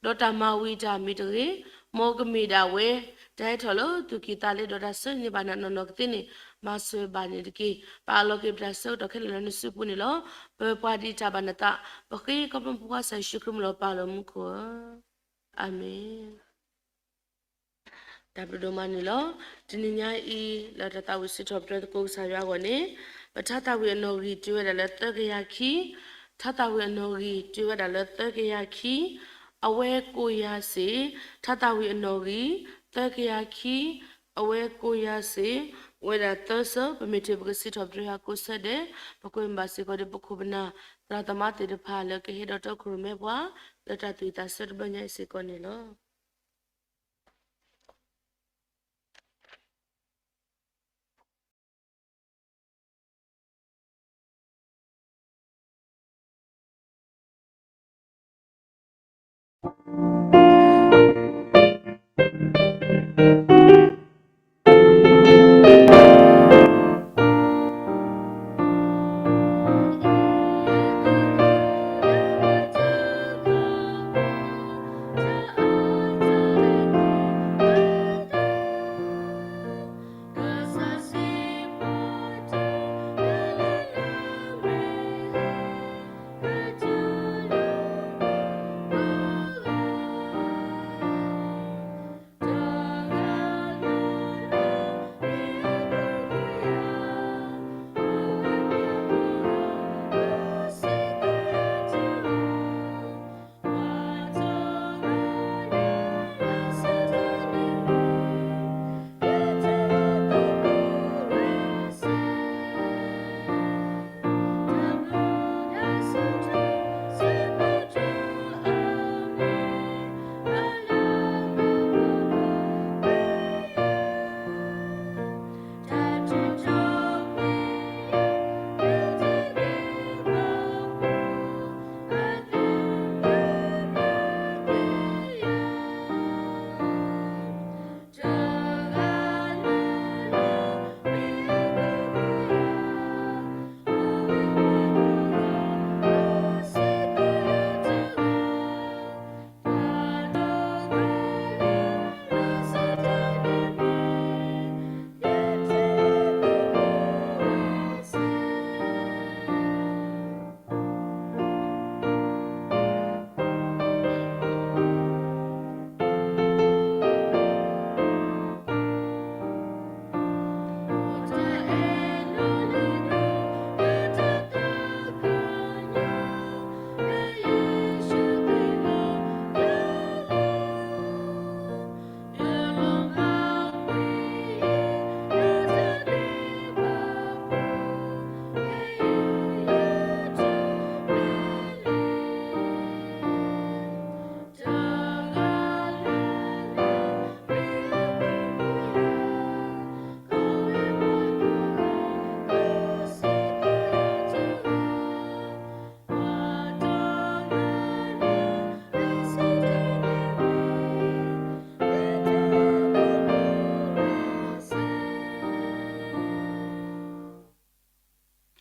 ဒီးတၢ်မၤဝံၤတၢ်မ့ၢ်တဂ့ၤ, မ်ကမ့ၢ်ဒၣ်ဝဲ တၢ်ဟဲထီၣ်လၢသူၣ်ကံၢ်သးလဲ ဒီးတၢ်ဆၢန့ၢ်ဘၣ်နၤနီၢ်နီၢ်ကသ့န့ၣ် မၤစၢၤဘၣ်န့ၣ်တက့ၢ်. ပအၢၣ်လီၤက့ၤပတၢ်ဆၢကတီၢ်ခဲလၢာ်လၢနစုပူၤန့ၣ်လီၤ. ပပှၤဒ်တၢ်ဘၣ်နသး, ပဃ့ခီဖျိပဖိခွါကစၢ်ယ့ၣ်ၡူးခရံာ်မံၤလီၤပာ်လီၤမူခိၣ်ဧၢ, အၤမ့ၣ်. တၢ်ဘျုးဒိၣ်မးန့ၣ်လီၤ. တနံၤညါအံၤ လၢတၢ်သးဝံၣ်စံးထီၣ်ပတြၢၤသကိးကစၢ်ယွၤအဂီၢ်န့ၣ်, ပထါသၣ်ဝံၣ်အနီၣ်ဂံၢ်တုၤဝဲဒၣ်လၢသၢကယၤခံ, ထါသၣ်ဝံၣ်အနီၣ်ဂံၢ်တုၤဝဲဒၣ်လၢသၢကယၤခံ, အဝဲကိးယၤစ့ၢ်, ထါသၣ်ဝံၣ်အနီၣ်ဂံၢ်, သၢကယၤခံ, အဝဲကိးယၤစ့ၢ်, အိၣ်ဝဲဒၣ်သၢဆၢ, ပမ့ၢ်ထုးပကစံးထီၣ်ပတြၢၤယွၤကိးဆၢဒဲး, ပကွဲမုာ်ဘၣ်စ့ၢ်ကီးဒီးပခိၣ်ပနၢ် သရၣ်သမါသ့ၣ်တဖၣ်လၢကဟဲဒီးတီခိၣ်ရိၣ်မဲပှၤ လၢတၢ်သူၣ်ဝံၣ်သးဆၢတဘျီညါအံၤစ့ၢ်ကီး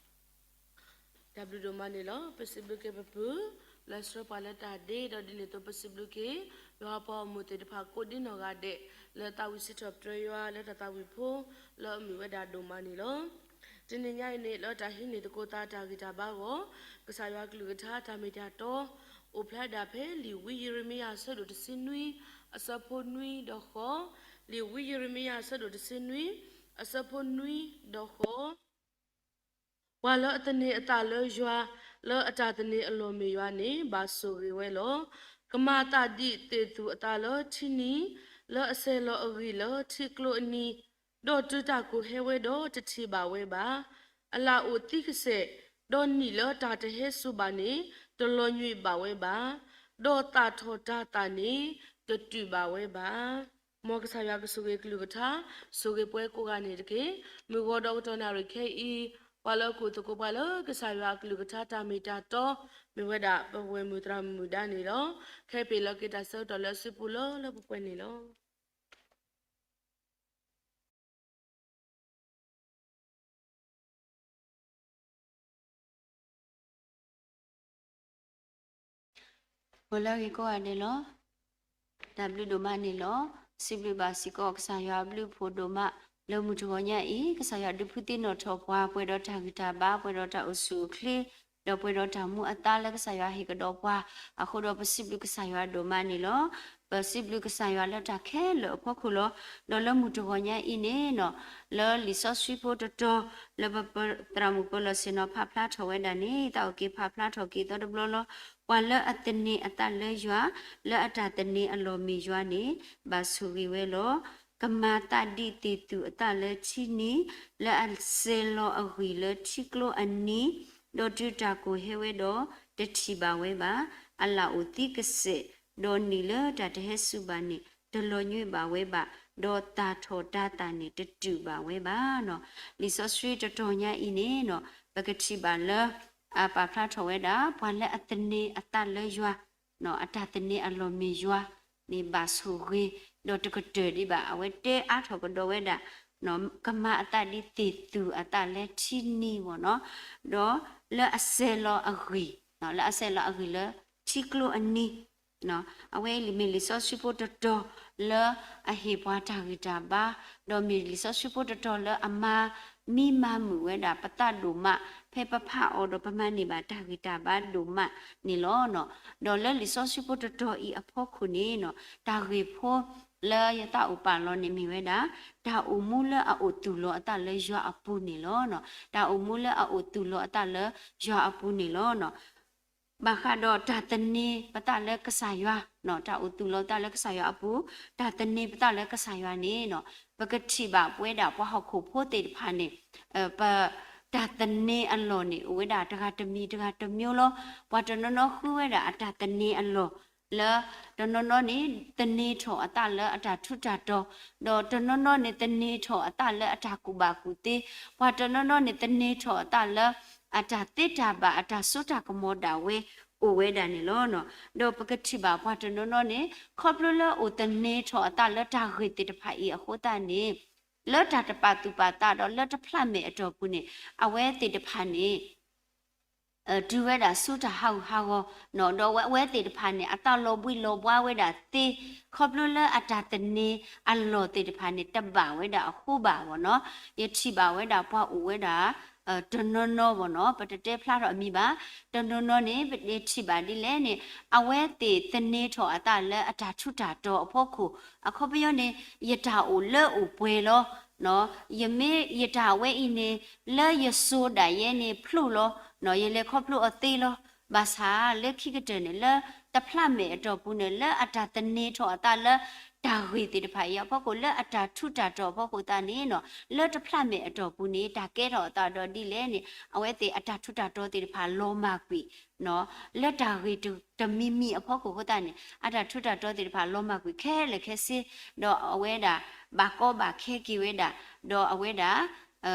န့ၣ်လီၤ.တၢ်ဘျုးဒိၣ်မးန့ၣ်လီၤ. ပစံးဘျုးက့ၤပပုၢ် လၢဆှၢပှၤလၢတၢ်ဒ့, ဒီးဒ်န့ၣ်အသိးပစံးဘျုးက့ၤ ယွၤပှၤဂီၢ်မုၢ်သ့ၣ်တဖၣ်ကိးဒ်နီၢ်ဂၤဒဲး လၢသးဝံၣ်စံးထီၣ်ပတြၢၤယွၤလၢတၢ်သးဝံၣ်ဖိ လၢအမုာ်ဝဲဒၣ်ဒိၣ်မးန့ၣ်လီၤ. တနံၤညါအံၤန့ၣ် လၢတၢ်ဟံးန့ၢ်သကိးသးတၢ်ဂံၢ်တၢ်ဘါအဂီၢ်, ကစၢ်ယွၤကလုၢ်ကထါတၢ်မ့ၢ်တၢ်တီ အိၣ်ဖျါဒၣ်ဖဲလံာ်ဝံယံးရမံယၤအဆၢဒိၣ်တဆံနွံ အဆၢဖိနွံဒီးဃိး, လံာ်ဝံယံးရမံယၤအဆၢဒိၣ်တဆံနွံ အဆၢဖိနွံဒီးဃိး ပှၤလၢအသန့ၤအသးလၢယွၤ, လၢအတၢ်သန့ၤအလီၢ်မ့ၢ်ယွၤန့ၣ် ဘၣ်ဆိၣ်ဂ့ၤဝဲလီၤ. ကမၤအသးဒ်သ့ၣ်သူၣ်အသးလၢထံနံၤ, လၢအဆဲးလီၤအဂံၢ်လၢထံကျိအနံၤ, ဒီးတုၤတၢ်ကိၢ်ဟဲဝဲဒီးတထံၣ်ဘၣ်ဝဲဘၣ်. အလၣ်အိၣ်သံကစဲာ်, ဒီးနံၣ်လၢတၢ်တဟဲစူၤဘၣ်န့ၣ် တလီၤညွံးဘၣ်ဝဲဘၣ်. ဒီးသးထီၣ်တၤသၣ်န့ၣ် တတုာ်ဘၣ်ဝဲဘၣ်. မ်ကစၢ်ယွၤကဆိၣ်ဂ့ၤကလုၢ်ကထါ, ဆိၣ်ဂ့ၤပှၤကိးဂၤန့ၣ်တက့ၢ်. မုၢ်ဂီၤဒီးကတီၢ်နၣ်ရံၣ်ခဲအံၤ, ပှၤလၢအခိၣ်သကိးပှၤလၢကစၢ်ယွၤအကလုၢ်ကထါတၢ်မ့ၢ်တၢ်တီ, မ့ၢ်ဝဲဒၣ်ပဝဲၢ်မုၢ်သရၣ်မုၣ်ဒါန့ၣ်လီၤ. ခဲအံၤပအၢၣ်လီၤက့ၤတၢ်ဆၢကတီၢ်လၢအစုပူၤလၢလၢပှဲၤပှဲၤန့ၣ်လီၤ. အိၣ်လၢအဂ့ၤကိးဂၤဒဲးလီၤ. တၢ်ဘျုးဒိၣ်မးန့ၣ်လီၤ. စံးဘျုးဘၣ်စ့ၢ်ကီးကစၢ်ယွၤအဘျုးအဖှိၣ်ဒိၣ်မး လၢမုၢ်တဂီၤညါအံၤ ကစၢ်ယွၤဒုးဖုသ့ၣ်နီၣ်ထီၣ်ပှၤ ပှဲၤဒီးတၢ်ဂံၢ်တၢ်ဘါ ပှဲၤဒီးတၢ်အိၣ်ဆူၣ်အိၣ်ချ့ ဒီးပှဲၤဒီးတၢ်မူအသါလၢကစၢ်ယွၤဟ့ၣ်ကဒီးပှၤ အဃိဒီးပစံးဘျုးကစၢ်ယွၤဒိၣ်မးန့ၣ်လီၤ. ပစံးဘျုးကစၢ်ယွၤလၢတၢ်ခဲလၢာ်အဖီခိၣ်လီၤ. ဒီးလၢမုၢ်တဂီၤညါအံၤန့ၣ် လၢလံာ်စီဆှံဖိတတီၤ လၢပသရၣ်မုၣ်ပၢၤလီၢ်ဆ့ၣ်နီၤဖးဖျါထီၣ်ဝဲဒၣ်န့ၣ် သးအိၣ်က့ၤဖးဖျါထီၣ်က့ၤသီတဘျီလီၤ. ပှၤလၢအသန့ၤအသးလၢယွၤ, လၢအတၢ်သန့ၤအလီၢ်မ့ၢ်ယွၤန့ၣ် ဘၣ်ဆိၣ်ဂ့ၤဝဲလီၤ. ကမၤသးဒ်သ့ၣ်သူၣ်အသးလၢထံနံၤ, လၢအစဲၤလီၤအဂံၢ်လၢထံကျိအနံၤ, ဒီးတုၤတၢ်ကိၢ်ဟဲဝဲဒီး တထံၣ်ဘၣ်ဝဲဘၣ်. အလၣ်အိၣ်သံကစဲး, ဒီးနံၤလၢတၢ်တဟဲစူၤဘၣ်န့ၣ် တလီၤညွံးဘၣ်ဝဲဘၣ်, ဒီးသၣ်ထီၣ်တၤသၣ်န့ၣ် တတုာ်ဘၣ်ဝဲဘၣ်. လံာ်စီဆှံတတီၤညါအံၤန့ၣ် ပကထံၣ်ဘၣ်လၢ အပာ်ဖျါထီၣ်ဝဲဒၣ် ပှၤလၢအသန့ၤအသးလၢယွၤ, အတၢ်သန့ၤအလီၢ်မ့ၢ်ယွၤန့ၣ် ဘၣ်ဆိၣ်ဂ့ၤ, ဒီးတကတၢၢ်ဒံးဘၣ် အဝဲတဲအါထီၣ်ကဒီးဝဲဒၣ် ကမၤအသးဒ်သ့ၣ်သူၣ်အသးလၢထံနံၤဘၣ်နီၤ, ဒီးလၢအစဲၤလီၤအဂံၢ်, လၢအစဲၤလီၤအဂံၢ်လၢထံကျိအနံၤ, အဝဲအံၤမ့ၢ်လံာ်စီဆှံဖိတတီၤလၢအဟ့ၣ်ပှၤတၢ်ဂံၢ်တၢ်ဘါ, ဒီးမ့ၢ်လံာ်စီဆှံဖိတတီၤလၢအမၤမံမၤမုာ်ဝဲဒၣ်ပသးဒိၣ်မး, ဖဲပဖးအီၤဒီးပမၤန့ၢ်ဘၣ်တၢ်ဂံၢ်တၢ်ဘါဒိၣ်မးန့ၣ်လီၤ. ဒီးလၢလံာ်စီဆှံဖိတတီၤအံၤအဖီခိၣ်န့ၣ် တၢ်ဂ့ၢ်ဖိလၢယသးအိၣ်ပာ်လီၤန့ၣ်မ့ၢ်ဝဲဒၣ် တၢ်အိၣ်မူလၢအအိၣ်သူၣ်လီၤအသးလၢယွၤအပူၤန့ၣ်လီၤ. တၢ်အိၣ်မူလၢအအိၣ်သူၣ်လီၤအသးလၢယွၤအပူၤန့ၣ်လီၤ. ဘၣ်ဃးဒီးတၢ်သန့ၤပသးလၢကစၢ်ယွၤ, တၢ်အိၣ်သူၣ်လီၤသးလၢကစၢ်ယွၤအပူၤ, တၢ်သန့ၤပသးလၢကစၢ်ယွၤန့ၣ် ပကထံၣ်ဘၣ်ပဝဲဒၣ်ပှၤဟီၣ်ခိၣ်ဖိသ့ၣ်တဖၣ်န့ၣ် ပတၢ်သန့ၤအလီၢ်န့ၣ် အိၣ်ဝဲဒၣ်တဂၤတမံၤတဂၤတမျိုးလီၤ. ပှၤတနီၤနီၤဃုဝဲဒၣ်အတၢ်သန့ၤအလီၢ် လၢတနီၤနီၤန့ၣ် သန့ၤထီၣ်အသးလၢအတၢ်ထူးတၢ်တီၤ, ဒီးတနီၤနီၤန့ၣ် သန့ၤထီၣ်အသးလၢအတၢ်ကူၣ်ဘၣ်ကူၣ်သ့, ပှၤတနီၤနီၤန့ၣ် သန့ၤထီၣ်အသးလၢ အတၢ်သ့တၢ်ဘၣ် အတၢ်စိတၢ်ကမီၤဒၣ်ဝဲ အိၣ်ဝဲဒၣ်န့ၣ်လီၤ. ဒီးပကထံၣ်ဘၣ်ပှၤတနီၤနီၤန့ၣ် ခီဖျိလၢအိၣ်သန့ၤထီၣ်အသးလၢတၢ်ဂ့ၢ်သ့ၣ်တဖၣ်အံၤအဃိသတးန့ၣ် လၢတၢ်တပာ်သူၣ်ပာ်သးဒီးလၢတဖျးမဲာ်အတီၢ်ပူၤန့ၣ် အဝဲသ့ၣ်တဖၣ်န့ၣ် တုၤဝဲဒၣ်ဆူတၢ်ဟးဂူာ်ဟးဂီၤ, ဒီးအဝဲသ့ၣ်တဖၣ်န့ၣ် အသးလီၤဘှံးလီၤဘှါဝဲဒၣ်သ့, ခီဖျိလၢအတၢ်သန့ၤအလီၢ်သ့ၣ်တဖၣ်န့ၣ် တဘၣ်ဝဲဒၣ်အဃိဘၣ်ဘၣ်နီၤ. ယထံၣ်ဘၣ်ဝဲဒၣ်ပှၤအိၣ်ဝဲဒၣ် တနီၤနီၤဘၣ်နီၤ, ပတတဲဖျါထီၣ်အမံၤဘၣ်, တနီၤနီၤန့ၣ် ပထံၣ်ဘၣ်ဒ်လဲၣ်န့ၣ် အဝဲသ့ၣ်သန့ၤထီၣ်အသးလၢအတၢ်ထူးတၢ်တီၤအဖီခိၣ်, အခီပညီန့ၣ် ယတၢ်အိၣ်လၢအိၣ်ပှဲၤလီၤ ယမ့ၢ်ယတၢ်ဝဲအံၤန့ၣ် လၢယစိၤဒၣ်ယဲန့ၣ်ဖျိလီၤ, ယလဲၤခီဖျိအီၤသ့လီၤ. ဘၣ်ဆၣ်လၢခံကတၢၢ်န့ၣ် လၢတဖျးမဲာ်အတီၢ်ပူၤန့ၣ် လၢအတၢ်သန့ၤထီၣ်အသးလၢ တၢ်ဂ့ၢ်သ့ၣ်တဖၣ်အံၤအဖီခိၣ် လၢအတၢ်ထူးတၢ်တီၤအဖီခိၣ်သတးန့ၣ် လၢတဖျးမဲာ်အတီၢ်ပူၤန့ၣ် တၢ်ကဲထီၣ်အသးဒီးဒ်လဲၣ်န့ၣ် အဝဲသ့ၣ်အတၢ်ထူးတၢ်တီၤသ့ၣ်တဖၣ်လီၤမၢ်ကွံာ် လၢတၢ်ဂ့ၢ်တမံၤမံၤအဖီခိၣ်အဃိသတးန့ၣ် အတၢ်ထူးတၢ်တီၤသ့ၣ်တဖၣ်လီၤမၢ်ကွံာ်ခဲလၢာ်ခဲဆ့, ဒီးအဝဲဒၣ် ဘၣ်ကီဘၣ်ခဲက့ၤဝဲဒၣ်, ဒီးအဝဲဒၣ်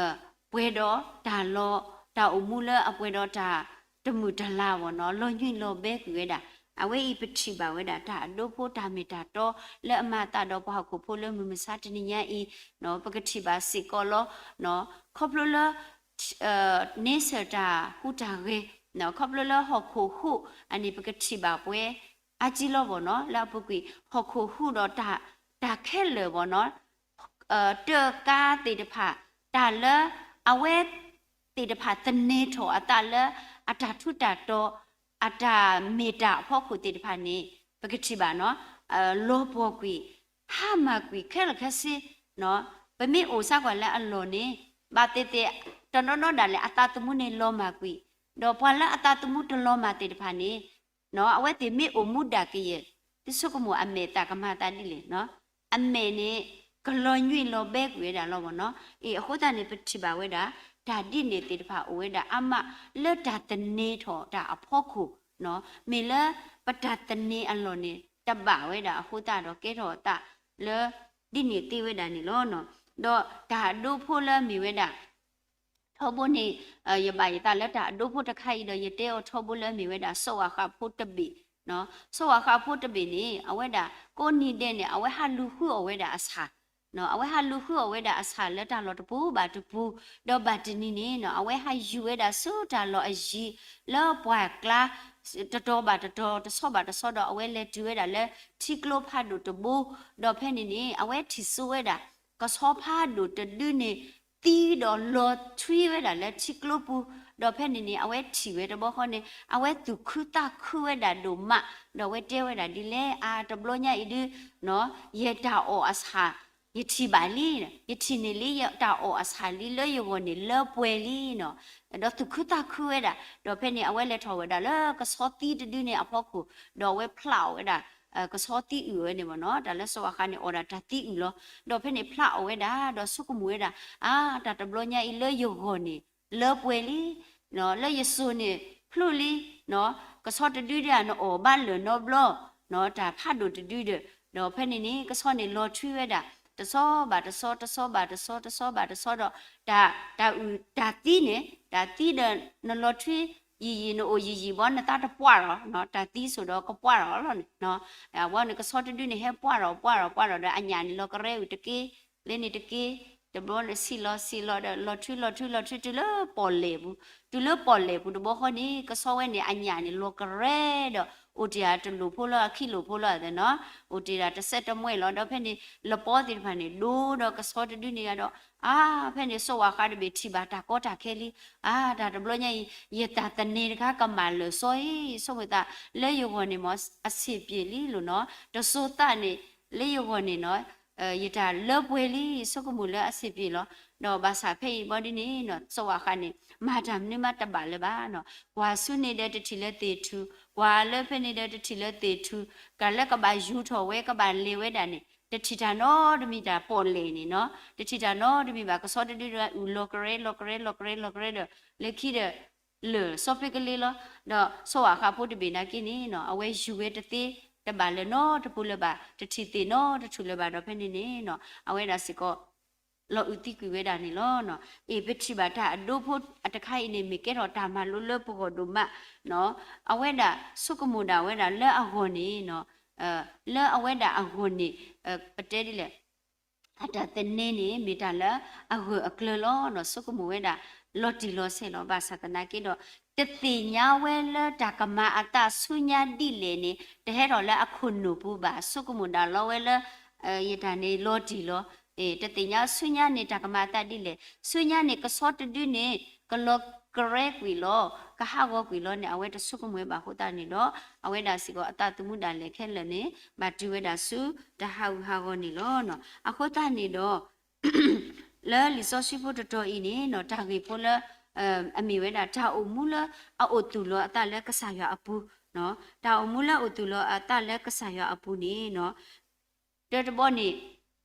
ပှဲၤဒီးတၢ်လီၤ, တၢ်အိၣ်မူလၢအပှဲၤဒီးတၢ်တမုာ်တလၤဘၣ်နီၤ, လီၤညွံးလီၤဘဲကွံာ်ဝဲဒၣ်. အဝဲအံၤပထံၣ်ဘၣ်ဝဲဒၣ် တၢ်အဒိဖိတၢ်မ့ၢ်တၢ်တီ လၢအမၤအသးဒီးပှၤဟီၣ်ခိၣ်ဖိလၢမုၢ်မဆါတနံၤညါအံၤ, ပကထံၣ်ဘၣ်စ့ၢ်ကီးလီၤ. ခီဖျိလၢ န့ဆၢၣ်တၢ်ဟူးတၢ်ဂဲၤ, ခီဖျိလၢဟီၣ်ခိၣ်ဟူးအန့ၣ် ပကထံၣ်ဘၣ်ပှဲၤအါကံလီၤဘၣ်နီၤ, လၢအပူၤကွံာ် ဟီၣ်ခိၣ်ဟူးဒီးတၢ်ခဲလၢာ်ဘၣ်နီၤ, တၢ်ကါသ့ၣ်တဖၣ်, တၢ်လၢအဝဲသ့ၣ်တဖၣ်သန့ၤထီၣ်အသးလၢ အတၢ်ထူးတၢ်တီၤ အတၢ်မ့ၢ်တၢ်အဖီခိၣ်သ့ၣ်တဖၣ်န့ၣ် ပကထံၣ်ဘၣ်နီၤ, လီၤပှီၢ်ကွံာ်, ဟါမၢ်ကွံာ်ခဲလၢာ်ခဲဆ့, ပမ့ၢ်အိၣ်စ့ၢ်ကီးလၢအလီၢ်န့ၣ် ဘၣ်သ့ၣ်သ့ၣ် တနီၤနီၤဒၣ်လဲာ် အသးသမူန့ၣ်လီၤမၢ်ကွံာ်, ဒီးပှၤလၢအသးသမူတလီၤမၢ်သ့ၣ်တဖၣ်န့ၣ် အဝဲသ့ၣ်မ့ၢ်အိၣ်မူဒၣ်ကယဲၢ် သုဆိကမိၣ်အမဲာ်သၣ်ကမၤသးဒ်လဲၣ်, အမဲာ်န့ၣ် ကလီၤညွံးလီၤဘဲကွံာ်ဝဲဒၣ်လီၤဘၣ်နီၤ. အဃိသတးန့ၣ် ပထံၣ်ဘၣ်ဝဲဒၣ် တၢ်ဒ်န့ၣ်သ့ၣ်တဖၣ်အိၣ်ဝဲဒၣ်အါမး လၢတၢ်သန့ၤထီၣ်တၢ်အဖီခိၣ်, မ့ၢ်လၢပတၢ်သန့ၤအလီၢ်န့ၣ် တဘၣ်ဝဲဒၣ်အဃိသတးဒီး ကဲထီၣ်အသးလၢ ဒ်န့ၣ်သ့ဝဲဒၣ်န့ၣ်လီၤ. ဒီးတၢ်အဒိဖိလၢမ့ၢ်ဝဲဒၣ် ထီဘိန့ၣ် ယဘၣ်ယသးလၢတၢ်အဒိဖိတခါအံၤဒီး ယတဲအီၤထီဘိလၢမ့ၢ်ဝဲဒၣ် စီၤဝၣ်ဃးဖိတဘ့ၣ်, စီၤဝၣ်ဃးဖိတဘ့ၣ်န့ၣ် အဝဲဒၣ်ကိးနံၤဒဲးန့ၣ် အဝဲဟးလူၤဃုအီၣ်ဝဲဒၣ်အဆၣ် အဝဲဟးလူၤဃုအီၣ်ဝဲဒၣ်အဆၣ်လၢတၢ်လီၢ်တပူၤဘၣ်တပူၤ, ဒီးဘၣ်တနံၤန့ၣ်နီၤ အဝဲဟးယူၤဝဲဒၣ်ဆူတၢ်လီၢ်အယံၤ လၢပှၢ်ကျါ တတီၤဘၣ်တတီၤ တဆီဘၣ်တဆီဒီး အဝဲလဲၤတုၤဝဲဒၣ်လၢထံကျိဖးဒိၣ်တဘိ, ဒီးဖဲန့ၣ်န့ၣ် အဝဲထံၣ်စိဝဲဒၣ် ကဆီဖးဒိၣ်တဒုန့ၣ် သံဒီးလီၤထွံဝဲဒၣ်လၢထံကျိပူၤ, ဒီးဖဲန့ၣ်န့ၣ် အဝဲထံၣ်ဝဲတဘျီဃီန့ၣ် အဝဲသူၣ်ခုသးခုဝဲဒၣ်ဒိၣ်မး, ဒီးအဝဲတဲဝဲဒၣ်ဒ်လဲၣ်, အါ တဘျီညါအံၤဒု နီၤ ယတၢ်အီၣ်အဆၣ် ယထံၣ်ဘၣ်လံ, ယထံၣ်န့ၢ်လံ ယတၢ်အီၣ်အဆၣ်လံ လၢယဂီၢ်န့ၣ်လၢပှဲၤလံနီၤ, ဒီးသူၣ်ခုသးခုဝဲဒၣ်, ဒီးဖဲန့ၣ် အဝဲလဲၤထီၣ်ဝဲဒၣ်လၢကဆီသံတဒုန့ၣ်အဖီခိၣ်, ဒီးအဝဲဖျးအီၣ်ဝဲဒၣ် ကဆီသံအုၣ်ဝဲန့ၣ်မ့ၢ်နီၤ, တၢ်လၢစီၤဝၣ်ဃးန့ၣ် အီၣ်ဒၣ်တၢ်သံအုၣ်လီၤ, ဒီးဖဲန့ၣ်ဖျးအီၣ်ဝဲဒၣ် ဒီးဆိကမိၣ်ဝဲဒၣ်, အါ တၢ်တဘျီညါအံၤလၢယဂီၢ်န့ၣ် လၢပှဲၤလံ လၢယစိၤန့ၣ်ဖျိလံ, ကဆီတဒုဒၣ်နအီၣ်ဘၣ်လၢာ်နီတဘျီ, တၢ်ဖးဒိၣ်တဒုဒီး, ဒီးဖဲန့ၣ်န့ၣ် ကဆီန့ၣ်လီၤထွံဝဲဒၣ် တဆီဘၣ်တဆီ တဆီဘၣ်တဆီ တဆီဘၣ်တဆီဒီး, တၢ် တၢ်အုၣ်တၢ်သံန့ၣ် တၢ်သံဒီးနလီၤထွံ ယံာ်ယံာ် နအိၣ်ယံာ်ယံာ်ဘီ နသးတပှၢ်လီၤ, တၢ်သံစိၣ်ဒီးကပှၢ်လီၤလီၤန့ၣ်, အဝဲန့ၣ်ကဆီတဒုန့ၣ် ဟဲပှၢ်လီၤပှၢ်လီၤပှၢ်လီၤဒီး အညၣ်န့ၣ် လီၤကရဲအုၣ်တက့ၢ် လၢန့ၣ်တက့ၢ်, တဘျီန့ၣ် ဆံးလီၤဆံးလီၤဒီး လီၤထွံလီၤထွံလီၤထွံ တုၤလၢပီၣ်လဲၣ်ပူၤ, တုၤလၢပီၣ်လဲၣ်ပူၤတဘျီဃီန့ၣ် ကဆီဝဲန့ၣ် အညၣ်န့ၣ် လီၤကရဲဒီး အိၣ်တ့ၢ်တလိၣ်ဖိလၢအခံလိၣ်ဖိလၢအသးနီၤ, အိၣ်တ့ၢ်ဒၣ်တစဲးတမှဲလီၤ, ဒီးဖဲန့ၣ် လပီသ့ၣ်တဖၣ်န့ၣ် ဒိဒီးကဆီတဒုန့ၣ်ဒီး, အါ ဖဲန့ၣ် စီၤဝၣ်ဃးတဘ့ၣ်ထံၣ်ဘၣ်တၢ်ကီတၢ်ခဲလံ, အါ တၢ်တဘျီညါအံၤ ယတၢ်သန့ၤတခါကမၣ်လၢာ်စီအံၤ ဆိကမိၣ်သး လၢယဂီၢ်န့ၣ်မ့ၢ် အဆံးပျ့ၤလံလိာ်နီၤ, တစိၤသးန့ၣ် လၢယဂီၢ်န့ၣ်နီၤ ယတၢ်လၢပှဲၤလံ ဆိကမိၣ်လၢအဆံးပျ့ၤလီၤ, ဒီးဘၣ်ဆၣ်ဖဲအံၤဘီဒ်န့ၣ်နီၤ စီၤဝၣ်ဃးန့ၣ် မၤတၢ်မနုၤမးတဘၣ်လၢၤဘၣ်နီၤ, ကွၢ်ဆူန့ၣ်ဒီးတထံၣ်လၢသ့ၣ်ထူၣ်, ကွၢ်လၢဖဲန့ၣ်ဒီးတထံၣ်လၢသ့ၣ်ထူၣ်, ကလၢကဘၣ်ယူၤထီၣ်ဝဲ ကဘၣ်လဲၤဝဲဒၣ်န့ၣ် တထံၣ်တၢ်နီတမံၤတၢ်ပီၣ်လဲၣ်န့ၣ်နီၤ, တထံၣ်တၢ်နီတမံၤဘၣ် ကဆီတဒုဒီးအုၣ်လီၤကရဲလီၤကရဲလီၤကရဲလီၤကရဲဒီး လၢခံဒီး လၢာ်စီဖ့ကလ့လီၤ, ဒီးစီၤဝၣ်ဃးဖိတဘ့ၣ်နာ်က့န့ၣ်နီၤ အဝဲယူၤဝဲတသ့ တဘၣ်လၢာ်နီတပူၤလၢၤဘၣ် တထံၣ်သ့ၣ်နီတထူၣ်လၢၤဘၣ်ဒီးဖဲန့ၣ်န့ၣ်နီၤ အဝဲဒၣ်စ့ၢ်ကီး လီၤအုးသံကွံာ်ဝဲဒၣ်န့ၣ်လီၤ. အ့ၣ် ပထံၣ်ဘၣ်တၢ်အဒိဖိအတခါအံၤန့ၣ် မ့ၢ်ကဲထီၣ်တၢ်မၤလိလၢပဂီၢ်ဒိၣ်မးနီၤ, အဝဲဒၣ်ဆိကမိၣ်ဒၣ်ဝဲဒၣ်လၢအဂီၢ်န့ၣ်နီၤ, လၢအဝဲဒၣ်အဂီၢ်န့ၣ် ပတဲဒ်လဲၣ် အတၢ်သန့ၤန့ၣ် မ့ၢ်တၢ်လၢအဂၢၢ်အကျၢၤလီၤနီၤ, ဆိကမိၣ်ဝဲဒၣ် လီၤတံၢ်လီၤဆဲးလီၤ. ဘၣ်ဆၣ်သနာ်က့ဒီး တသ့ၣ်ညါဝဲလၢတၢ်ကမၤအသးဆူညါဒ်လဲၣ်န့ၣ် တဟဲထီၣ်လၢအခိၣ်နူာ်ပူၤဘၣ်, ဆိကမိၣ်ဒၣ်လီၤဝဲလၢ ယတၢ်န့ၣ်လီၤတံၢ်လီၤ, တသ့ၣ်ညါဆူညါန့ၣ် တၢ်ကမၤအသးဒ်လဲၣ်, ဆူညါန့ၣ် ကဆီတဒုန့ၣ် ကလီၤကရဲကွံာ်လီၤ, ကဟးဂီၤကွံာ်လီၤန့ၣ် အဝဲတဆိကမိၣ်ဝဲဘၣ်အဃိသတးန့ၣ်ဒီး အဝဲဒၣ်စ့ၢ်ကီးအသးသမူဒၣ်လဲာ်ခဲလၢာ်န့ၣ် ဘၣ်တုၤဝဲဒၣ်ဆူတၢ်ဟးဂူာ်ဟးဂီၤန့ၣ်လီၤ. အဃိသတးန့ၣ်ဒီး လၢလံာ်စီဆှံဖိတတီၤအံၤန့ၣ်နီၤ တၢ်ဂ့ၢ်ဖိလၢ အမ့ၢ်ဝဲဒၣ် တၢ်အိၣ်မူလၢအအိၣ်သူၣ်လီၤအသးလၢကစၢ်ယွၤအပူၤ, တၢ်အိၣ်မူလၢအအိၣ်သူၣ်လီၤအသးလၢကစၢ်ယွၤအပူၤန့ၣ်နီၤ တၢတဘီန့ၣ်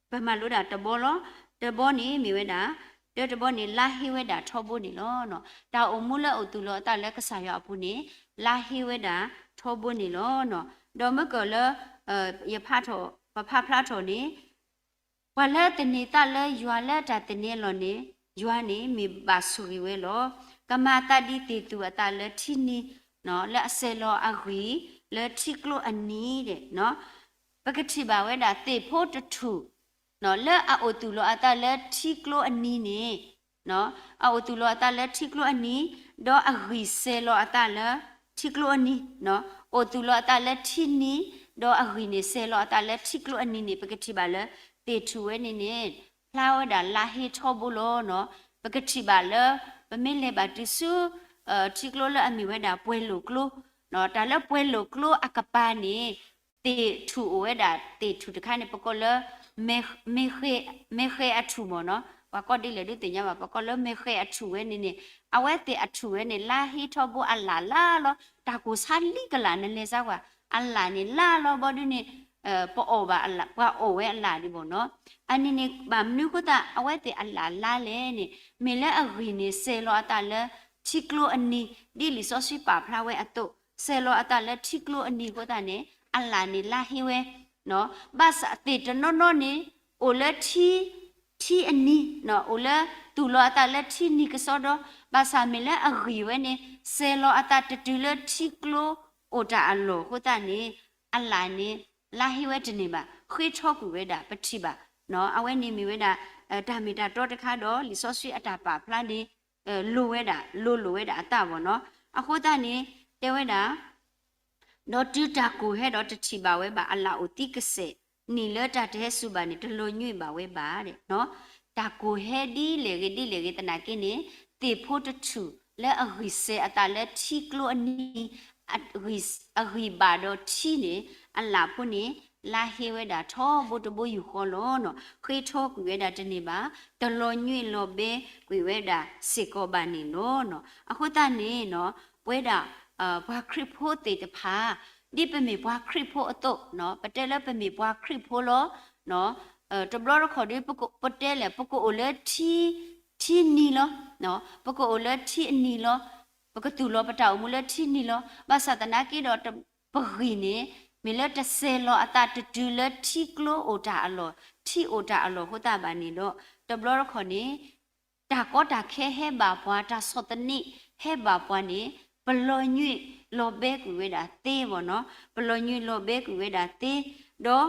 ပမၤလိဒၣ်တဘီလီၤ. တဘီန့ၣ်မ့ၢ်ဝဲဒၣ် တၢတဘီန့ၣ် လါဟ့ဝဲဒၣ်ထီဘိန့ၣ်လီၤ. တၢ်အိၣ်မူလၢအအိၣ်သူၣ်လီၤအသးလၢကစၢ်ယွၤအပူၤန့ၣ် လါဟ့ဝဲဒၣ်ထီဘိန့ၣ်လီၤ. ဒီးမ့ၢ်ကၢၢ်လၢ ယဖးထီၣ် ပဖးဖျါထီၣ်န့ၣ် ပှၤလၢသန့ၤသးလၢယွၤလၢတၢ်သန့ၤအလီၢ်န့ၣ် ယွၤန့ၣ်မ့ၢ်ဘၣ်ဆိၣ်ဂ့ၤဝဲလီၤ. ကမၤအသးဒ်သ့ၣ်ထူၣ်အသးလၢထံနံၤ လၢအဆဲးလီၤအဂံၢ်လၢထံကျိအနံၤဒဲး ပကထံၣ်ဘၣ်ဝဲဒၣ်သ့ၣ်ဖိတထူၣ် လၢအအိၣ်သူၣ်လီၤအသးလၢထံကျိအနံၤန့ၣ် အအိၣ်သူၣ်လီၤအသးလၢထံကျိအနံၤ ဒီးအဂံၢ်ဆဲးလီၤအသးလၢထံကျိအနံၤ, အိၣ်သူၣ်လီၤအသးလၢထံနံၤ ဒီးအဂံၢ်န့ၣ်ဆဲးလီၤအသးလၢထံကျိအနံၤန့ၣ် ပကထံၣ်ဘၣ်လၢ သ့ၣ်ထူၣ်ဝဲန့ၣ်န့ၣ် ဖျါဝဲဒၣ်လါဟ့ထီဘိလီၤ. ပကထံၣ်ဘၣ်လၢ ပမ့ၢ်လဲၤဘၣ်တုၤဆူ ထံကျိလၢအမ့ၢ်ဝဲဒၣ်ပှဲၤလိာ်ကျိ တၢ်လၢပှဲၤလိာ်ကျိအကပၤန့ၣ် သ့ၣ်ထူၣ်အိၣ်ဝဲဒၣ် သ့ၣ်ထူၣ်တခါန့ၣ် ပကိးလၢ မဲဃဲအထူၣ်မ့ၢ်နီၤ, ပှၤကိးဒ်လဲၣ်ဒုးသ့ၣ်ညါဘၣ်, ပကိးလၢမဲဃဲအထူၣ်ဝဲန့ၣ်န့ၣ် အဝဲသ့ၣ်အထူၣ်ဝဲန့ၣ် လါဟ့ထီဘိအလၣ်လါလီၤ, တၢ်ကိၢ်ဆါလံကလးနလဲၤစါကွၢ် အလၣ်န့ၣ်လါလီၤဘီဒုးန့ၣ် ပအီၣ်ဘၣ်အလၣ် ပှၤအီၣ်ဝဲအလၣ်ဒံးဘၣ်နီၤ, အနံၤန့ၣ် ဘၣ်မနုၤအဃိသတး အဝဲသ့ၣ်အလၣ်လါလဲၣ်န့ၣ် မ့ၢ်လၢအဂံၢ်န့ၣ် စဲးလီၤအသးလၢထံကျိအနံၤ ဒ်လံာ်စီဆှံပာ်ဖျါဝဲအသိး စဲးလီၤအသးလၢထံကျိအနံၤအဃိသတးန့ၣ် အလၣ်န့ၣ်လါဟ့ဝဲ ဘၣ်ဆၣ်သ့ၣ်တနီၤနီၤန့ၣ် အိၣ်လၢထံ ထံအနံၤ အိၣ်လၢသူၣ်လီၤအသးလၢထံနံၤကစီဒီ, ဘၣ်ဆၣ်မ့ၢ်လၢအဂံၢ်ဝဲန့ၣ် စဲးလီၤအသးတတုၤလၢထံကျိအိၣ်တၢ်အလီၢ်အဃိသတးန့ၣ် အလၣ်န့ၣ် လါဟ့ဝဲတန့ၢ်ဘၣ်, ဃ့ထီကွံာ်ဝဲဒၣ် ပထံၣ်ဘၣ် အဝဲန့ၣ်မ့ၢ်ဝဲဒၣ် တၢ်မ့ၢ်တၢ်တီတခါဒီး လံာ်စီဆှံအတၢ်ပာ်ဖျါန့ၣ် လိၤဝဲဒၣ် လိၤလိာ်ဝဲဒၣ်အသးဘၣ်နီၤ. အဃိသတးန့ၣ် တဲဝဲဒၣ် ဒီးတုၤတၢ်ကိၢ်ဟဲဒီးတထံၣ်ဘၣ်ဝဲဘၣ် အလၣ်အိၣ်သံကစဲာ် နံၣ်လၢတၢ်တဟဲစူၤဘၣ်န့ၣ် တလီၤညွံးဘၣ်ဝဲဘၣ်. တၢ်ကိၢ်ဟဲဒ်လဲၣ်ဂ့ၤဒ်လဲၣ်ဂ့ၤသနာ်က့န့ၣ် သ့ၣ်ဖိတထူၣ်လၢအဂံၢ်စဲၤအသးလၢထံကျိအနံၤ အဂံၢ်ဘၣ်ဒီးထံန့ၣ် အလၣ်ဖိန့ၣ် လါဟ့ဝဲဒၣ်ထီဘိတဘိယူၢ်ဃီလီၤ. ဃ့ထီကွံာ်ဝဲဒၣ်တန့ၢ်ဘၣ် တလီၤညွံးလီၤဘဲကွံာ်ဝဲဒၣ်စ့ၢ်ကီးဘၣ်န့ၣ်လီၤ. အဃိသတးန့ၣ် ပဝဲဒၣ် ပှၤခရံာ်ဖိသ့ၣ်တဖၣ် ဒ်ပမ့ၢ်ပှၤခရံာ်ဖိအသိး ပတဲလၢပမ့ၢ်ပှၤခရံာ်ဖိလီၤ. တဘျီတခီၣ်ဒီး ပတဲလဲၣ် ပကအိၣ်လၢ ထံနံၤလီၤ. ပကအိၣ်လၢထံအနံၤလီၤ. ပကသူၣ်လီၤပတၢ်အိၣ်မူလၢထံနံၤလီၤ. ဘၣ်ဆၣ်သနာ်က့ဒီး ပဂံၢ်န့ၣ် မ့ၢ်လၢတစဲၤလီၤအသးတတုၤလၢထံကျိအိၣ်တၢ်အလီၢ် ထံအိၣ်တၢ်အလီၢ်အဃိသတးဘၣ်န့ၣ်ဒီး တဘျီတခီၣ်န့ၣ် တၢ်ကီတၢ်ခဲဟဲဘၣ်ပှၤ တၢ်ဆီၣ်သနံးဟဲဘၣ်ပှၤန့ၣ် ပလီၤညွံးလီၤဘဲကွံာ်ဝဲဒၣ်သ့ဘၣ်နီၤ. ပလီၤညွံးလီၤဘဲကွံာ်ဝဲဒၣ်သ့ ဒီး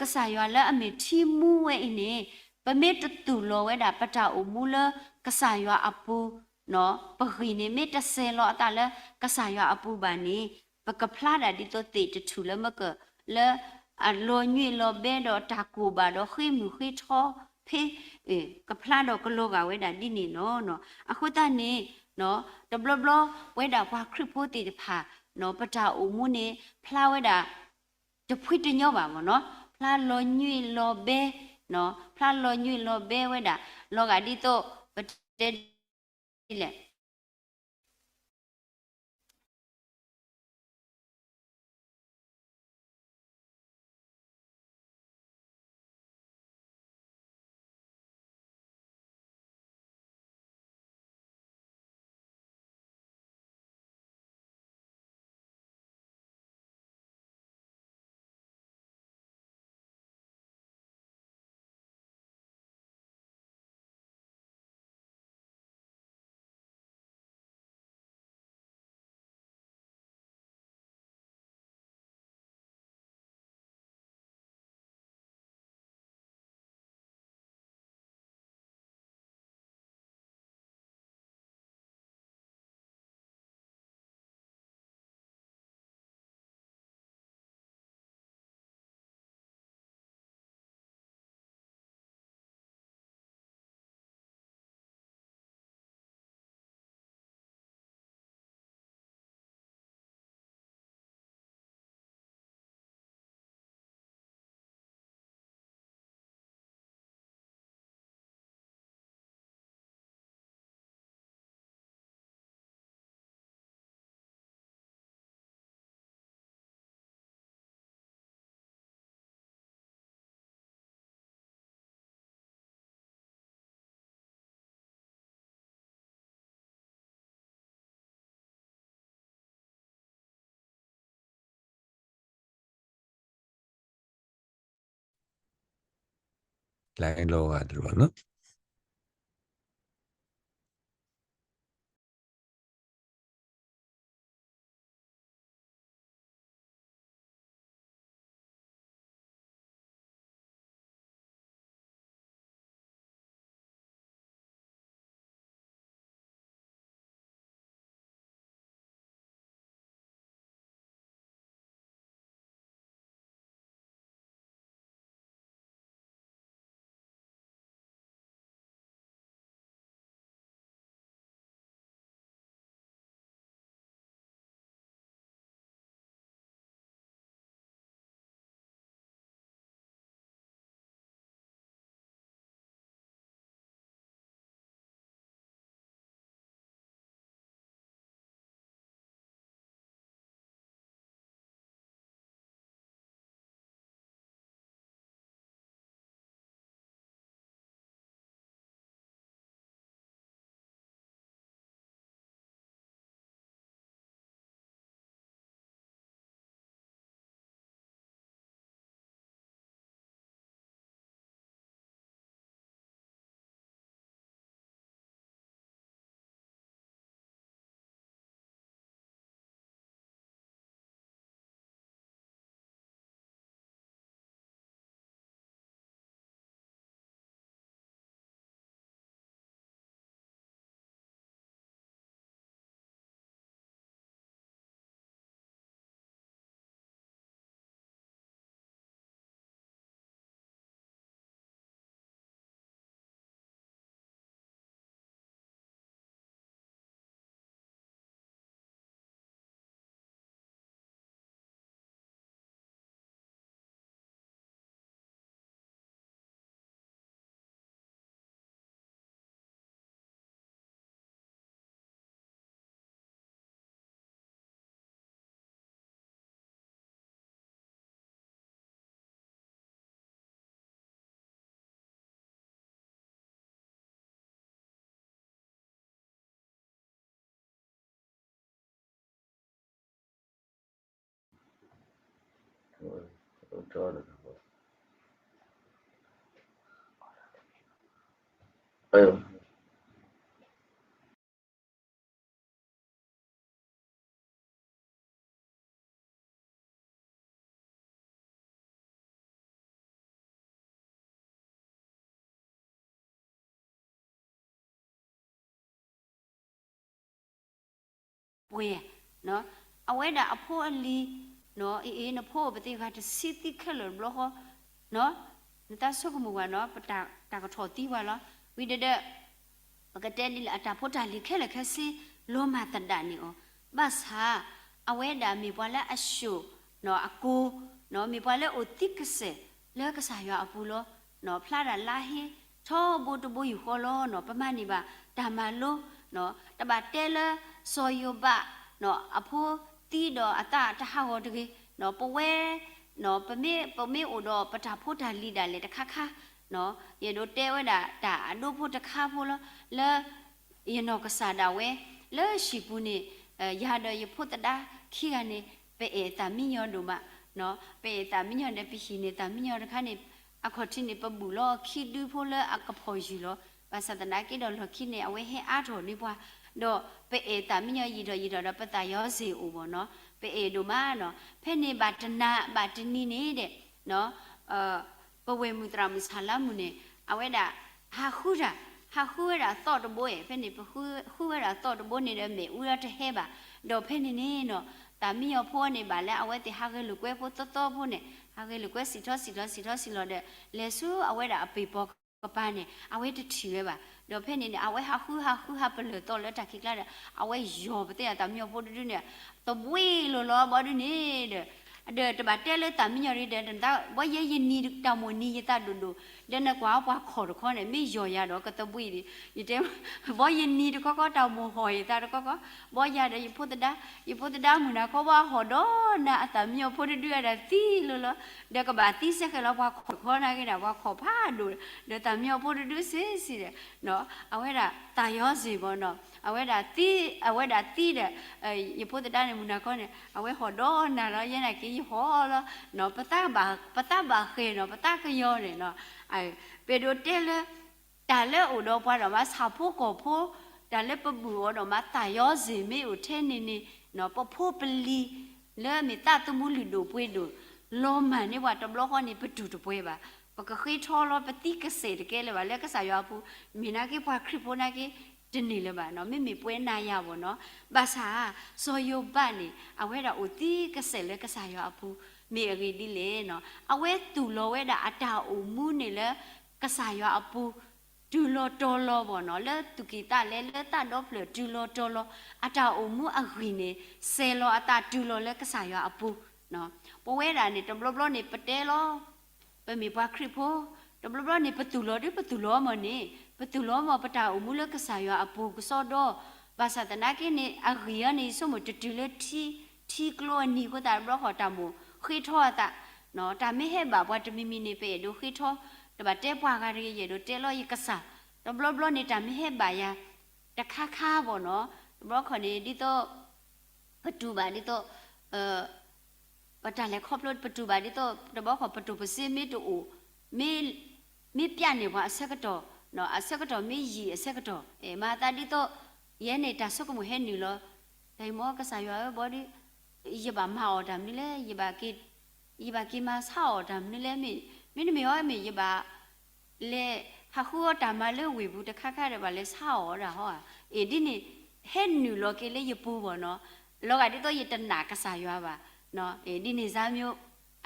ကစၢ်ယွၤလၢအမ့ၢ်ထံမူဝဲအံၤန့ၣ် ပမ့ၢ်တသူၣ်လီၤဝဲဒၣ်ပတၢ်အိၣ်မူလၢကစၢ်ယွၤအပူၤ ပဂံၢ်န့ၣ် မ့ၢ်တစဲၤလီၤအသးလၢကစၢ်ယွၤအပူၤဘၣ်န့ၣ် ပကဖျါဒၣ်ဒ်သိးသ့ၣ်တထူၣ်လၢမကၢၢ် လၢအလီၤညွံးလီၤဘဲဒီးတၢ်ကိၢ်ဘၣ်ဒီးဃ့မုၢ်ဃ့ထီဖဲ ကဖျါဒီးကလီၤဂာ်ဝဲဒၣ်ဒ်န့ၣ်လီၤ. အဃိသတးန့ၣ် တဘျီဘျီပဝဲဒၣ်ပှၤခရံာ်ဖိသ့ၣ်တဖၣ် ပတၢ်အိၣ်မူန့ၣ် ဖျါဝဲဒၣ် တဖှံတညီဘၣ်မ့ၢ်နီၤ, ဖျါလီၤညွံးလီၤဘဲ, ဖျါလီၤညွံးလီၤဘဲဝဲဒၣ် လီၤဂာ်ဒ်သိး ပတဲဒ်လဲၣ် အဝဲ ပှဲၤ, အဝဲဒၣ်အဖိအလံၤ, အ့ၣ် နဖိပသ့ၣ်ဃာ်တဆံသံခဲလၢာ်တဘျီဃီ, နသးဆိကမိၣ်ဝဲနီၤ ပတၢ်ကထီၣ်သံဝဲလီၤ. ဝံၤဒီး ပကတဲဒ်လဲၣ် အတၢ်ဖိတၢ်လံၤခဲလၢာ်ခဲဆ့ လီၤမၢ်သဒၣ်န့ၢ်အီၤ, ဘၣ်ဆၣ် အဝဲဒၣ်မ့ၢ်ပှၤလၢအဆှိၣ်အကိ, မ့ၢ်ပှၤလၢအိၣ်သံကစဲာ်လၢကစၢ်ယွၤအပူၤလီၤ. ဖျါဒၣ်လါဟ့ထီဘိတဘိယူၢ်ဃီလီၤ. ပမၤန့ၢ်ဘၣ်တၢ်မၤလိ, တဘၣ်တဲလၢ စီၤယိၤဘး အဖိသံဒီးအသးတဟးဂီၤတဂ့ၤ, ပဝဲ ပမ့ၢ် ပမ့ၢ်အိၣ်ဒီးပတၢ်ဖိတၢ်လံၤဒၣ်လဲာ်တခါခါ, ယအဲၣ်ဒိးတဲဝဲဒၣ်တၢ်အဒိဖိတခါဖိလီၤ, လၢ ယနီၢ်ကစၢ်ဒၣ်ဝဲ လၢဟံၣ်ပူၤန့ၣ်, ယၤဒီးယဖိသဒါခံဂၤန့ၣ် ပအဲၣ်သးမံညီဒိၣ်မး, ပအဲၣ်သးမံညီဒီး ပဟံၣ်န့ၢ်သးမံညီတခါန့ၣ်, အခီၣ်ထံးန့ၣ် ပဘူၣ်လီၤခံဒုဖိလၢအကဖီၣ်ယုၢ်လီၤ. ဘၣ်ဆၣ်သနာ်က့ဒီး လီၢ်ခံန့ၣ် အဝဲဟဲအါထီၣ်န့ၢ်ပှၤ, ဒီးပအဲၣ်သးမံညီယံာ်ထီၣ်ယံာ်ထီၣ်ဒီး ပသးယီၤစ့ၢ်အိၣ်ဘၣ်နီၤ, ပအဲၣ်ဒိၣ်မးနီၤ. ဖဲန့ၣ်ဘၣ်တနၤဘၣ်တနံၤန့ၣ်ဒီး ပဝဲၢ်မုၢ်သရၣ်မုၣ်ဆၣ်လါမုၢ်န့ၣ် အဝဲဒၣ် ဟးဃုတၢ်, ဟးဃုဝဲဒၣ်သီၣ်တဘိ, ဖဲန့ၣ် ပဃုဝဲဒၣ်သီၣ်တဘိန့ၣ်ဒီး မ့ၣ်အူဒီးတဟဲဘၣ်. ဒီးဖဲန့ၣ်န့ၣ်နီၤ, သးမံညီဖိန့ၣ်ဘၣ်လၢအဝဲသ့ၣ်ဟးဂဲၤလိာ်ကွဲဖိသီသီဖိန့ၣ်, ဟးဂဲၤလိာ်ကွဲစံၣ်ထီၣ်စံၣ်ထီၣ်စံၣ်ထီၣ်စံၣ်လီၤဒီး လဲၤဆူအဝဲဒၣ်အပ့ၤပီၤကပၤန့ၣ် အဝဲတထံၣ်ဝဲဘၣ်. ဒီးဖဲန့ၣ်န့ၣ် အဝဲဟးဃုဟးဃုဟးပလၢၢ်သီၣ်လၢတၢ်ခံးကျါဒီး အဝဲယီၤပသ့ၣ်အသးမံညီဖိတဒုန့ၣ် သဘှံးလိာ်လီၤဘီဒုန့ၣ်ဒီး ဒီးတဘၣ်တဲလၢသးမံညီဒ်ဒီး ဘီယဲယနံၤတၢ်မိၣ်နံၤယသးဒိၣ်ဒိၣ်, ဒီးနကွၢ်ပှၤခီၣ်တခီန့ၣ် မ့ၢ်ယီၤယၤဒီးကသဘှံးဒံး, ယတဲ ဘီယနံၤတခီခီတၢ်မိၣ်ဟီၣ်ယသးတခီခီ, ဘီယၤဒီးယဖိသဒါ, ယဖိသဒါမုၢ်နၤခီဘၣ်ဟီၣ်ဒီးနၤအသးမံညီဖိတဒုအဒၣ်သံလိၤလီၤ, ဒီးကဘၣ်သံစဲဃဲးလီၤ ပှၤခီၣ်တခီနာ်က့ဒၣ် ပှၤခီၣ်ဖးဒိၣ်, ဒီးသးမံညီဖိတဒုစ့ၢ်စ့ၢ်ဒီး အဝဲဒၣ်သးယီၤစ့ၢ်ဘၣ်နီၤ, အဝဲဒၣ်သံ, အဝဲဒၣ်သံဒီး ယဖိသဒါန့ၣ်မုၢ်နၤခီန့ၣ် အဝဲဟီၣ်ဒီးနၤလီၤ ယဲနာ်က့ယဟီၣ်လီၤ, ပသးဘၣ်ဃဲၤနီၤ ပသးကယီၤန့ၣ်နီၤ, ပအဲၣ်ဒိးတဲလၢ တၢ်လၢအိၣ်ဒီးပှၤဒီးမး ဆၣ်ဖိကီၢ်ဖိ, တၢ်လၢပဘူၣ်အီၤဒီးမးသးယီၤစ့ၢ်မ့ၢ်အိၣ်ထဲန့ၣ်န့ၣ်, ပဖိပလံၤ လၢမ့ၢ်သးသမူလုၢ်ဒိၣ်ပှ့ၤဒိၣ် လီၤမၢ်န့ၢ်ပှၤတဘျီဃီန့ၣ် ပတူၢ်တပှဲၤဘၣ်. ပကဃ့ထီလီၤ ပသံကစဲာ်တကဲလၢၤဘၣ် လၢကစၢ်ယွၤအပူၤ, မ့ၢ်နာ်က့ပှၤခရံာ်ဖိနာ်က့ တန့ၢ်လၢၤဘၣ်နီၤ, မ့မ့ၢ်ပဝဲနၤယၤဘၣ်နီၤ. ဘၣ်ဆၣ် စီၤယိၤဘးန့ၣ် အဝဲဒၣ်အိၣ်သံကစဲာ်လၢကစၢ်ယွၤအပူၤ မ့ၢ်အဂ့ၢ်ဒ်လဲၣ်နီၤ, အဝဲသူၣ်လီၤဝဲဒၣ်အတၢ်အိၣ်မူန့ၣ်လၢ ကစၢ်ယွၤအပူၤ တုၤလီၤတီၤလီၤဘၣ်နီၤ, လၢသူၣ်ကံၢ်သးလဲလၢသးဒီဖျၢၣ်တုၤလီၤတီၤလီၤ, အတၢ်အိၣ်မူအဂံၢ်န့ၣ် စဲၤလီၤအသးတုၤလီၤလၢကစၢ်ယွၤအပူၤ, ပဝဲဒၣ်န့ၣ် တဘျီဘျီန့ၣ် ပတဲလီၤ ပမ့ၢ်ပှၤခရံာ်ဖိ, တဘျီဘျီန့ၣ် ပသူၣ်လီၤဒု ပသူၣ်လီၤမၢ်န့ၣ် ပသူၣ်လီၤမၢ်ပတၢ်အိၣ်မူလၢကစၢ်ယွၤအပူၤကစီဒီ, ဘၣ်ဆၣ်သနာ်က့န့ၣ် အဂံၢ်အီၤန့ၣ် ယဆိကမိၣ်တတုၤလၢထံ, ထံကျိအနံၤအဃိသတး တဘျီဃီတၢ်မိၣ်ဃ့ထီအသး, တၢ်မ့ၢ်ဟဲဘၣ်ပှၤတမံၤမံၤန့ၣ် ပအဲၣ်ဒိးဃ့ထီ, တဘၣ်တဲပှၤဂၤတဂ့ၤ ယအဲၣ်ဒိးတဲလီၤယကစၢ်, တဘျီဘျီန့ၣ် တၢ်မ့ၢ်ဟဲဘၣ်ယၤ တခါခါဘၣ်နီၤ, တဘျီခီန့ၣ် ဒ်သိး ပတူၢ်ဘၣ်ဒ်သိး ပတၢ်လဲၤခီဖျိပတူၢ်ဘၣ်ဒ်သိး တဘျီဃီပတိၢ်ပစ့မ့ၢ်တအိၣ်, မ့ၢ်, မ့ၢ်ပျဲန့ၢ်ပှၤအဆၢကတီၢ်, အဆၢကတီၢ်မ့ၢ်ယံာ်အဆၢကတီၢ်, မၤသးဒ်သိး ယဲန့ၣ်တၢ်ဆိကမိၣ်ဟဲနုာ်လီၤ, တၢ်အံၤမ့ၢ်ကစၢ်ယွၤဧၢ ဘီဒု, ယဘၣ်မၤအီၣ်တၢ်မနုၤလဲၣ်, ယဘၣ်က့ၤ, ယဘၣ်က့ၤမၤဆါအီၣ်တၢ်မနုၤလဲၣ်, မ့, မ့တမ့ၢ်အီၤမ့ၢ်ယဘၣ် လဲၤဟးဃုအီၣ်တၢ်မၤလၢဝ့ၢ်ပူၤတခါခါဒီး ဘၣ်လဲၤဆါအီၣ်ဝဲဒၣ်ဟီဧါ, အ့ၣ် ဒ်န့ၣ် ဟဲနုာ်လီၤက့ၤလၢယပူၤဘၣ်နီၤ, လီၤဂာ်ဒ်သိးယတနာ်ကစၢ်ယွၤဘၣ်, အ့ၣ် ဒ်န့ၣ်စါမ့ၢ်,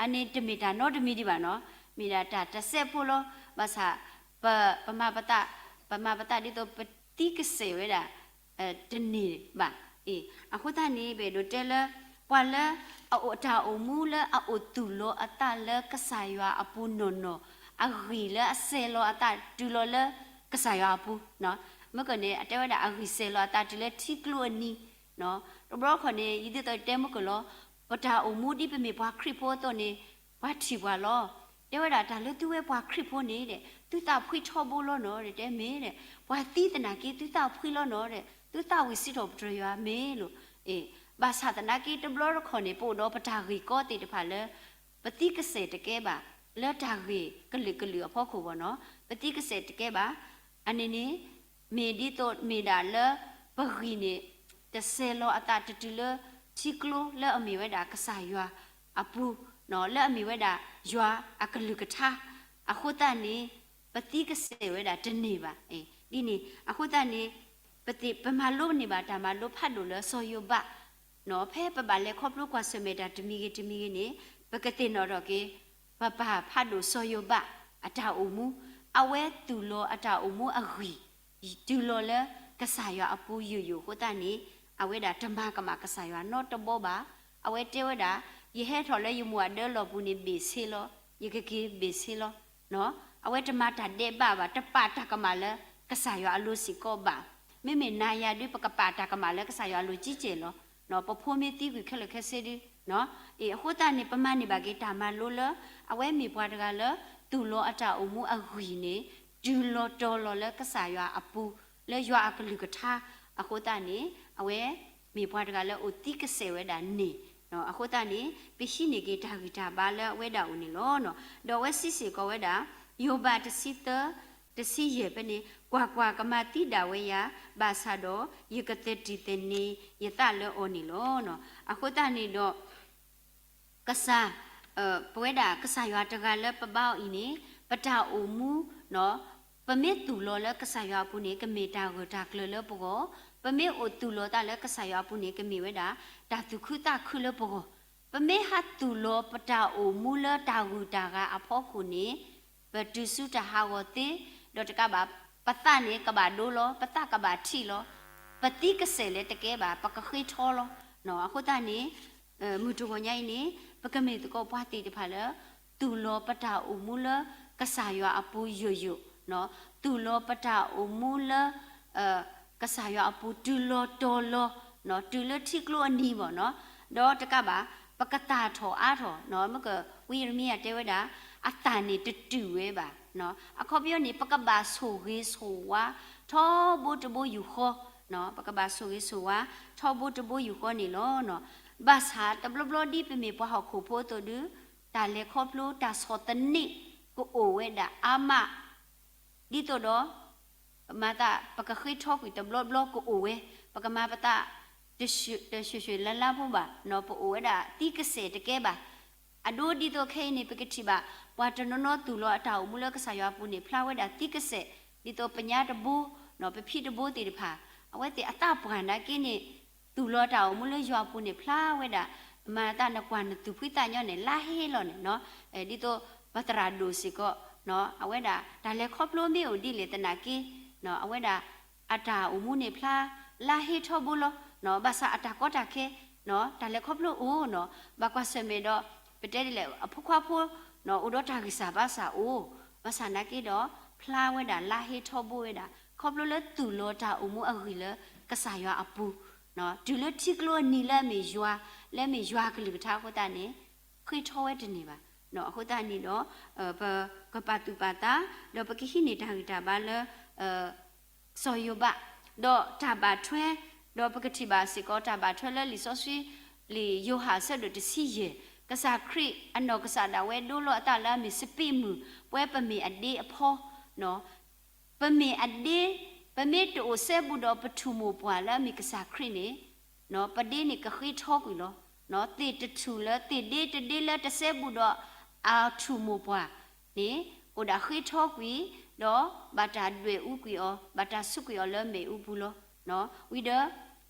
အန့ၣ်တမ့ၢ်တၢ်နီတမံၤဒံးဘၣ်နီၤ, မ့ၢ်ဒၣ်တၢ်တစဲးဖိလီၤ, ဘၣ်ဆၣ် ပ, ပမၤပသး, ပမၤပသးဒ်သိးပသံကစဲာ်ဝဲဒၣ် တန့ၢ်ဘၣ်. အဃိသတးန့ၣ် ပအဲၣ်ဒိးတဲလၢ ပှၤလၢအအိၣ် တၢ်အိၣ်မူလၢအအိၣ်သူၣ်လီၤအသးလၢကစၢ်ယွၤအပူၤနီၢ်နီၢ်, အဂံၢ်လၢအစဲၤလီၤအသးတုၤလီၤလၢကစၢ်ယွၤအပူၤ, မ့ၢ်ကန့ၣ် အတဲဝဲဒၣ်အဂံၢ်စဲၤလီၤအသးတုၤလၢထံကျိအနံၤ, တဘျီခီန့ၣ် ဒ်သိးတဲမ့ၢ်ကလီၤ, ပတၢ်အိၣ်မူဒ်ပမ့ၢ်ပှၤခရံာ်ဖိအသိးန့ၣ် ပှၤထံၣ်ပှၤလီၤ. တဲဝဲဒၣ်တၢ်လၢသုဝဲပှၤခရံာ်ဖိန့ၣ်ဒီး သုသးဖှံထီဘိလီၤနီၤ, တဲမ့ၢ်ဒီး ပှၤသံသနာ်က့ သုသးဖှံလီၤနီၤဒီး သုသးဝံၣ်စံးထီၣ်ပတြၢၤယွၤမ့ၢ်လိၤ. ဘၣ်ဆၣ်သနာ်က့တဘျီတခီၣ်န့ၣ် ပအိၣ်ဒီးပတၢ်ဂ့ၢ်ကီသ့ၣ်တဖၣ်လၢ ပသံကစဲာ်တကဲဘၣ် လၢတၢ်ဂ့ၢ်ကလုာ်ကလုာ်အဖီခိၣ်ဘၣ်နီၤ, ပသံကစဲာ်တကဲဘၣ်. အန့ၣ်န့ၣ် မ့ၢ်ဒ်သိးမ့ၢ်ဒၣ်လၢ ပဂံၢ်န့ၣ် တစဲးလီၤအသးတတုၤလၢ ထံကျိလၢအမ့ၢ်ဝဲဒၣ်ကစၢ်ယွၤအပူၤ, လၢအမ့ၢ်ဝဲဒၣ်ယွၤအကလုၢ်ကထါ, အဃိသတးန့ၣ် ပသံကစဲာ်ဝဲဒၣ်တန့ၢ်ဘၣ်. ဒ်န့ၣ်အဃိသတးန့ၣ် ပသ့ၣ် ပမၤလိန့ၢ်ဘၣ်တၢ်မၤလိဖးဒိၣ်လၢစီၤယိၤဘး ဖဲပဘၣ်လဲၤခီဖျိကွၢ်ဆၢၣ်မဲာ်တၢ်တမံၤဂ့ၤတမံၤဂ့ၤန့ၣ် ပကသ့ၣ်နီၣ်ထီၣ်က့ၤ ပပၢ်ဖးဒိၣ်စီၤယိၤဘးအတၢ်အိၣ်မူ, အဝဲသူၣ်လီၤအတၢ်အိၣ်မူအဂံၢ် တုၤလီၤလၢကစၢ်ယွၤအပူၤယိာ်ယိာ်အဃိသတးန့ၣ် အဝဲဒၣ်တမၤကမၣ်ကစၢ်ယွၤနီတဘီဘၣ်. အဝဲတဲဝဲဒၣ် ယဟဲထီၣ်လၢယမိၢ်အဒၢလီၢ်ပူၤန့ၣ်ဘ့ၣ်ဆ့လီၤ, ယကက့ၤဘ့ၣ်ဆ့လီၤ. အဝဲတမၤတၢ်ဒဲးဘးဘၣ်, တပာ်တၢ်ကမၣ်လၢကစၢ်ယွၤအလိၤစ့ၢ်ကီးဘၣ်. မ့မ့ၢ်နၤယၤဒုး ပကပာ်တၢ်ကမၣ်လၢကစၢ်ယွၤအလိၤကံကဲၢ်လီၤ. ပဖိမ့ၢ်သံကွံာ်ခဲလၢာ်ခဲဆ့ဒုး အဃိသတးန့ၣ် ပမၤန့ၢ်ဘၣ်က့ၤတၢ်မၤလိလၢ အဝဲမ့ၢ်ပှၤတဂၤလၢ သူၣ်လီၤအတၢ်အိၣ်မူအဂံၢ်န့ၣ် တုၤလီၤတီၤလီၤလၢကစၢ်ယွၤအပူၤ လၢယွၤအကလုၢ်ကထါအဃိသတးန့ၣ် အဝဲမ့ၢ်ပှၤတဂၤလၢအိၣ်သံကစဲာ်ဝဲဒၣ်န့ၣ် အဃိသတးန့ၣ် ပဟံးန့ၢ်က့ၤတၢ်ဂံၢ်တၢ်ဘါလၢအဝဲဒၣ်အအိၣ်န့ၣ်လီၤ. ဒီးအဝဲစံးစ့ၢ်ကီးဝဲဒၣ် ယိၤဘးတဆံသၢ တဆံယဲၢ်ဖဲန့ၣ် ကွၢ်ကွၢ်, ကမၤသံဒၣ်ဝဲယၤ, ဘၣ်ဆၣ်ဒီးယကသတံၢ်သန့ၤယသးလၢအီၤန့ၣ်လီၤ. အဃိသတးန့ၣ်ဒီး ကစၢ် ပဝဲဒၣ်ကစၢ်ယွၤတဂၤလၢပဘါအီၤအံၤန့ၣ် ပတၢ်အိၣ်မူ ပမ့ၢ်သူၣ်လီၤလၢကစၢ်ယွၤအပူၤန့ၣ် ကမ့ၢ်တၢ်ဂၢၢ်တၢ်ကျၢၤလၢပဂီၢ်, ပမ့ၢ်အိၣ်သူၣ်လီၤသးလၢကစၢ်ယွၤအပူၤန့ၣ် ကမ့ၢ်ဝဲဒၣ် တၢ်သူၣ်ခုသးခုလၢပဂီၢ်. ပမ့ၢ်ဟးသူၣ်လီၤပတၢ်အိၣ်မူလၢတၢ်ဂုၤတၢ်ဂၤအဖီခိၣ်န့ၣ် ပတုၤဆူတၢ်ဟးဂီၤသ့, ဒီးတကးဘၣ် ပသးန့ၣ်ကဘၣ်ဒိလီၤ, ပသးကဘၣ်ထံၣ်လီၤ, ပသံကစဲာ်လဲၤတကဲဘၣ်, ပကဃ့ထီလီၤ. အဃိသတးန့ၣ် မုၢ်တဂီၤညါအံၤန့ၣ် ပကမ့ၢ်သကိးပှၤသ့ၣ်တဖၣ်လၢ သူၣ်လီၤပတၢ်အိၣ်မူလၢကစၢ်ယွၤအပူၤယိာ်ယိာ်, သူၣ်လီၤပတၢ်အိၣ်မူလၢ ကစၢ်ယွၤအပူၤတုၤလီၤတီၤလီၤ, တုၤလၢထံကျိအနံၤဘၣ်နီၤ, ဒီးတကးဘၣ် ပကသၣ်ထီၣ်အါထီၣ်, မ့ၢ်ကဝံယံးရမံယၤတဲဝဲဒၣ် အသၣ်န့ၣ်တတုာ်ဝဲဘၣ်. အခီပညီန့ၣ် ပကဘၣ်ဆိၣ်ဂ့ၤဆိၣ်ဝါ ထီဘိတဘိယူၢ်ဃီ, ပကဘၣ်ဆိၣ်ဂ့ၤဆိၣ်ဝါ ထီဘိတဘိယူၢ်ဃီန့ၣ်လီၤ. ဘၣ်ဆၣ်တဘျီဘျီဒ်ပမ့ၢ်ပှၤဟီၣ်ခိၣ်ဖိအသိးဒုး တၢ်လဲၤခီဖျိတၢ်ဆီၣ်သနံးကအိၣ်ဝဲဒၣ်အါမး ဒ်သိးဒီး မၤသး ပကဃ့ထီကွံာ်တဘျီဘျီကအိၣ်ဝဲ, ပကမၤပသး တဆှံဆှံလါလါဖိဘၣ်, ပအိၣ်ဝဲဒၣ်သံကစဲာ်တကဲဘၣ်. အဒိဒ်သိးခဲအံၤန့ၣ် ပကထံၣ်ဘၣ် ပှၤတနီၤနီၤသူၣ်လီၤအတၢ်အိၣ်မူလၢကစၢ်ယွၤအပူၤန့ၣ် ဖျါဝဲဒၣ်သံကစဲာ်, ဒ်သိးပညါတဘိ ပဖံတဘိသ့ၣ်တဖၣ် အဝဲသ့ၣ်အသးပှၢ်နာ်က့န့ၣ် သူၣ်လီၤတၢ်အိၣ်မူလၢယွၤအပူၤန့ၣ် ဖျါဝဲဒၣ် မၤသးနကွၢ်နသူၣ်ဖှံသးညီန့ၣ် လါဟ့လီၤန့ၣ်, ဒ်သိးပသရၣ်ဒိၣ်စ့ၢ်ကီး အဝဲဒၣ် တၢ်လဲၤခီဖျိမ့ၢ်အိၣ်ဒ်လဲၣ်သနာ်က့ အဝဲဒၣ် အတၢ်အိၣ်မူန့ၣ်ဖျါ လါဟ့ထီဘိလီၤ. ဘၣ်ဆၣ်အတၢ်ကီတၢ်ခဲ တၢ်လဲၤခီဖျိအိၣ်နီၤ, ဘၣ်ကွၢ်ဆၢၣ်မဲာ်ဒီး ပတဲဒ်လဲၣ် အဖိခွါဖိ အိၣ်ဒီးတၢ်ဂံၢ်စၢ်ဘါစၢ်အိၣ်, ဘၣ်ဆၣ်နာ်က့ဒီး ဖျါဝဲဒၣ်လါဟ့ထီဘိဝဲဒၣ် ခီဖျိလၢသူၣ်လီၤတၢ်အိၣ်မူအဂံၢ်လၢကစၢ်ယွၤအပူၤ, တုၤလၢထံကျိအနံၤလၢအမ့ၢ်ယွၤ လၢအမ့ၢ်ယွၤကလုၢ်ကထါအဃိသတးန့ၣ် ဃ့ထီဝဲတန့ၢ်ဘၣ်. အဃိသတးန့ၣ်ဒီး ပကပာ်သူၣ်ပာ်သး ဒီးပကဟံးန့ၢ်တၢ်ဂံၢ်တၢ်ဘါလၢ စီၤယိၤဘး, ဒီးတၢ်ဘၣ်ထွဲ, ဒီးပကထံၣ်ဘၣ်စ့ၢ်ကီး တၢ်ဘၣ်ထွဲလၢလံာ်စီဆှံ လံာ်ယိၤဟၣ်အဆၢဒိၣ်တဆံယဲၢ်, ကစၢ်ခရံာ်အနီၢ်ကစၢ်ဒၣ်ဝဲဒိလီၤအသးလၢအမ့ၢ်စပံးမုၢ်, ပဝဲပမ့ၢ်အဒ့အဖီ, ပမ့ၢ်အဒ့, ပမ့ၢ်တအိၣ်စဲဘူးဒီးပထူၣ်မိၢ်ပှၢ်လၢအမ့ၢ်ကစၢ်ခရံာ်န့ၣ်, ပဒ့န့ၣ်ကဃ့ထီကွံာ်လီၤ. သ့ၣ်တထူၣ်လၢ သ့ၣ်ဒ့တဒ့လၢတစဲဘူးဒီးအထူၣ်မိၢ်ပှၢ်န့ၣ် အိၣ်ဒၣ်ဃ့ထီကွံာ်, ဒီးဘၣ်တၢ်ဒွဲၣ်အူကွံာ်အီၤ, ဘၣ်တၢ်ဆူးကွံာ်အီၤလၢမ့ၣ်အူပူၤလီၤ. ဝံၤ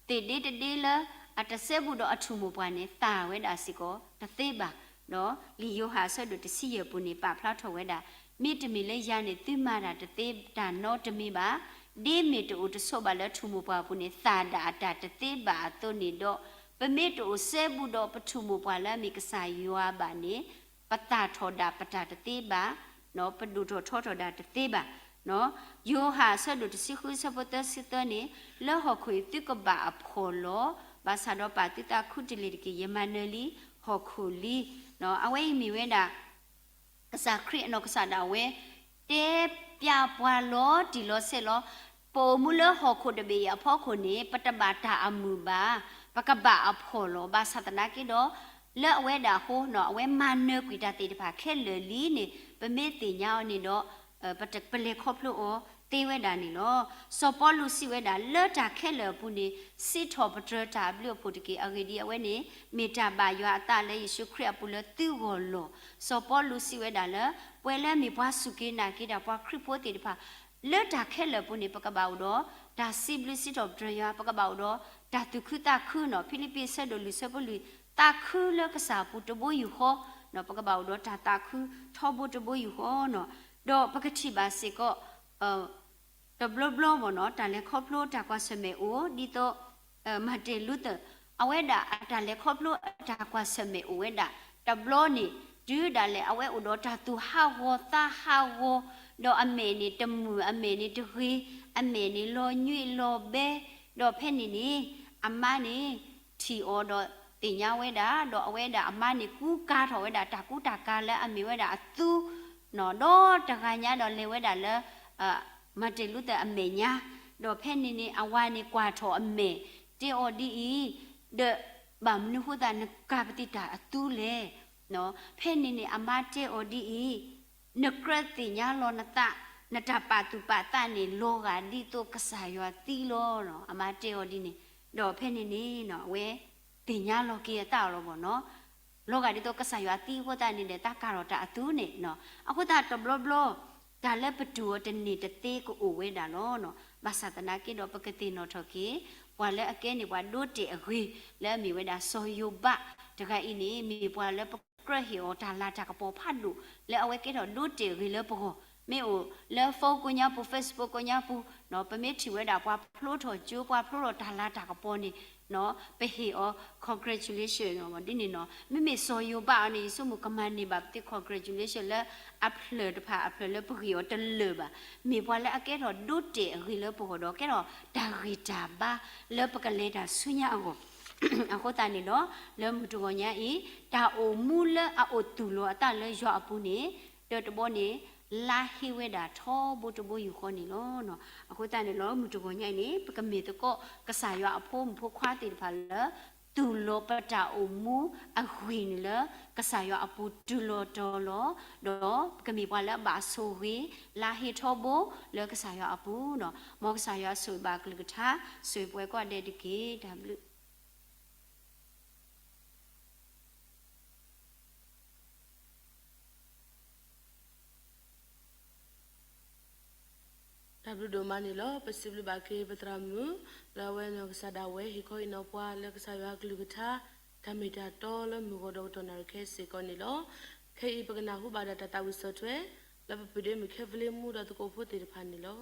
ဒီး သ့ၣ်ဒ့တဒ့လၢအတစဲဘူးဒီးအထူၣ်မိၢ်ပှၢ်န့ၣ် သၣ်ဝဲဒၣ်စ့ၢ်ကီးတသ့ဘၣ်. ဒီးလံာ်ယိၤဟၣ်အဆၢဒိၣ်တဆံယဲၢ်ပူၤန့ၣ် ပာ်ဖျါထီၣ်ဝဲဒၣ်, မ့တမ့ၢ်လၢယၤန့ၣ် သုမၤတၢ်တသ့တၢ်နီတမံၤဘၣ်. ဒ့မ့ၢ်တအိၣ်တဆိးဘၣ်လၢထူၣ်မိၢ်ပှၢ်အပူၤန့ၣ် သၣ်ဒၣ်အတၢ်တသ့ဘၣ်အသိးန့ၣ်ဒီး, ပမ့ၢ်တအိၣ်စဲဘူးဒီးပထူၣ်မိၢ်ပှၢ်လၢအမ့ၢ်ကစၢ်ယွၤဘၣ်န့ၣ်, ပသၣ်ထီၣ်ဒၣ်ပတၢ်တသ့ဘၣ်, ပဒိၣ်ထီၣ်ထီထီၣ်ဒၣ်တသ့ဘၣ်. ယိၤဟၣ်အဆၢဒိၣ်တဆံဃုအဆၢဖိသၢဆံသၢန့ၣ်, လၢဟီၣ်ခိၣ်အံၤသုကဘၣ်အဖှီၣ်လီၤ. ဘၣ်ဆၣ်ဒီးပာ်သုသးခူတလ့ၢ်တက့ၢ်, ယမၤနၢၤလံဟီၣ်ခိၣ်လံ. အဝဲအံၤမ့ၢ်ဝဲဒၣ် ကစၢ်ခရံာ်အနီၢ်ကစၢ်ဒၣ်ဝဲ တဲပျးပှၤလီၤတံၢ်လီၤဆဲးလီၤ. ပအိၣ်မူလၢဟီၣ်ခိၣ်တဘ့ၣ်အံၤအဖီခိၣ်န့ၣ် ပတဘၣ်တၢ်အမုာ်ဘၣ်, ပကဘၣ်အဖှီၣ်လီၤ. ဘၣ်ဆၣ်သနာ်က့ဒီး လၢအဝဲဒၣ်အဃိနီၤ အဝဲမၤနၢၤကွံာ်တၢ်သ့ၣ်တဖၣ်ခဲလၢာ်လံန့ၣ် ပမ့ၢ်သ့ၣ်ညါအီၤန့ၣ်ဒီး ပလဲၤခီဖျိအီၤသ့ဝဲဒၣ်န့ၣ်လီၤ. စီၤပီလူးစံးဝဲဒၣ် လၢတၢ်ခဲလၢာ်အပူၤန့ၣ် စံးထီၣ်ပတြၢၤတၢ်အဘျုးအဖှိၣ်တက့ၢ်. အဂ့ၢ်ဒ်အံၤ အဝဲန့ၣ် မ့ၢ်တၢ်ဘၣ်ယွၤအသးလၢယ့ၣ်ၡူးခရံာ်အပူၤလၢသုဂီၢ်လီၤ. စီၤပီလူးစံးဝဲဒၣ်လၢ ပှၤလၢအမ့ၢ်ပှၤစူၢ်က့ၤနာ်က့ၤတၢ် ပှၤခရံာ်ဖိသ့ၣ်တဖၣ် လၢတၢ်ခဲလၢာ်အပူၤန့ၣ် ပကဘၣ်အိၣ်ဒီး တၢ်စံးဘျုးစံးထီၣ်ပတြၢၤယွၤ ပကဘၣ်အိၣ်ဒီး တၢ်သူၣ်ခုသးခုနီၤ ဖံလံးပံးဆၢဒိၣ်လွံၢ်ဆၢဖိလွံၢ် သးခုလၢကစၢ်အပူၤတဘိယူၢ်ဃီနီၤ ပကဘၣ်အိၣ်ဒီးတၢ်သးခုထီဘိတဘိယူၢ်ဃီနီၤ ဒီးပကထံၣ်ဘၣ်စ့ၢ်ကီး တဘျီဘျီဘၣ်နီၤ တၢ်လဲၤခီဖျိတၢ်ကွၢ်ဆၢၣ်မဲာ်အိၣ် ဒ်သိး Martin Luther အဝဲဒၣ်အတၢ်လဲၤခီဖျိအတၢ်ကွၢ်ဆၢၣ်မဲာ်အိၣ်ဝဲဒၣ် တဘျီန့ၣ် တုၤဒၣ်လဲာ် အဝဲအိၣ်ဒီးတၢ်သူၣ်ဟးဂီၤသးဟးဂီၤ ဒီးအမဲာ်န့ၣ်တမုာ် အမဲာ်န့ၣ်တဂ့ၤ အမဲာ်န့ၣ်လီၤညွံးလီၤဘဲ ဒီးဖဲန့ၣ်န့ၣ် အမါန့ၣ် ထံၣ်အီၤဒီးသ့ၣ်ညါဝဲဒၣ် ဒီးအဝဲဒၣ်အမါန့ၣ် ကူကၤထီၣ်ဝဲဒၣ်တၢ်ကူတၢ်ကၤလၢအမ့ၢ်ဝဲဒၣ်အသူ နီၤ ဒီးတဂၤညါဒီးလဲၤဝဲဒၣ်လၢ Martin Luther အမဲာ်ညါ ဒီးဖဲန့ၣ်န့ၣ် အဝၤန့ၣ်ကွၢ်ထီၣ်အမဲာ် တဲအီၤဒ်အံၤ ဒီးဘၣ်မနုၤဃိသတးနကၤပသံးတၢ်အသူလဲၣ် နီၤ ဖဲန့ၣ်န့ၣ် အမါတဲအီၤဒ်အံၤ နကြၢးသ့ၣ်ညါလီၤနသး နတၢ်ပာ်သူၣ်ပာ်သးန့ၣ် လီၤဂာ်ဒ်သိးကစၢ်ယွၤသံလီၤနီၤ အမါတဲအီၤဒ်န့ၣ် ဒီးဖဲန့ၣ်န့ၣ်နီၤ အဝဲသ့ၣ်ညါလီၤက့ၤအသးအီၤလီၤဘၣ်နီၤ လီၤဂာ်ဒ်သိးကစၢ်ယွၤသံအဃိသတးန့ၣ်ဒီး သးကၤထီၣ်တၢ်အသူန့ၣ်နီၤ အဃိသတးတဘျီဘျီ တၢ်လၢပတူၢ်အီၤတန့ၢ်တသ့ကအိၣ်ဝဲဒၣ်လီၤနီၤ ဘၣ်ဆၣ်သနာ်က့ဒီးပကသ့ၣ်နီၣ်ထီၣ်က့ၤ ပှၤလၢအကဲန့ၣ်ပှၤဒိတဲာ်အဂ့ၤ လၢအမ့ၢ်ဝဲဒၣ်စီၤယိၤဘး တဂၤအံၤန့ၣ် မ့ၢ်ပှၤလၢပကြၢးဟ့ၣ်အီၤတၢ်လၤတၢ်ကပီၤဖးဒိၣ် လၢအဝဲကဲထီၣ်ဒိတဲာ်အဂ့ၤလၢပဂီၢ် မ့ၢ်အိၣ်လၢ phone ကိးညါပူၤ Facebook ကိးညါပူၤ ပမ့ၢ်ထံၣ်ဝဲဒၣ်ပှၤဖျိထီၣ်ကၠိ ပှၤဖျိထီၣ်တၢ်လၤတၢ်ကပီၤန့ၣ် ပဟ့ၣ်အီၤ congratulation ဒ်န့ၣ်နီၤ မ့မ့ၢ်စီၤယိၤဘးအီၤန့ၣ် ယဆိကမိၣ်ကမၤန့ၢ်ဘၣ်ပသ့ congratulation လၢအဖျၢၣ်တဖၣ်အဖျၢၣ်လၢပဂ့ၢ်အီၤတလၢာ်ဘၣ် မ့ၢ်ပှၤလၢအကဲထီၣ်ဒိတဲာ်အဂ့ၤလၢပဂီၢ်ဒီး ကဲထီၣ်တၢ်ဂံၢ်တၢ်ဘါလၢပကလဲၤတၢ်ဆူညါအဂီၢ် အဃိသတးန့ၣ်ဒီး လၢမုၢ်တဂီၤညါအံၤ တၢ်အိၣ်မူလၢအအိၣ်သူၣ်လီၤအသးလၢယွၤအပူၤန့ၣ် တၢတဘီန့ၣ် လါဟ့ဝဲဒၣ်ထီဘိတဘိယူၢ်ဃီန့ၣ်လီၤ. အဃိသတးန့ၣ်လီၤ မုၢ်တဂီၤညါအံၤန့ၣ် ပကမ့ၢ်သကိးကစၢ်ယွၤအဖိမုၣ်ဖိခွါသ့ၣ်တဖၣ်လၢ သူၣ်လီၤပတၢ်အိၣ်မူအဂံၢ်န့ၣ်လၢ ကစၢ်ယွၤအပူၤတုၤလီၤတီၤလီၤ, ဒီးပကမ့ၢ်ပှၤလၢအဘၣ်ဆိၣ်ဂ့ၤ လါဟ့ထီဘိလၢကစၢ်ယွၤအပူၤ, မ်ကစၢ်ယွၤဆိၣ်ဂ့ၤဘၣ်အကလုၢ်ကထါ ဆိၣ်ဂ့ၤပှၤကိးဂၤဒဲးတက့ၢ်. တၢ်ဘျုး တၢ်ဘျုးဒိၣ်မးန့ၣ်လီၤ. ပစံးဘျုးဘၣ်က့ၤပသရၣ်မုၣ် လၢအဝဲနီၢ်ကစၢ်ဒၣ်ဝဲ ဟ့ၣ်ခီဟ့ၣ်နီၤပှၤလၢကစၢ်ယွၤအကလုၢ်ကထါ တၢ်မ့ၢ်တၢ်တီလၢမုၢ်ဂီၤဒီးကတီၢ်နၣ်ရံၣ်ခဲအံၤစ့ၢ်ကီးန့ၣ်လီၤ. ခဲအံၤပကနၢ်ဟူဘၣ်ဒီးတၢ်သးဝံၣ်ဆီၣ်ထွဲ လၢပပုၢ်ဒ့မုၣ်ခဲဖလ့မူဒီးသကိးဖိသ့ၣ်တဖၣ်န့ၣ်လီၤ.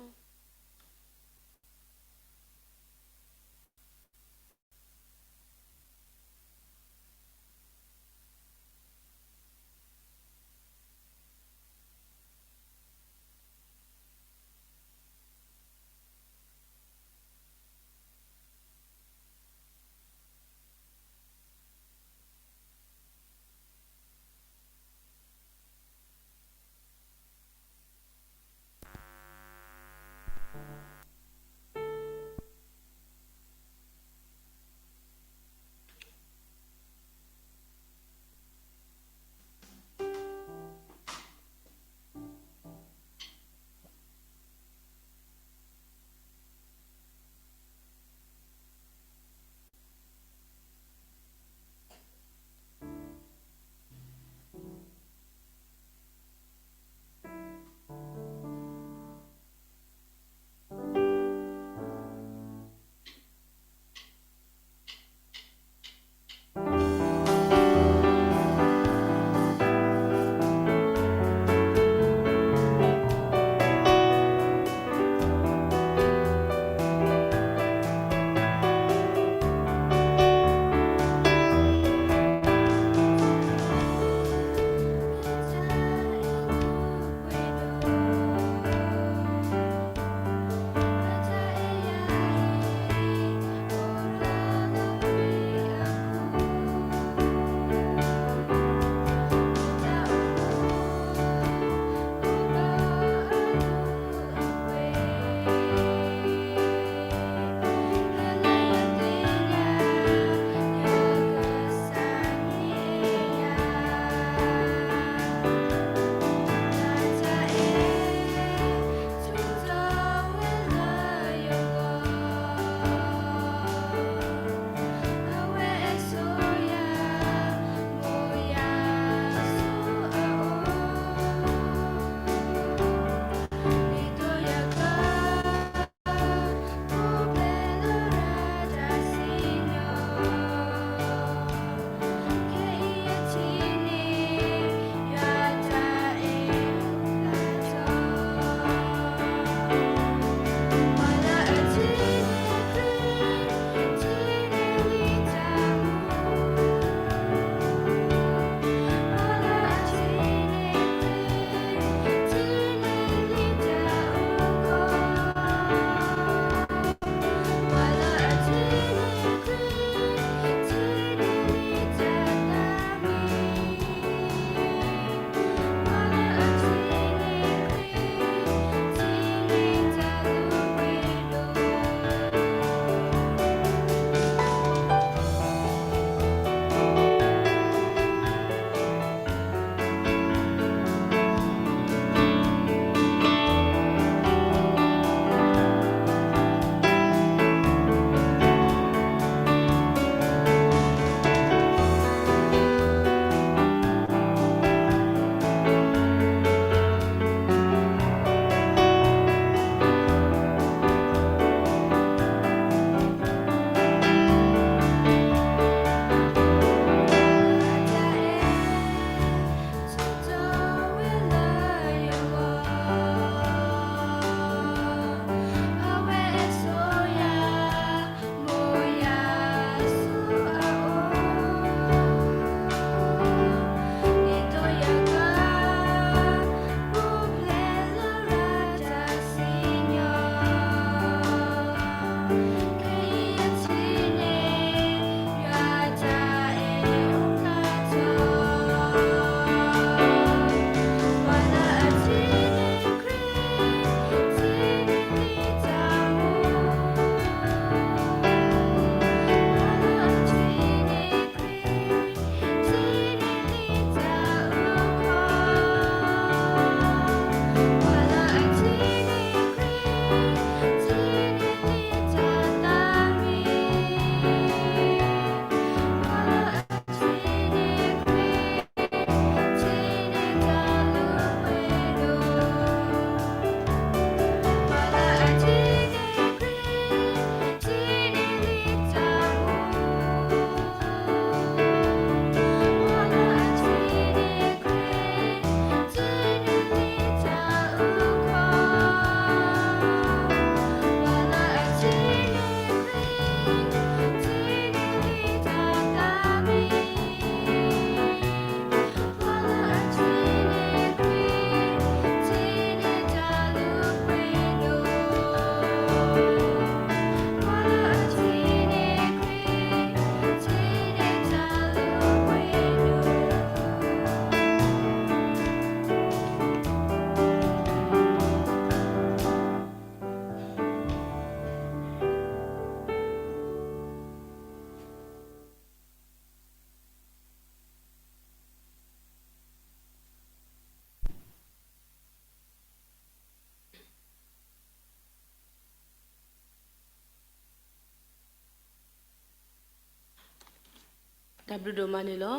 တၢ်ဘျုးဒိၣ်မးန့ၣ်လီၤ.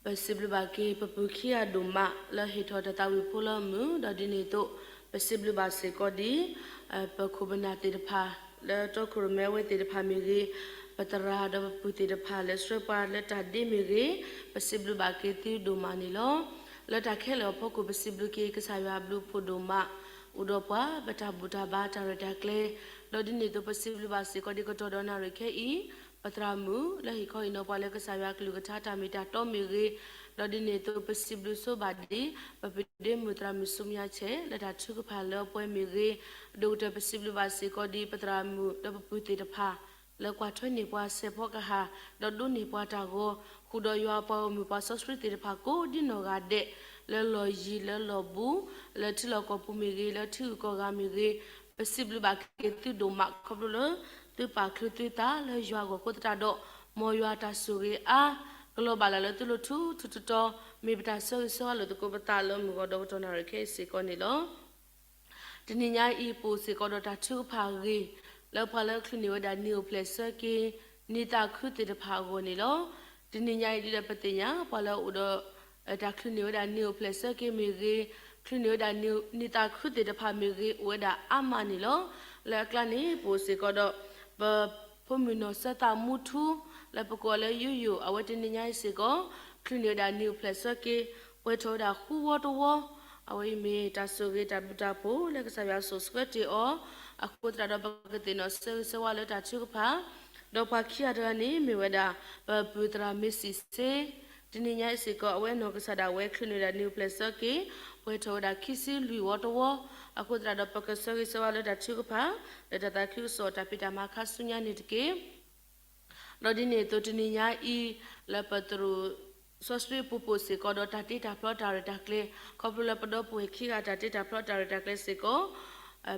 ပစံးဘျုးဘၣ်က့ၤ ပပုၢ်ခံဂၤဒိၣ်မး လၢဟ့ၣ်ထီၣ်တၢ်သးဝံၣ်ဖိလၢအမုာ်, ဒီးဒ်န့ၣ်အသိး ပစံးဘျုးဘၣ်စ့ၢ်ကီးဒ် ပခိၣ်ပနၢ်သ့ၣ်တဖၣ် လၢတီခိၣ်ရိၣ်မဲဝဲသ့ၣ်တဖၣ်မ့ၢ်ဂ့ၤ, ပသရၣ်ဒီးပပုၢ်သ့ၣ်တဖၣ် လဲၤဆှၢပှၤလၢတၢ်ဒ့မ့ၢ်ဂ့ၤ, ပစံးဘျုးဘၣ်က့ၤသုဒိၣ်မးန့ၣ်လီၤ. လၢတၢ်ခဲလၢာ်အဖီခိၣ် ပစံးဘျုးက့ၤကစၢ်ယွၤအဘျုးအဖှိၣ်ဒိၣ်မး အိၣ်ဒီးပှၤ ပတၢ်ဘူၣ်တၢ်ဘါတၢ်ရဲၣ်တၢ်ကျဲၤ, ဒီးဒ်န့ၣ်အသိး ပစံးဘျုးဘၣ်စ့ၢ်ကီးဒ်ကတီၢ်ဒီးနၣ်ရံၣ်ခဲအံၤ ပသရၣ်မုၣ် လၢဟ့ၣ်ခီဟ့ၣ်နီၤပှၤလၢကစၢ်ယွၤအကလုၢ်ကထါတၢ်မ့ၢ်တၢ်တီမ့ၢ်ဂ့ၤ, ဒီးဒ်န့ၣ်အသိး ပစံးဘျုးဆိဘၣ်ဒ် ပပုၢ်ဒ့မုၣ်သရၣ်မုၣ်ဆူမဲာ်ညါဆဲး လၢတၢ်ထုကဖၣ်လၢအပှဲၤမ့ၢ်ဂ့ၤ, ဒီးကတၢၢ်ပစံးဘျုးဘၣ်စ့ၢ်ကီးဒ် ပသရၣ်မုၣ်ဒီးပပုၢ်သ့ၣ်တဖၣ် လၢကွၢ်ထွဲန့ၢ်ပှၤဆဲးဖီကဟၣ်, ဒီးဒိးန့ၢ်ပှၤတၢ်ဂီၤ, ဃုာ်ဒီးယွၤအပှၤဂီၢ်မုၢ်ပှၤစီဆှံသ့ၣ်တဖၣ်ကိးဒ်နီၢ်ဂၤဒဲး, လၢလီၢ်ယံၤလၢလီၢ်ဘူး, လၢထံလီၢ်ကီၢ်ပူၤမ့ၢ်ဂ့ၤ, လၢထံဂုၤကီၢ်ဂၤမ့ၢ်ဂ့ၤ, ပစံးဘျုးဘၣ်က့ၤသုဒိၣ်မး ခီဖျိလၢ သုပာ်ချုးသုသးလၢယွၤအဂီၢ်အဃိသတးဒီး မ်ယွၤအတၢ်ဆိၣ်ဂ့ၤအါ ကလီၤဘၣ်လၢ်လၢသုလိၤထူထူတီတီ, မ့ၢ်ပတၢ်ဆၢဂ့ၤဆၢဝါလိာ်သကိးပသးလၢမုၢ်ဂီၤဒီးကတီၢ်နၣ်ရံၣ်ခဲအံၤစ့ၢ်ကီးန့ၣ်လီၤ. တနံၤညါအံၤ ပအိၣ်စ့ၢ်ကီးဒီးတၢ်ထုကဖၣ်အဂ့ၢ် လၢပှၤလၢချုးန့ၢ်ဝဲဒၣ်နံၤအိၣ်ဖျဲၣ်ဆၢက့ၤ နံၤသးခုသ့ၣ်တဖၣ်အဂီၢ်န့ၣ်လီၤ. တနံၤညါအံၤ ဒ်ဒီးပသ့ၣ်ညါ ပှၤလၢအအိၣ်ဒီး တၢ်ချုးန့ၢ်ဝဲဒၣ်နံၤအိၣ်ဖျဲၣ်ဆၢက့ၤမ့ၢ်ဂ့ၤ, ချုးန့ၢ်ဝဲဒၣ်နံၤသးခုသ့ၣ်တဖၣ်မ့ၢ်ဂ့ၤ အိၣ်ဝဲဒၣ်အါမးန့ၣ်လီၤ. လၢအကျါန့ၣ် ပအိၣ်စ့ၢ်ကီးဒီး ပဖိမုၣ်နီၢ်စၢသးမူထူ လၢပကိးအီၤလၢယိယိာ် အဝဲတနံၤညါအံၤစ့ၢ်ကီး ချုးန့ၢ်ဝဲဒၣ်နံၤအိၣ်ဖျဲၣ်ဆၢက့ၤ ပှဲၤထီၣ်ဝဲဒၣ်ဃုဝီတဝီ, အဝဲအံၤမ့ၢ်တၢ်ဆိၣ်ဂ့ၤတၢ်ဘျုးတၢ်ဖှိၣ်လၢကစၢ်ယွၤစိာ်ဆှၢတ့ၢ်အီၤ, အဃိသတးဒီး ပကသ့ၣ်နီၣ်ဆၢဂ့ၤဆၢဝါလၢတၢ်ထုကဖၣ်, ဒီးပှၤခံဂၤတဂၤန့ၣ် မ့ၢ်ဝဲဒၣ် ပပုၢ်သရၣ်မ့ၢ်စံးစ့ တနံၤညါအံၤစ့ၢ်ကီး အဝဲနီၢ်ကစၢ်ဒၣ်ဝဲ ချုးန့ၢ်ဝဲဒၣ်နံၤအိၣ်ဖျဲၣ်ဆၢက့ၤ ပှဲၤထီၣ်ဝဲဒၣ်ခံဆံလွံၢ်ဝီတဝီ, အဃိသတးဒီး ပကဆၢဂ့ၤဆၢဝါလၢတၢ်ထုကဖၣ် လၢတၢ်သးခုကစီၣ်တၢ်ဖံးတၢ်မၤခါဆူညါန့ၣ်တက့ၢ်. ဒီးဒ်န့ၣ်အသိးတနံၤညါအံၤ လၢပသရိာ်စီဆှံပူၤပအိၣ်စ့ၢ်ကီးဒီးတၢ်တ့တၢ်ဖျီတၢ်ရဲၣ်တၢ်ကျဲၤ, ခီဖျိလၢပဒီပုၢ်ဝဲၢ်ခံဂၤတၢ်တ့တၢ်ဖျီတၢ်ရဲၣ်တၢ်ကျဲၤစ့ၢ်ကီး,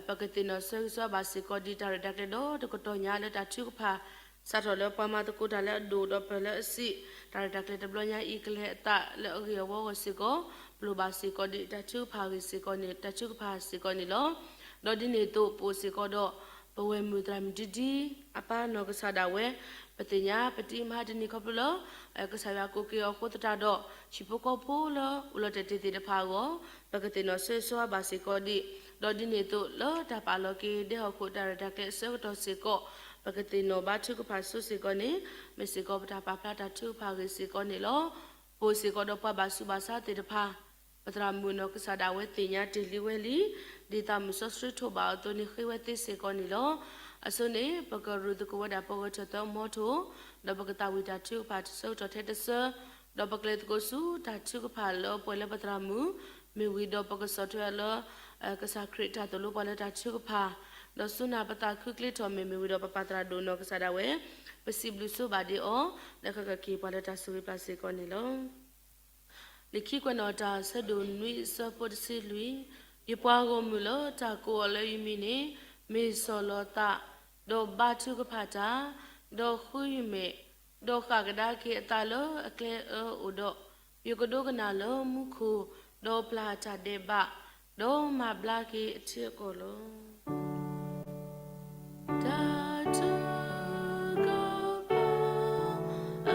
ပကသ့ၣ်နီၣ်ဆၢဂ့ၤဆၢဝါဘၣ်စ့ၢ်ကီးဒ်တၢ်ရဲၣ်တၢ်ကျဲၤဒီးတကတီၢ်ညါလၢတၢ်ထုကဖၣ် စးထီၣ်လၢပှၤမၤသကိးတၢ်လၢအဒိၣ်ဒီးပၢၢ်လၢအဆံး, တၢ်ရဲၣ်တၢ်ကျဲၤတဘျီညါအံၤ ကလဲၤအသးလၢအဂ့ၢ်အဝီအဂီၢ်စ့ၢ်ကီး, ပလိၣ်ဘၣ်စ့ၢ်ကီးဒ်တၢ်ထုကဖၣ်အဂ့ၢ်စ့ၢ်ကီးန့ၣ် တၢ်ထုကဖၣ်စ့ၢ်ကီးန့ၣ်လီၤ. ဒီးဒ်န့ၣ်အသိးပအိၣ်စ့ၢ်ကီးဒီး ပဝဲၢ်မုၣ်သရၣ်မုၣ်ဒံဒံ အပၢ်နီၢ်ကစၢ်ဒၣ်ဝဲ, ပသ့ၣ်ညါပတံၤမဟါတနံၤခီဖျိလၢ ကစၢ်ယွၤကိးက့ၤအီၤအဃိသတးဒီး ဟံၣ်ဖိဃီဖိလၢအိၣ်လီၤတဲာ်တ့ၢ်သ့ၣ်တဖၣ်အဂီၢ် ပကသ့ၣ်နီၣ်ဆၢဂ့ၤဆၢဝါဘၣ်စ့ၢ်ကီးဒံး, ဒီးဒ်န့ၣ်အသိးလၢတၢ်ပာ်လီၤက့ၤဒဲဟီၣ်ခိၣ်တၢ်ရဲၣ်တၢ်ကျဲၤအဆၢကတီၢ်စ့ၢ်ကီး ပကသ့ၣ်နီၣ်ဘါထုကဖၣ်ဆိစ့ၢ်ကီးန့ၣ် မ့ၢ်စ့ၢ်ကီးပတၢ်ပာ်ဖျါတၢ်ထုကဖၣ်အဂ့ၢ်စ့ၢ်ကီးန့ၣ်လီၤ. ပအိၣ်စ့ၢ်ကီးဒီးပှၤဘၣ်ဆူးဘၣ်ဆါသ့ၣ်တဖၣ်, ပသရၣ်မုၣ်နီၢ်ကစၢ်ဒၣ်ဝဲသ့ၣ်ညါတ့ၢ်လံဝဲလံ, ဒ်သးမုၣ်စီဆှံထိးဘၣ်အသိးန့ၣ်ဃ့ဝဲသ့စ့ၢ်ကီးန့ၣ်လီၤ. အဆိန့ၣ် ပကရူၢ်သကိးဝဲဒၣ်ပဂဲၤထၢၣ်သၢမီထိၣ်, ဒီးပကသးဝံၣ်တၢ်ထုကဖၣ်တဆၢကတီၢ်ထဲတဆၢ, ဒီးပကလဲၤသကိးဆူတၢ်ထုကဖၣ်လၢပှဲၤလၢပသရၣ်မုၣ်, မ့ၢ်ဝံၤဒီးပကဆီၣ်ထွဲအီၤလၢ ကစၢ်ခရံာ်တၢ်သိၣ်လိပှၤလၢတၢ်ထုကဖၣ်, ဒီးဆူနၢ်ပသးခုချ့ထီၣ်မ့ၢ်မ့ၢ်ဝံၤဒီးပပၢ်သရၣ်ဒိၣ်နီၢ်ကစၢ်ဒၣ်ဝဲ, ပစံးဘျုးဆိဘၣ်ဒ့အီၤ, လၢကကက့ၤပှၤလၢတၢ်ဆိၣ်ဂ့ၤပျၢ်စ့ၢ်ကီးန့ၣ်လီၤ. လံာ်ခံကွဲးနီၣ်တၢ်အဆၢဒိၣ်နွံအဆၢဖိတဆံလွံၢ်, ယပှၤဂီၢ်မုၢ်လၢတၢ်ကိးအီၤလၢယမံၤန့ၣ်, မ့ၢ်စီၤလီၤသး, ဒီးဘါထုကဖၣ်တၢ်, ဒီးဃုယမဲာ်, ဒီးဃၣ်ကဒါက့ၤအသးလၢအကျဲအၢအိၣ်ဒီး, ယကဒိကနၣ်လၢမူခိၣ်, ဒီးပျၢ်တၢ်ဒဲးဘး, ဒီးမၤဘျါက့ၤအထံအကီၢ်လီၤ. တၢ်ထုကဖၣ်အ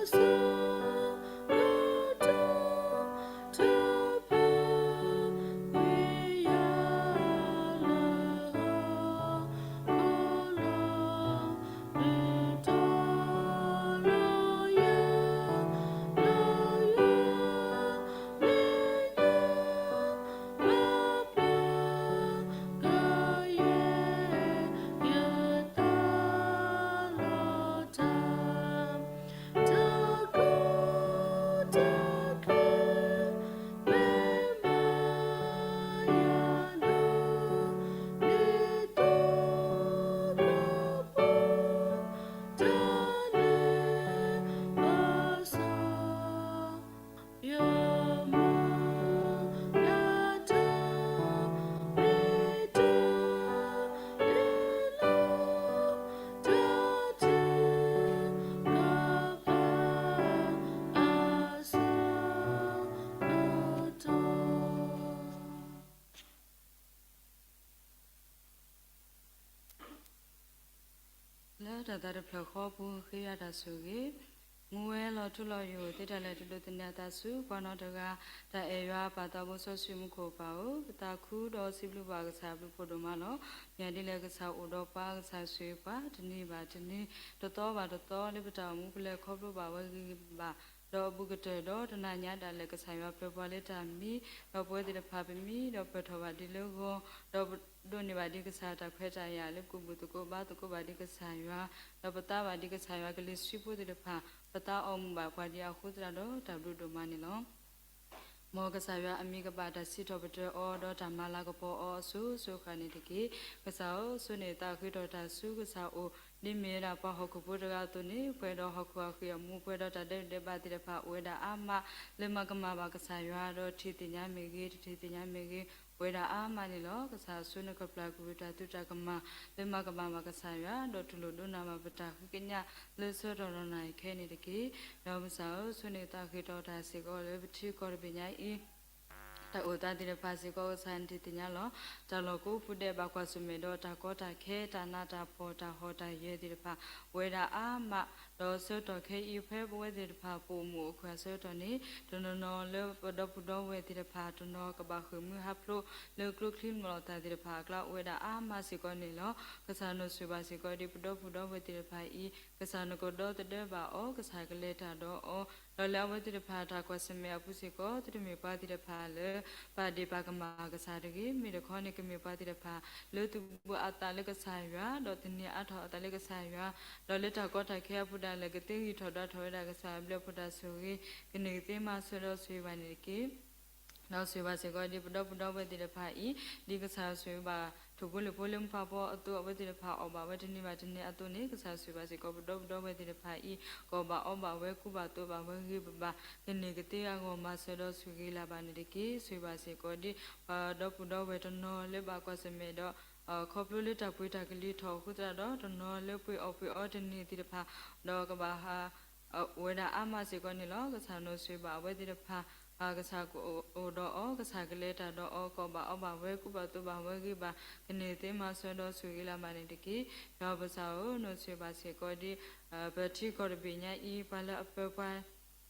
ဆၢကတီၢ် တပၢၤကွံာ်ယၤလၢဟီၣ်ခိၣ်လီၤ. လၢတၢ်သးတဖျၢၣ်ဃီအပူၤ ဃ့ယၤတၢ်ဆိၣ်ဂ့ၤ, မူဝဲလီၤထူလီၤယိာ်သ့တၢ်လၢ တဒိးသန့ၤအသးဆူပှၤနီတဂၤ, တၢ်အဲၣ်ယွၤပၢ်သးဘိစီဆှံမူခိၣ်ပၢ်ဧၢ, ပသးခုဒီးစံးဘျုးဘၣ်ကစၢ်အဘျုးဖးဒိၣ်မးလီၤ. မ့ၢ်ဒ်လဲၣ်ကစၢ်အိၣ်ဒီးပှၤ, ကစၢ်ဆိၣ်ဂ့ၤပှၤတနံၤဘၣ်တနံၤ, တသီဘၣ်တသီ လၢပတၢ်အိၣ်မူပူၤ လဲၤခီဖျိဘၣ်ဝဲဂ့ၤဂ့ၤဘၣ်ဘၣ်, ဒီးအဘူးကတၢၢ်ဒီးတနၤညါဒၣ်လဲာ် ကစၢ်ယွၤပၢၤပှၤလၢတၢ်မံ, ဒီးပဝဲသ့ၣ်တဖၣ်ပမံဒီးပၢၢ်ထီၣ်ဘၣ်ဒံးလၢဂီၤ, ဒီးပဒိးန့ၢ်ဘၣ်ဒံးကစၢ်တၢ်ခွဲးတၢ်ယာ်လၢပကဘူၣ်သကိးဘါသကိးဘၣ်ဒံးကစၢ်ယွၤ, ဒီးပသါဘၣ်ဒံးကစၢ်ယွၤကလံၤဆှံဖိသ့ၣ်တဖၣ်, ပသါအီၣ်မူၤဘၣ်ပှၤဒံးအဃိသတးဒီး တၢ်ဘျုးဒိၣ်မးန့ၣ်လီၤ. မ်ကစၢ်ယွၤအမံၤကဘၣ်တၢ်စံးထီၣ်ပတြၢၤအီၤ ဒီးတၢ်မၤလၤကပီၤအီၤအစိၤစိၤအဃၣ်န့ၣ်တက့ၢ်. ကစၢ်ဧၢ, ဆိန့ၢ်သးဃ့ထီၣ်တၢ်ဆူကစၢ်အအိၣ်, ဒ်မ့ၢ်ဝဲဒၣ်ပှၤဟီၣ်ခိၣ်ဖိတဂၤအသိးန့ၣ်, ပှဲၤဒီးဟီၣ်ခိၣ်အဃံၢ်အမူ, ပှဲၤဒီးတၢ်ဒဲးဘးသ့ၣ်တဖၣ် အိၣ်ဝဲဒၣ်အါမး လၢမၤကမၣ်ဘၣ်ကစၢ်ယွၤ, ဒီးထံၣ်သ့ၣ်ညါမ့ၢ်ဂ့ၤ, တထံၣ်သ့ၣ်ညါမ့ၢ်ဂ့ၤ, အိၣ်ဝဲဒၣ်အါမးန့ၣ်လီၤ. ကစၢ်ဧၢ, ဆိနကပျၢ်ကရူၢ်တၢ်သုးတၢ်ကမၣ် လၢမၤကမၣ်ဘၣ်ကစၢ်ယွၤ, ဒီးတူၢ်လိာ်ဒိကနၣ်ဘၣ်ပတၢ်ဃ့ကညးလၢဆၢကတီၢ်လီၤနၤအံၤခဲအံၤန့ၣ်တက့ၢ်. ဒီးကစၢ်ဧၢ, ဆိန့ၢ်သးဃ့ထီၣ်တၢ်စ့ၢ်ကီးလၢပထံကီၢ်တဘ့ၣ်ညါအံၤ တၢ်အိၣ်သးသ့ၣ်တဖၣ်စ့ၢ်ကီး ကစၢ်နထံၣ်သ့ၣ်ညါလီၤ. တၢ်လီၢ်ကိးပူၤဒဲး ဘၣ်ကွၢ်ဆၢၣ်မဲာ်ဒီးတၢ်ကီတၢ်ခဲ, တၢ်နးတၢ်ဖှီၣ်, တၢ်ဟီၣ်တၢ်ယၢၤသ့ၣ်တဖၣ် အိၣ်ဝဲဒၣ်အါမး, ဒီးဆၢကတီၢ်ခဲအံၤ ဖဲပဝဲသ့ၣ်တဖၣ်ပအိၣ်မူအိၣ်ခွဲးအဆၢကတီၢ်န့ၣ်, တနီၤနီၤလၢပဒီပုၢ်ဒီဝဲၢ်သ့ၣ်တဖၣ်, တနီၤကဘၣ်ဃ့ၢ်မှံဟးဖျိးလၢကျိချံမျိာ်လိာ်သးသ့ၣ်တဖၣ်အကျါ အိၣ်ဝဲဒၣ်အါမးစ့ၢ်ကီးန့ၣ်လီၤ. ကစၢ်နီၢ်ဆိၣ်ဂ့ၤဘၣ်စ့ၢ်ကီးဒ်ပဒီပုၢ်ဒီဝဲၢ်သ့ၣ်တဖၣ်အံၤ, ကစၢ်နကဒီသဒၢဘၣ်အီၤ, ကစၢ်ကလဲၤတၢ်ဒီးအီၤ, ဒီးလၢအဝဲသ့ၣ်တဖၣ်တၢ်ကွၢ်ဆၢၣ်မဲာ်အပူၤစ့ၢ်ကီး သုတမ့ၢ်ပှၤသ့ၣ်တဖၣ်လၢ ပာ်ဒ့ၣ်ပာ်ကမၣ်ကစၢ်တဂ့ၤ, မ့ၢ်တခီန့ၣ် ကမ့ၢ်ပှၤသ့ၣ်တဖၣ် လၢသူၣ်ဘှံးအသးလၢကစၢ်ယွၤ, ဒီးသန့ၤအါထီၣ်အသးလၢကစၢ်ယွၤ, ဒီးလၢတၢ်ကီတၢ်ခဲအပူၤဒၣ်လဲာ် ကသ့ဂံၢ်ထီၣ်ဒွးထီၣ်ဝဲဒၣ်ကစၢ်အဘျုးအဖှိၣ်တၢ်ဆိၣ်ဂ့ၤ, ကန့ၢ်ကသ့မၤစၢၤဒီးဆိၣ်ဂ့ၤဘၣ်န့ၣ်တက့ၢ်. ဒီးဆိၣ်ဂ့ၤဘၣ်စ့ၢ်ကီးဒ်ပဒီပုၢ်ဒီဝဲၢ်သ့ၣ်တဖၣ်အံၤ, ဒ်ကစၢ်ဆိၣ်ဂ့ၤဘၣ် ထိၣ်ဖိလံၣ်ဖိလၢမုၢ်ဖးဖီအသိး အဝဲသ့ၣ်တဖၣ်အီၣ်ဘၣ်ဝဲတနံၤဘၣ်တနံၤအသိးန့ၣ်, ကစၢ်ဆိၣ်ဂ့ၤဘၣ်စ့ၢ်ကီးပဒီပုၢ်ဒီဝဲၢ်သ့ၣ်တဖၣ်အံၤ, ကအီၣ်ဘၣ်အီဘၣ်ဝဲ ကူဘၣ်သိးဘၣ်ဝဲဂ့ၤဘၣ်ဘၣ်, ကန့ၢ်ကသ့အဂီၢ်မၤစၢၤဒီးဆိၣ်ဂ့ၤလၢ်ဘၣ်န့ၣ်တက့ၢ်. ဆိၣ်ဂ့ၤဘၣ်စ့ၢ်ကီးဒ် ပဒီပုၢ်ဒီဝဲၢ်တနီၤလၢဘၣ်ကွၢ်ဆၢၣ်မဲာ်ဒီး ခီဖျိလၢတၢ်ပှ့ၤတၢ်ကလံၤထီၣ်အဃိသတးဒီး တနီၤလၢပှ့ၤအီၣ်ပှ့ၤအီတန့ၢ်သ့ၣ်တဖၣ်, ဒီးကဘၣ်ဟး အိၣ်ဝဲဒၣ်အါမးစ့ၢ်ကီးန့ၣ်လီၤ. ကစၢ်နီၢ်ဆိၣ်ဂ့ၤဘၣ်အဝဲသ့ၣ်တဖၣ်, ကစၢ်ကအိၣ်ဒီးအီၤ, ကစၢ်ကလဲၤတၢ်ဒီးအီၤ, ကအီၣ်ဘၣ်အီဘၣ်ဝဲ ကူဘၣ်သိးဘၣ်ဝဲဂ့ၤဘၣ်, ကန့ၢ်သ့မၤစၢၤဒီးဆိၣ်ဂ့ၤလၢ်ဘၣ်န့ၣ်တက့ၢ်. ယွၤပကစၢ်ဧၢ, နီၢ်ဆိၣ်ဂ့ၤဘၣ်စ့ၢ်ကီးဒ် ပထံကီၢ်တဘ့ၣ်ညါအံၤ ပှၤလၢအပၢပှၤ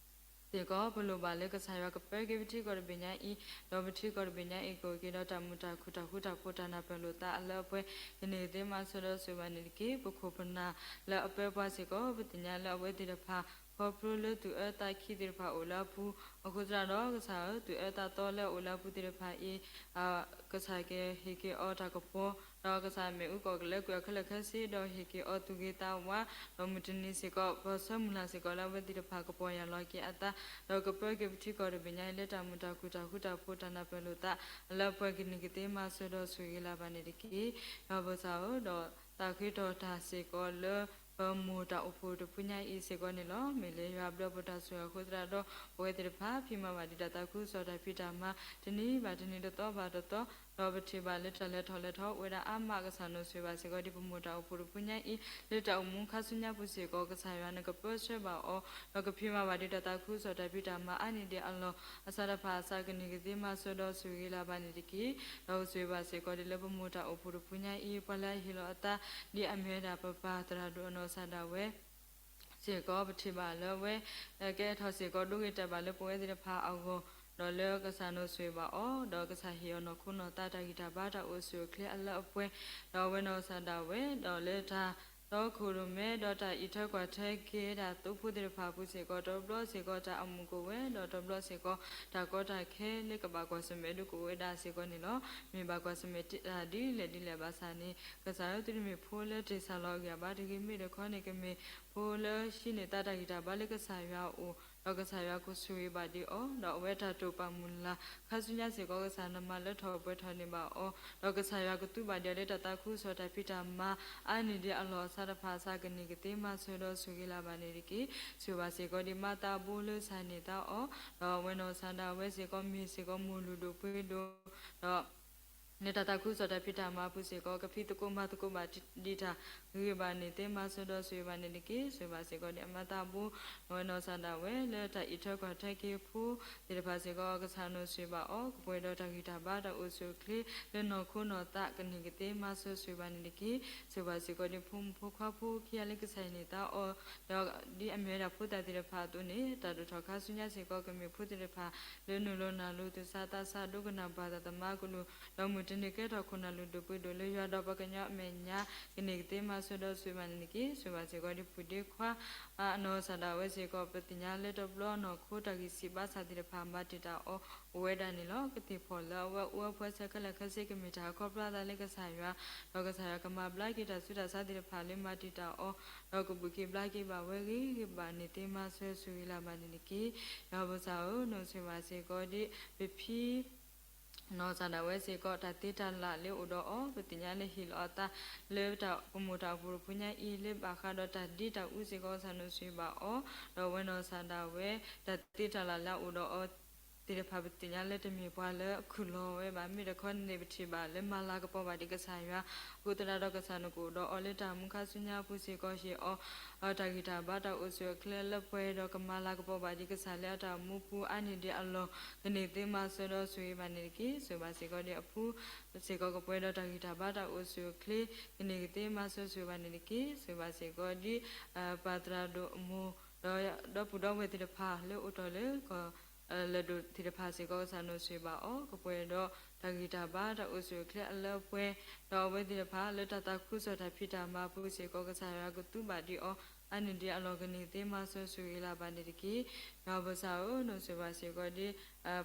စ့ၢ်ကီး ပလိၣ်ဘၣ်လၢကစၢ်ယွၤကပၢက့ၤပထံကီၢ်တဘ့ၣ်ညါအံၤ, ဒီးပထံကီၢ်တဘ့ၣ်ညါအံၤ ကအိၣ်က့ၤဒီးတၢ်မုာ်တၢ်ခုၣ်တၢ်ဃူတၢ်ဖိးတၢ်နၢ်ပၢၢ်လိာ်သးအလၢအပှဲၤ, ကန့ၢ်သ့မၤစၢၤဒီးဆိၣ်ဂ့ၤဘၣ်န့ၣ်တက့ၢ်. ပခိၣ်ပနၢ်လၢအပၢပှၤစ့ၢ်ကီး ပသ့ၣ်ညါလၢအဝဲသ့ၣ်တဖၣ် ခီဖျိလၢသူၣ်အၢသးခံသ့ၣ်တဖၣ်အိၣ်လၢအပူၤ, အဃိသတးဒီးကစၢ်ဧၢ, သူၣ်အၢသးသီလၢအအိၣ်လၢအပူၤသ့ၣ်တဖၣ်အံၤ ကစၢ်ကဟ့ၣ်က့ၤအီၤတၢ်ကပီၤ, ဒီးကစၢ်မ့ၣ်အူကီၢ်ကလဲကွံာ်အီၤခဲလၢာ်ခဲဆ့, ဒီးဟ့ၣ်က့ၤအီၤသူၣ်ဂ့ၤသးဝါ, ဒီးမုၢ်တနံၤစ့ၢ်ကီး ပဆၢမုၢ်လၢ်စ့ၢ်ကီးလၢအဝဲသ့ၣ်တဖၣ်ကပီၢ်ယၢ်လီၤက့ၤအသး, ဒီးကပၢက့ၤပထံကီၢ်တဘ့ၣ်ညါအံၤလၢတၢ်မုာ်တၢ်ခုၣ်တၢ်ဃူတၢ်ဖိးတၢ်နၢ်ပၢၢ်လိာ်သးအလၢအပှဲၤ, ကန့ၢ်ကသ့မၤစၢၤဒီးဆိၣ်ဂ့ၤလၢ်ဘၣ်န့ၣ်တက့ၢ်. ယွၤပကစၢ်ဧၢ, ဒီးသးဃ့ထီၣ်တၢ်စ့ၢ်ကီးလၢ ပမိၢ်တၢ်အိၣ်ဖှိၣ်တဖုညါအံၤစ့ၢ်ကီးန့ၣ်လီၤ. မ့ၢ်လၢယွၤအဘျုးအဖှိၣ်တၢ်ဆိၣ်ဂ့ၤအဃိသတးဒီး ပဝဲသ့ၣ်တဖၣ် ဖံးမၤဘၣ်ဒံးတၢ်သးခုကစီၣ်တၢ်ဖံးတၢ်မၤ တနံၤဘၣ်တနံၤ တသီဘၣ်တသီ, ဒီးပထံၣ်ဘၣ်လၢတၢ်လဲၤထီၣ်လဲၤထီအိၣ်ဝဲဒၣ်အါမး, ကစၢ်နီၢ်ဆိၣ်ဂ့ၤဘၣ်စ့ၢ်ကီးဒ်ပမိၢ်တၢ်အိၣ်ဖှိၣ်တဖုညါအံၤ လၢတၢ်အိၣ်မူခါဆူညါပူၤစ့ၢ်ကီး ကစၢ်ယွၤနကပၢဆှၢဘၣ်အီၤ, ဒီးကဖံးမၤဘၣ်ဒံးတၢ်သးခုကစီၣ်တၢ်ဖံးတၢ်မၤအါန့ၢ်ဒံးအလီၢ် အဆၣ်တဖၣ်အစး ကန့ၢ်ကသ့မၤစၢၤဒီးဆိၣ်ဂ့ၤလၢ်ဘၣ်န့ၣ်တက့ၢ်. ဒီးဆိၣ်ဂ့ၤဘၣ်စ့ၢ်ကီးဒ်လၢပမိၢ်တၢ်အိၣ်ဖှိၣ်တဖုညါအံၤ ပှၤလၢအဟ့ၣ်လီၤအသး ဒ်အမ့ၢ်ဝဲဒၣ်ပပၢ်သရၣ်ဒိၣ်အနီၢ်ကစၢ်ဒၣ်ဝဲ စ့ၢ်ကီး ပထံၣ်ဘၣ်လၢအဝဲ ကဲထီၣ်စ့ၢ်ကီး ဒိဂ့ၤတဲာ်ဘၣ်လၢပဝဲသ့ၣ်တဖၣ်အဂီၢ်, ဒီးလၢကစၢ်နီၢ်ဆိၣ်ဂ့ၤဘၣ်အီၤ, ဒီးကစၢ်ဟ့ၣ်အီၤနီၢ်ခိနီၢ်သး တၢ်ဂံၢ်တၢ်ဘါ တၢ်အိၣ်ဆူၣ်အိၣ်ချ့အလၢအပှဲၤ, ဒီးအဝဲနီၢ်ကစၢ်ဒၣ်ဝဲ ဒီးလၢတၢ်တီခိၣ်ရိၣ်မဲ ဒီးတၢ်အံးထွဲကွၢ်ထွဲက့ၤဒၣ်သိဖိသ့ၣ်တဖၣ်အပူၤစ့ၢ်ကီး တဘျီစ့ၢ်ကီး တၢ်အမုာ်ကအိၣ်ဝဲ, ဒီးတဘျီစ့ၢ်ကီး တၢ်ကီတၢ်ခဲလၢကဘၣ်ကွၢ်ဆၢၣ်မဲာ်ဒုးကအိၣ်ဝဲဒၣ်စ့ၢ်ကီးန့ၣ်လီၤ. မ့ၢ်ဘၣ်ကွၢ်ဆၢၣ်မဲာ်တ့ၢ်တၢ်ဒ်လဲၣ်ဒ်လဲၣ်ဘၣ်ဆၣ်န့ၣ် ကစၢ်ဧၢ, သုတမ့ၢ်ဖိလၢတ့ၢ်ဆၣ်လီၤအဂံၢ်အဘါတဂ့ၤ, မ့ၢ်တခီန့ၣ် ကမ့ၢ်ဖိလၢဟံးန့ၢ်သးတၢ်ဂံၢ်တၢ်ဘါလၢကစၢ်ယွၤအအိၣ်, ဒီးကစၢ်ယွၤကဆိၣ်ဂ့ၤဘၣ်ဒံးအီၤ, ဒီးအဝဲတၢ်တိာ်ပာ်မုၢ်လၢ်ခါဆူညါစ့ၢ်ကီး ကစၢ်နမၤလၢထီၣ်ပှဲၤထီၣ်န့ၢ်ဘၣ်အီၤ, ဒီးကစၢ်ယွၤကသူဘၣ်ဒံးအီၤလၢတၢ်သးခုကစီၣ်တၢ်ဖံးတၢ်မၤ အါန့ၢ်ဒံးအလီၢ်အဆၣ်တဖၣ်အစး ကန့ၢ်ကသ့မၤစၢၤဒီးဆိၣ်ဂ့ၤလၢ်ဘၣ်န့ၣ်တက့ၢ်. ဆိၣ်ဂ့ၤဘၣ်စ့ၢ်ကီးဒ်မၤသးဘိလၢကစၢ်န့ၢ်သါအီၤ, ဒီးအဝဲနီၢ်ကစၢ်ဒၣ်ဝဲစ့ၢ်ကီး မ့ၢ်စ့ၢ်ကီးမိၢ်လုၢ်ဒိၣ်ပှ့ၤဒိၣ်, ဒီး လၢတၢ်သးခုကစီၣ်တၢ်ဖံးတၢ်မၤအပူၤစ့ၢ်ကီး ကဖံးသကိးမၤသကိးဘၣ်ဒံးတၢ်ဂ့ၤဂ့ၤဘၣ်ဘၣ်န့ၣ်သ့ မၤစၢၤဒီးဆိၣ်ဂ့ၤဘၣ်န့ၣ်တက့ၢ်. ဆိၣ်ဂ့ၤဘၣ်စ့ၢ်ကီးဒ်အမၤသးဘိ အဝဲနီၢ်စၢ်ဒၣ်ဝဲလၢတၢ်အံးထွဲကွၢ်ထွဲက့ၤဖိသ့ၣ်တဖၣ်စ့ၢ်ကီး ကစၢ်နီၢ်ဆိၣ်ဂ့ၤဘၣ်အီၤ ကပှဲၤဒီးတၢ်ဂံၢ်တၢ်ဘါတၢ်အိၣ်ဆူၣ်အိၣ်ချ့လၢနီၢ်ခိနီၢ်သးကန့ၢ်ကသ့ မၤစၢၤဆိၣ်ဂ့ၤဘၣ်န့ၣ်တက့ၢ်. ဆိၣ်ဂ့ၤဘၣ်စ့ၢ်ကီးဒ်ဖိမုၣ်ဖိခွါဖိခံဂၤလၢကစၢ်ဟ့ၣ်န့ၢ်သါအီၤ ဒီးဒ်အမ့ၢ်ဝဲဒၣ်ဖိသၣ်သ့ၣ်တဖၣ်အသိးန့ၣ် တၢ်ဒိၣ်ထီၣ်ခါဆူညါစ့ၢ်ကီး ကမ့ၢ်ဖိသ့ၣ်တဖၣ်လၢနုာ်လီၤနၢ်လိၤသူၣ်ဆါသးဆါ ဒိကနၣ်ပှၤတၢ်သမါကလူး ဒီးမုၢ်တနံၤကဲထီၣ်ခိၣ်နၢ်လူၢ်ဒိၣ်ပှ့ၤဒိၣ်လၢယွၤဒီးပှၤကညီအမဲာ်ညါ ကန့ၢ်ကသ့ မၤစၢၤဒီးဆိၣ်ဂ့ၤဘၣ်န့ၣ်တက့ၢ်. ဆိၣ်ဂ့ၤဘၣ်စ့ၢ်ကီးဒ်ဖုဒ့ခွါ အနီၢ်စၢ်ဒၣ်ဝဲစ့ၢ်ကီး ပသ့ၣ်ညါလၢတဘျီနီၢ်ခိတၢ်ဂံၢ်စၢ်ဘါစၢ်သ့ၣ်တဖၣ် မၤတံာ်တာ်အီၤအိၣ်ဝဲဒၣ်န့ၣ်လီၤ. ကသ့ၣ်ဖီၣ်လၢအဝဲအိၣ်ဝဲဖဲဆဲးခဲလၢာ်ခဲဆ့ ကမ့ၢ်တၢ်ခီဖျိအသးလၢကစၢ်ယွၤ ဒီးကစၢ်ယွၤကမၤဘျါက့ၤတၢ်ဆူးတၢ်ဆါသ့ၣ်တဖၣ်လၢမၤတံာ်တာ်အီၤ ဒီးကဘုၣ်က့ၤဘျါက့ၤဘၣ်ဝဲဂ့ၤဂ့ၤဘၣ်န့ၣ်သ့ မၤစၢၤဆိၣ်ဂ့ၤလၢၤဘၣ်န့ၣ်တက့ၢ်. ယွၤပၢ်စၢ်ဧၢ နီၢ်ဆိၣ်ဂ့ၤဘၣ်စ့ၢ်ကီးဒ်ပဖံ နီၢ်စၢ်ဒၣ်ဝဲစ့ၢ်ကီး တၢ်သ့တၢ်လၢ်လၢအိၣ်ဒီးအီၤ ပသ့ၣ်ညါလၢဟ့ၣ်လီၤအသးလၢပမိၢ်တၢ်အိၣ်ဖှိၣ်တဖုညါအံၤ လၢဘၣ်ဃးဒီးတၢ်ဒ့တၢ်အူစ့ၢ်ကီး ကစၢ်နီၢ်ဆိၣ်ဂ့ၤဘၣ်အီၤ ဒီးအဝဲနီၢ်စၢ်ဒၣ်ဝဲ တၢ်သ့တၢ်လၢ်လၢအအိၣ်ဒီးအီၤသ့ၣ်တဖၣ် ပသ့ၣ်ညါလၢတမ့ၢ်ပှၤလၢအခုၣ်လီၤဝဲဘၣ်. မ့ၢ်တခီန့ၣ် ပထံၣ်ဘၣ်လၢမၤလၤကပီၤဘၣ်ဒံးကစၢ်ယွၤ အဃိသတးဒီး ကစၢ်နကအိၣ်ဒီးအီၤလၢတၢ်မူခါဆူညါအပူၤစ့ၢ်ကီး ဟ့ၣ်အီၤ တၢ်ဂံၢ်တၢ်ဘါတၢ်အိၣ်ဆူၣ်အိၣ်ချ့လၢပှဲၤဒီးကမၤလၤကပီၤဘၣ်ဒံးကစၢ်လၢအတၢ်မူပူၤအါန့ၢ်ဒံးအလီၢ် ကန့ၢ်သ့ မၤစၢၤဒီးဆိၣ်ဂ့ၤဘၣ်န့ၣ်တက့ၢ်. ဆိၣ်ဂ့ၤဘၣ်စ့ၢ်ကီးဒ်အဖိစ့ၢ်ကီး ကပှဲၤဒီးတၢ်ဂံၢ်တၢ်ဘါတၢ်အိၣ်ဆူၣ်အိၣ်ချ့ ကန့ၢ်ကသ့ မၤစၢၤဆိၣ်ဂ့ၤဘၣ်န့ၣ်တက့ၢ်. ဆိၣ်ဂ့ၤဘၣ်စ့ၢ်ကီးဒ် ပၢ်သရၣ်ဒိၣ်အမိၢ် ဒီးဒီပုၢ်ဒီဝဲၢ်သ့ၣ်တဖၣ်လၢအိၣ်ထီၣ်လၢကီၢ် လၢၢ်ဒိၣ်သ့ၣ်တဖၣ်စ့ၢ်ကီး ကစၢ်နီၢ်ဆိၣ်ဂ့ၤဘၣ်အီၤ ကပှဲၤဒီးတၢ်ဂံၢ်တၢ်ဘါတၢ်အိၣ်ဆူၣ်အိၣ်ချ့အလၢအပှဲၤ ဒီးအဝဲသ့ၣ်တဖၣ်လၢတၢ်သးခုကစီၣ်တၢ်ဖံးတၢ်မၤအပူၤစ့ၢ်ကီး ကစၢ်ယွၤကသူဘၣ်ဒံးအီၤ အါန့ၢ်ဒံးအလီၢ် ကန့ၢ်သ့ မၤစၢၤဆိၣ်ဂ့ၤလၢၤဘၣ်န့ၣ်တက့ၢ်. ယွၤပၢ်စၢ်ဧၢ နီၢ်ဆိၣ်ဂ့ၤဘၣ်စ့ၢ်ကီးဒ်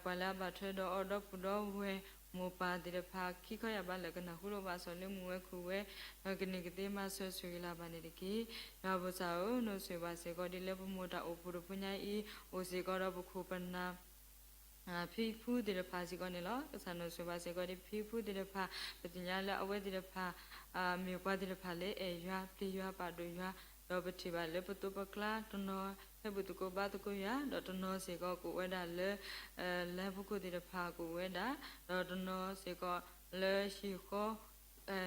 ပှၤလၢအဘၣ်ထွဲဒီးအီၤ ဒီပုၢ်ဒီဝဲၢ် မိၢ်ပၢ်သ့ၣ်တဖၣ် ခံခီယာ်ဘးလၢာ် ကနၢ်ဟူလိာ်ဘၣ်စီၣ်လၢမုၢ်ဝဲၤခူၣ်ဝဲ ကန့ၢ်ကသ့ မၤစၢၤဆိၣ်ဂ့ၤလၢၤဘၣ်န့ၣ်တက့ၢ်. ယွၤပၢ်စၢ်ဧၢ နီၢ်ဆိၣ်ဂ့ၤဘၣ်စ့ၢ်ကီးဒ်လၢပမိၢ်တၢ်အိၣ်ဖှိၣ်တဖုညါအံၤ အိၣ်စ့ၢ်ကီးဒီးပခိၣ်ပနၢ် ဖံဖုသ့ၣ်တဖၣ်စ့ၢ်ကီးန့ၣ်လီၤ. ကစၢ်နီၢ်ဆိၣ်ဂ့ၤဘၣ်စ့ၢ်ကီးဒ်ဖံဖုသ့ၣ်တဖၣ် ပသ့ၣ်ညါလၢအဝဲသ့ၣ်တဖၣ် မ့ၢ်ပှၤသ့ၣ်တဖၣ်လၢအဲၣ်ယွၤ ပျံၤယွၤ ပာ်ဒိၣ်ယွၤ ဒီးပထံၣ်ဘၣ်လၢပသိးပကျါ တနီၤဟဲဘူၣ်သကိးဘါသကိးယွၤ ဒီးတနီၤစ့ၢ်ကီးကအိၣ်ဝဲဒၣ်လၢ လၢဟီၣ်ခိၣ်သ့ၣ်တဖၣ်ကအိၣ်ဝဲဒၣ် ဒီးတနီၤစ့ၢ်ကီးလၢဟံၣ်ဃီ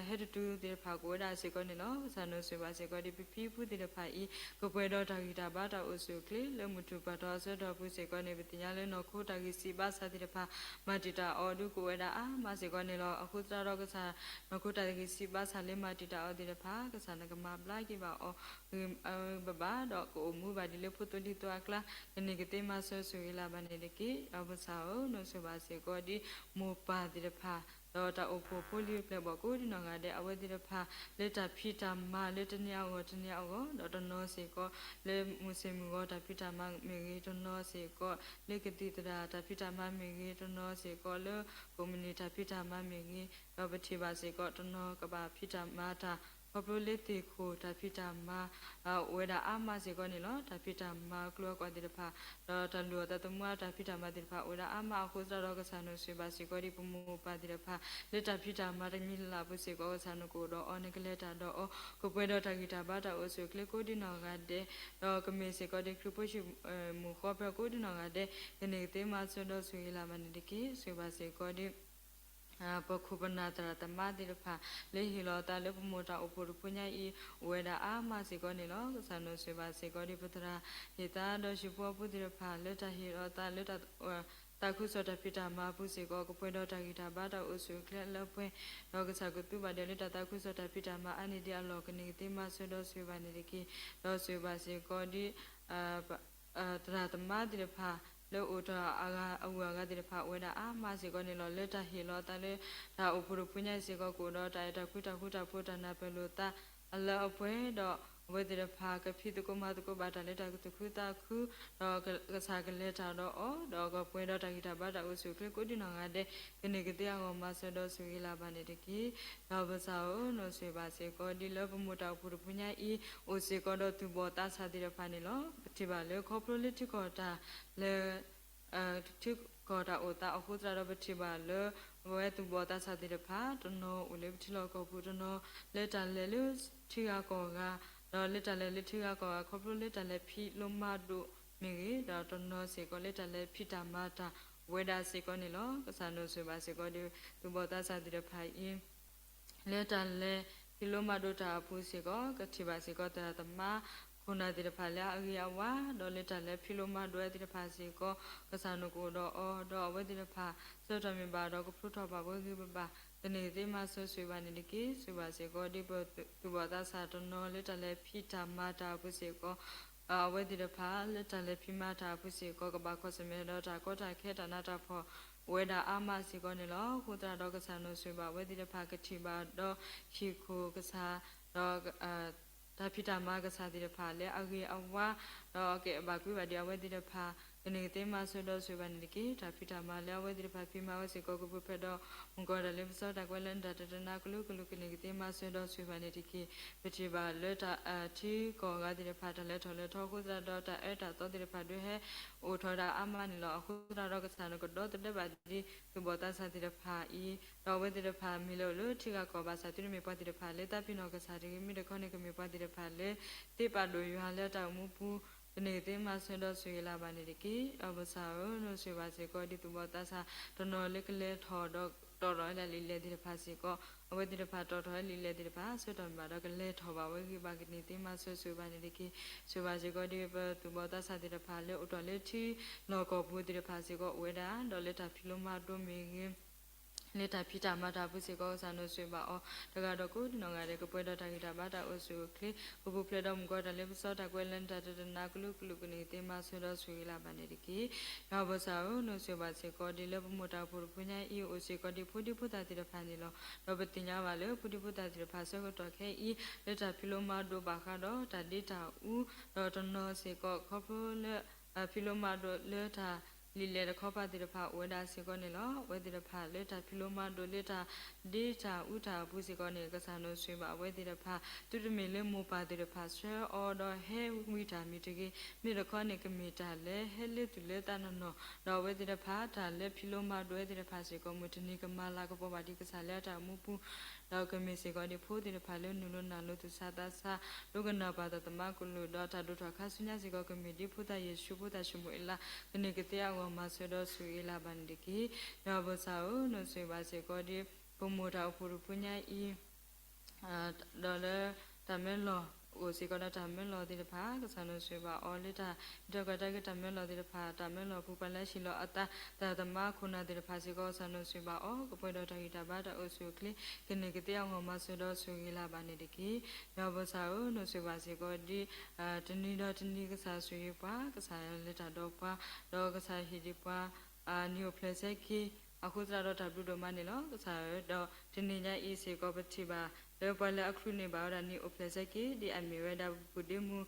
ဟဲတတုၤသ့ၣ်တဖၣ်ကအိၣ်ဝဲဒၣ်စ့ၢ်ကီးန့ၣ်လီၤ. ကစၢ်နီၢ်ဆိၣ်ဂ့ၤဘၣ်စ့ၢ်ကီးဒ်ပဖံဖုသ့ၣ်တဖၣ်အံၤ ကပှဲၤဒီးတၢ်ဂံၢ်တၢ်ဘါတၢ်အိၣ်ဆူၣ်အိၣ်ချ့ လၢမုၢ်ထူၣ်ပှၢ်ထီအဆၢကတီၢ်ပူၤစ့ၢ်ကီးန့ၣ် ပသ့ၣ်ညါလၢနီၢ်ခိတၢ်ဂံၢ်စၢ်ဘါစၢ်သ့ၣ်တဖၣ် မၤတံာ်တာ်အီၤဒုးကအိၣ်ဝဲဒၣ်အါမးစ့ၢ်ကီးန့ၣ်လီၤ. အဃိသတးဒီးကစၢ် နီၢ်ခိတၢ်ဂံၢ်စၢ်ဘါစၢ်လၢမၤတံာ်တာ်အီၤသ့ၣ်တဖၣ် ကစၢ်နကမၤဘျါက့ၤဘၣ်အီၤ ဂ့ၤဘၣ်ဘၣ် ဒီးကအိၣ်မူဘၣ်ဒ်လၢဖိသိဒံသိအကျါ ကန့ၢ်ကသ့ မၤစၢၤဆိၣ်ဂ့ၤလၢၤဘၣ်န့ၣ်တက့ၢ်. ယွၤပၢ်စၢ်ဧၢ နီၢ်ဆိၣ်ဂ့ၤဘၣ်စ့ၢ်ကီးဒ်မိၢ်ပၢ်သ့ၣ်တဖၣ် ဒီးတၢ်အိၣ်ဖှိၣ်ဖိလံၤပျဲၢ်ဘီၣ်ကိးဒ်နီၢ်ဂၤဒဲး အဝဲသ့ၣ်တဖၣ် လၢတၢ်ဖံးတၢ်မၤလၢတနံၤအဂီၢ်တနံၤအဂီၢ် ဒီးတနီၤစ့ၢ်ကီးလၢမုၢ်ဆ့ၣ်မုၢ်ဂီၤတၢ်ဖံးတၢ်မၤမ့ၢ်ဂ့ၤ တနီၤစ့ၢ်ကီးလၢကသံၣ်သရၣ်တၢ်ဖံးတၢ်မၤမ့ၢ်ဂ့ၤ တနီၤစ့ၢ်ကီးလၢကိးမုၢ်နံၤတၢ်ဖံးတၢ်မၤမ့ၢ်ဂ့ၤ ဒီးပထံၣ်ဘၣ်စ့ၢ်ကီးတနီၤကဘၣ်ဖံးတၢ်မၤတၢ် ခီဖျိလၢသ့ၣ်ခိၣ်တၢ်ဖံးတၢ်မၤ အိၣ်ဝဲဒၣ်အါမးစ့ၢ်ကီးန့ၣ်လီၤ. တၢ်ဖံးတၢ်မၤကျိၤအကွာ်သ့ၣ်တဖၣ် ဒီးတၢ်လုၢ်အီၣ်သးသမူအတၢ်ဖံးတၢ်မၤသ့ၣ်တဖၣ် အိၣ်ဝဲဒၣ်အါမးအဃိသတးဒီး ကစၢ်နီၢ်ဆိၣ်ဂ့ၤဘၣ်စ့ၢ်ကီးဒ်ပမိၢ်ပၢ်သ့ၣ်တဖၣ် လၢတၢ်ဖံးတၢ်မၤတမံၤလၢ်လၢ်ပူၤစ့ၢ်ကီး ကစၢ်နကအိၣ်ဒီးအီၤ နကလဲၤတၢ်ဒီးအီၤ ကပှဲၤဒီးတၢ်ဂံၢ်တၢ်ဘါတၢ်အိၣ်ဆူၣ်အိၣ်ချ့ကိးဒ်နီၢ်ဂၤဒဲး ဒီးကမ့ၢ်စ့ၢ်ကီးဒ်ခရံာ်ဖိဆ့မုၢ်ဃီဖဲကိးဒ်နီၢ်ဂၤဒဲး ကန့ၢ်ကသ့ မၤစၢၤဒီးဆိၣ်ဂ့ၤလၢၤဘၣ်န့ၣ်တက့ၢ်. ဆိၣ်ဂ့ၤဘၣ်စ့ၢ်ကီးဒ် ပခိၣ်ပနၢ်သရၣ်သမါသ့ၣ်တဖၣ် လၢဟ့ၣ်လီၤအသးလၢပမိၢ်တၢ်အိၣ်ဖှိၣ်တဖုညါအံၤ အိၣ်ဝဲဒၣ်အါမးစ့ၢ်ကီးန့ၣ်လီၤ. ကစၢ်နီၢ်ဆိၣ်ဂ့ၤဘၣ်စ့ၢ်ကီးဒ်ပသရၣ်ဟ့ၣ်သါဒီးဟံၣ်ဖိဃီဖိသ့ၣ်တဖၣ် လၢတၢ်ဟ့ၣ်လီၤအသးလၢ သးခုကစီၣ်တၢ်ဖံးတၢ်မၤအပူၤစ့ၢ်ကီး ကပှဲၤဒီးတၢ်ဂံၢ်တၢ်ဘါတၢ်အိၣ်ဆူၣ်အိၣ်ချ့အလၢအပှဲၤ ဒီးကစၢ်ကသူဘၣ်ဒဲးလၢတၢ်သးခုကစီၣ်တၢ်ဖံးတၢ်မၤအါန့ၢ်ဒံးအလီၢ် ကန့ၢ်ကသ့ မၤစၢၤဒီးဆိၣ်ဂ့ၤဘၣ်န့ၣ်တက့ၢ်. ဒီးဆိၣ်ဂ့ၤဘၣ်စ့ၢ်ကီးဒ် သရၣ်သမါသ့ၣ်တဖၣ် လၢအိၣ်တ့ၢ်အဂၤအဂုၤအဂၤသ့ၣ်တဖၣ် အိၣ်ဝဲဒၣ်အါမးစ့ၢ်ကီးန့ၣ်လီၤ. လၢတၢ်ဟ့ၣ်လီၤအသးလၢ တၢ်အိၣ်ဖှိၣ်တဖုညါအံၤစ့ၢ်ကီး ကအိၣ်ဒီးတၢ်အဲၣ်တၢ်ကွံတၢ်ဃူတၢ်ဖိး တၢ်နၢ်ပၢၢ်လိာ်သးအလၢအပှဲၤ ဒီးအဝဲသ့ၣ်တဖၣ် ကဖံးသကိးမၤသကိးဘၣ်တၢ်လၢတၢ်သူၣ်ခုသးခု ဒီးကစၢ်ကလဲၤတၢ်ဒီးအီၤ ဒီးကပှဲၤဒီးတၢ်ဂံၢ်တၢ်ဘါတၢ်အိၣ်ဆူၣ်အိၣ်ချ့ကိးဒ်နီၢ်ဂၤဒဲး ကန့ၢ်ကသ့အဂီၢ် မၤစၢၤဒီးဆိၣ်ဂ့ၤလၢၤဘၣ်န့ၣ်တက့ၢ်. ယွၤပၢ်စၢ်ဧၢ နီၢ်ဆိၣ်ဂ့ၤဘၣ်စ့ၢ်ကီးဒ်လၢပမိၢ်တၢ်အိၣ်ဖှိၣ်တဖုညါအံၤ အိၣ်စ့ၢ်ကီးဒီးသူၣ်ဘီၣ်သးစၢ်သ့ၣ်တဖၣ်န့ၣ်လီၤ. ပထံၣ်ဘၣ်လၢခီဖျိလၢထံကီၢ်တၢ်လၢ ထံကီၢ်တၢ်အိၣ်သးအဃိသတးဒီး ပထံၣ်ဘၣ်လၢ ပဝဲသူၣ်ဘီၣ်သးစၢ်သ့ၣ်တဖၣ် တနီၤအိၣ်လၢပထံလီၢ်ကီၢ်ပူၤ တနီၤလၢတၢ်လဲၤလၢထံဂၤကီၢ်ဂၤ ဒီးလၢတၢ်လဲၤလၢထံဂၤကီၢ်ဂၤ ခီဖျိလၢတၢ်လဲၤဖံးလိမၤဒိၣ်မ့ၢ်ဂ့ၤ ဒီးတနီၤစ့ၢ်ကီးလၢတၢ်လဲၤဖံးတၢ်မၤတၢ် ဝဲဒၣ်စ့ၢ်ကီးန့ၣ်လီၤ. ကစၢ်နီၢ်ဆိၣ်ဂ့ၤဘၣ်စ့ၢ်ကီးဒီး သူၣ်ဘီၣ်သးစၢ်သ့ၣ်တဖၣ်အံၤ လၢတၢ်လဲၤဖံးလိမၤဒိးတၢ်အပူၤစ့ၢ်ကီး ကထံၣ်ဘၣ်စ့ၢ်ကီးသရၣ်သမါခိၣ်နၢ်သ့ၣ်တဖၣ်လၢအဂ့ၤအဝါ ဒီးလၢတၢ်လဲၤဖံးလိမၤဒိးဝဲသ့ၣ်တဖၣ်စ့ၢ်ကီး ကစၢ်နကအိၣ်ဒီးအီၤ ဒီးအဝဲသ့ၣ်တဖၣ် ဆၢကတီၢ်မ့ၢ်ဘၣ်ဒီးကဖျိထီၣ်ဘၣ်ဝဲဂ့ၤဘၣ်ဘၣ် ကန့ၢ်ကသ့မၤစၢၤဆိၣ်ဂ့ၤဘၣ်န့ၣ်တက့ၢ်. ဆိၣ်ဂ့ၤဘၣ်စ့ၢ်ကီးဒ်ပသူၣ်ဘီၣ်သးစၢ်တနီၤလၢတၢ်လဲၤဖံးတၢ်မၤတၢ်အပူၤစ့ၢ်ကီး အဝဲသ့ၣ်တဖၣ်လၢတၢ်လဲၤဖံးမၤတၢ်အပူၤစ့ၢ်ကီး ကဘၣ်ကွၢ်ဆၢၣ်မဲာ်ဒီးတၢ်ကီတၢ်ခဲတၢ်နးတၢ်ဖှီၣ် အိၣ်ဝဲဒၣ်အါမးစ့ၢ်ကီးန့ၣ်လီၤ. အဃိသတးဒီးကစၢ်နီၢ်ဆိၣ်ဂ့ၤဘၣ်အဝဲသ့ၣ်တဖၣ်ကထံၣ်ဘၣ်ဒီးဟံၣ်ခိၣ်ကစၢ် ဒီး တၢ်ဖံးတၢ်မၤကစၢ်သ့ၣ်တဖၣ်လၢအဂ့ၤအဝါ ဒီးကဘၣ်ကွၢ်ဘၣ်ဒံးအဝဲသ့ၣ်တဖၣ် ကန့ၢ်ကသ့မၤစၢၤဒီးဆိၣ်ဂ့ၤဘၣ်န့ၣ်တက့ၢ်. တၢ်ဖံးတၢ်မၤလၢအဝဲသ့ၣ်တဖၣ်ဖံးမၤဝဲစ့ၢ်ကီး ကပူၤဖျဲးဒီး မုၢ်ကီၢ်တၢ်လ့ပစီ တၢ်ကွဲးလၢနတၢ်တတနါကလုာ်ကလုာ် ကန့ၢ်ကသ့မၤစၢၤဒီးဆိၣ်ဂ့ၤဘၣ်န့ၣ်တက့ၢ်. ပထံၣ်ဘၣ်လၢတၢ်ထံကီၢ်အဂၤသ့ၣ်တဖၣ် တၢ်လဲၤထီၣ်လဲၤထီအဃိသတးဒီး တၢ်အၢတၢ်သီသ့ၣ်တဖၣ်ဒုးဟဲအိၣ်ထီၣ်ဝဲဒၣ်အါမးန့ၣ်လီၤ. အဃိသတးဒီးကစၢ်နကဒီသဒၢဘၣ်ဒ်သူၣ်ဘီၣ်သးစၢ်သ့ၣ်တဖၣ်အံၤ ဒီးအဝဲသ့ၣ်တဖၣ်မ့ၢ်လၢအိၣ်လၢထံဂၤကီၢ်ဘၣ်ဆၣ် သုတမ့ၢ်ပှၤသ့ၣ်တဖၣ်လၢသးပ့ၤနီၣ်ကစၢ်တဂ့ၤ မ့ၢ်တခီန့ၣ် ကမ့ၢ်ပှၤသ့ၣ်တဖၣ်လၢ သ့ပာ်ဒိၣ်ယွၤလၢအတၢ်အိၣ်မူပူၤ ကန့ၢ်ကသ့မၤစၢၤဒီးဆိၣ်ဂ့ၤလၢၤဘၣ်န့ၣ်တက့ၢ်. ဒီးပစၢ်ဧၢ နီၢ်ဆိၣ်ဂ့ၤဘၣ်စ့ၢ်ကီးဒ်သူၣ်ဘီၣ်သးစၢ်တနီၤလၢကလဲၤထီၣ်ဒီးတီၣ်ထီၣ်ဝဲဒၣ်လံာ်လဲၢ်သ့ၣ်တဖၣ်စ့ၢ်ကီး အဝဲသ့ၣ်တဖၣ်တီၣ်ထီၣ်ဝဲလံာ်လဲၢ်သ့ၣ်တဖၣ် ဆၢကတီၢ်မ့ၢ်ဘၣ်ဒီးကလဲၤထီၣ်ဘၣ်ဝဲဂ့ၤဘၣ် ကန့ၢ်သ့မၤစၢၤဆိၣ်ဂ့ၤဘၣ်န့ၣ်တက့ၢ်. ဆိၣ်ဂ့ၤဘၣ်စ့ၢ်ကီးဒ်ပသူၣ်ဘီၣ်သးစၢ်သ့ၣ်တဖၣ်လၢအိၣ်ထီၣ်လၢထံလီၢ်ကီၢ်ပူၤသ့ၣ်တဖၣ်စ့ၢ်ကီး အိၣ်ဝဲဒၣ် ဒီးလၢတၢ်ဖံးလိမၤဒိးမ့ၢ်ဂ့ၤ လၢတၢ်ဖံးတၢ်မၤတၢ်အပူၤစ့ၢ်ကီး ကစၢ်နီၢ်ဆိၣ်ဂ့ၤဘၣ်အီၤ တဂၤဒီးကိးနီၢ်ဂၤဒဲး ကပှဲၤဒီးတၢ်ဂံၢ်တၢ်ဘါတၢ်အိၣ်ဆူၣ်အိၣ်ချ့ ကပူၤဖျဲးဒီးမုၢ်ကီၢ်တၢ်လ့ပစီ တၢ်ကွဲးလၢနတၢ်တတနါကလုာ်ကလုာ် ကန့ၢ်ကသ့မၤစၢၤဒီးဆိၣ်ဂ့ၤလၢၤဘၣ်န့ၣ်တက့ၢ်. ယွၤပစၢ်ဧၢ နီၢ်ဆိၣ်ဂ့ၤဘၣ်စ့ၢ်ကီးဒ်လၢပမိၢ်တၢ်အိၣ်ဖှိၣ်တဖုညါအံၤ အိၣ်စ့ၢ်ကီးဒ်ဖိဒံဖိသၣ်သ့ၣ်တဖၣ်န့ၣ်လီၤ. ဒီးပသ့ၣ်ညါဘၣ်လၢဖိဒံဖိသၣ်သ့ၣ်တဖၣ်ဆၢကတီၢ်ခဲအံၤ လၢတၢ်ဖံးလိမၤဒိးဘၣ်ဃးဒီးတၢ်ဒ့တၢ်အူ ဒီးတနီၤစ့ၢ်ကီးခီဖျိလၢ ဖံးလိမၤဒိးလၢတၢ်လံာ်လဲၢ်တခီပၤသ့ၣ်တဖၣ်အိၣ်ဝဲဒၣ်စ့ၢ်ကီးန့ၣ်လီၤ. အဝဲသ့ၣ်တဖၣ်လၢတၢ်ဖံးလိမၤဒိးလၢတၢ်ဒ့တၢ်အူတၢ်အပူၤစ့ၢ်ကီးန့ၣ် ကစၢ်နီၢ်ဆိၣ်ဂ့ၤဘၣ်အဝဲသ့ၣ်တဖၣ် သုတမ့ၢ်လၢမိၢ်ပၢ်သ့ၣ်တဖၣ်ဆှၢအီၤဒီးဟဲဝံတၢ်မ့ၢ်တဂ့ၤ, မ့ၢ်တခီန့ၣ် ကမ့ၢ်တၢ်လၢဟဲလၢသူၣ်လၢသးနီၢ်နီၢ်, ဒီးအဝဲသ့ၣ်တဖၣ်တၢ်လၢဖံးလိမၤဒိးဝဲသ့ၣ်တဖၣ်စ့ၢ်ကီး မုၢ်တနံၤကမၤလၤကပီၤဘၣ်ဒံးကစၢ်လၢအတၢ်အိၣ်မူပူၤ ဒီးကမ့ၢ်စ့ၢ်ကီးဒ်ဖိသ့ၣ်တဖၣ်လၢနုာ်လီၤနုာ်လီၤသူၣ်ဆးသးဆး, ဒိကနၣ်ပာ်တၢ်သမါကလုၢ် ဒီးတၢ်ဒိၣ်ထီၣ်ခါဆူညါစ့ၢ်ကီး ကမ့ၢ်ဒ်ဖိသၣ်ယ့ၣ်ၡူးဖိသၣ်ၡမူၤအ့လး ကန့ၢ်ကသ့အဂီၢ်မၤစၢၤဒီးဆိၣ်ဂ့ၤလၢၤဘၣ်န့ၣ်တက့ၢ်. ယွၤပစၢ်ဧၢ, နီၢ်ဆိၣ်ဂ့ၤဘၣ်စ့ၢ်ကီးဒ် ပမိၢ်တၢ်အိၣ်ဖှိၣ်တဖုညါအံၤ ဒီးလၢတၢ်မၢလီၤ အိၣ်စ့ၢ်ကီးဒီးတၢ်မၢလီၤသ့ၣ်တဖၣ် ကစၢ်နီၢ်ဆိၣ်ဂ့ၤဘၣ်အီၤလၢတၢ် တၢ်ကီတၢ်ခဲတၢ်မၢလီၤသ့ၣ်တဖၣ် တၢ်မၢလီၤပူၤ ပှၤလၢဟံးလီၤအသး သရၣ်သမါခိၣ်နၢ်သ့ၣ်တဖၣ်စ့ၢ်ကီး ကစၢ်နီၢ်ဆိၣ်ဂ့ၤဘၣ်အီၤ ကပှဲၤဒီးတၢ်ဂံၢ်တၢ်ဘါတၢ်အိၣ်ဆူၣ်အိၣ်ချ့ ကန့ၢ်ကသ့အဂီၢ်မၤစၢၤဒီးဆိၣ်ဂ့ၤလၢၤဘၣ်န့ၣ်တက့ၢ်. ယွၤပစၢ်ဧၢ, နီၢ်ဆိၣ်ဂ့ၤဘၣ်စ့ၢ်ကီးဒ် တနံၤဒီးတနံၤကစၢ်ဆိၣ်ဂ့ၤပှၤ ကစၢ်လဲၤတၢ်ဒီးပှၤ ဒီးကစၢ်ဟ့ၣ်ဒံးပှၤ နံၣ်အိၣ်ဖျဲၣ်ဆၢက့ၤ အဃိသတးဒီးတၢ်ဘျုးဒိၣ်မးန့ၣ်လီၤ. ကစၢ်ဧၢ, ဒီးတနံၤညါအံၤစ့ၢ်ကီး ပထံၣ်ဘၣ်လၢပှၤလၢအချုးန့ၢ်ဘၣ်ဝဲဒၣ်နံၣ်အိၣ်ဖျဲၣ်ဆၢက့ၤ ဒ်အမ့ၢ်ဝဲဒၣ်ပူၤဒ့မူ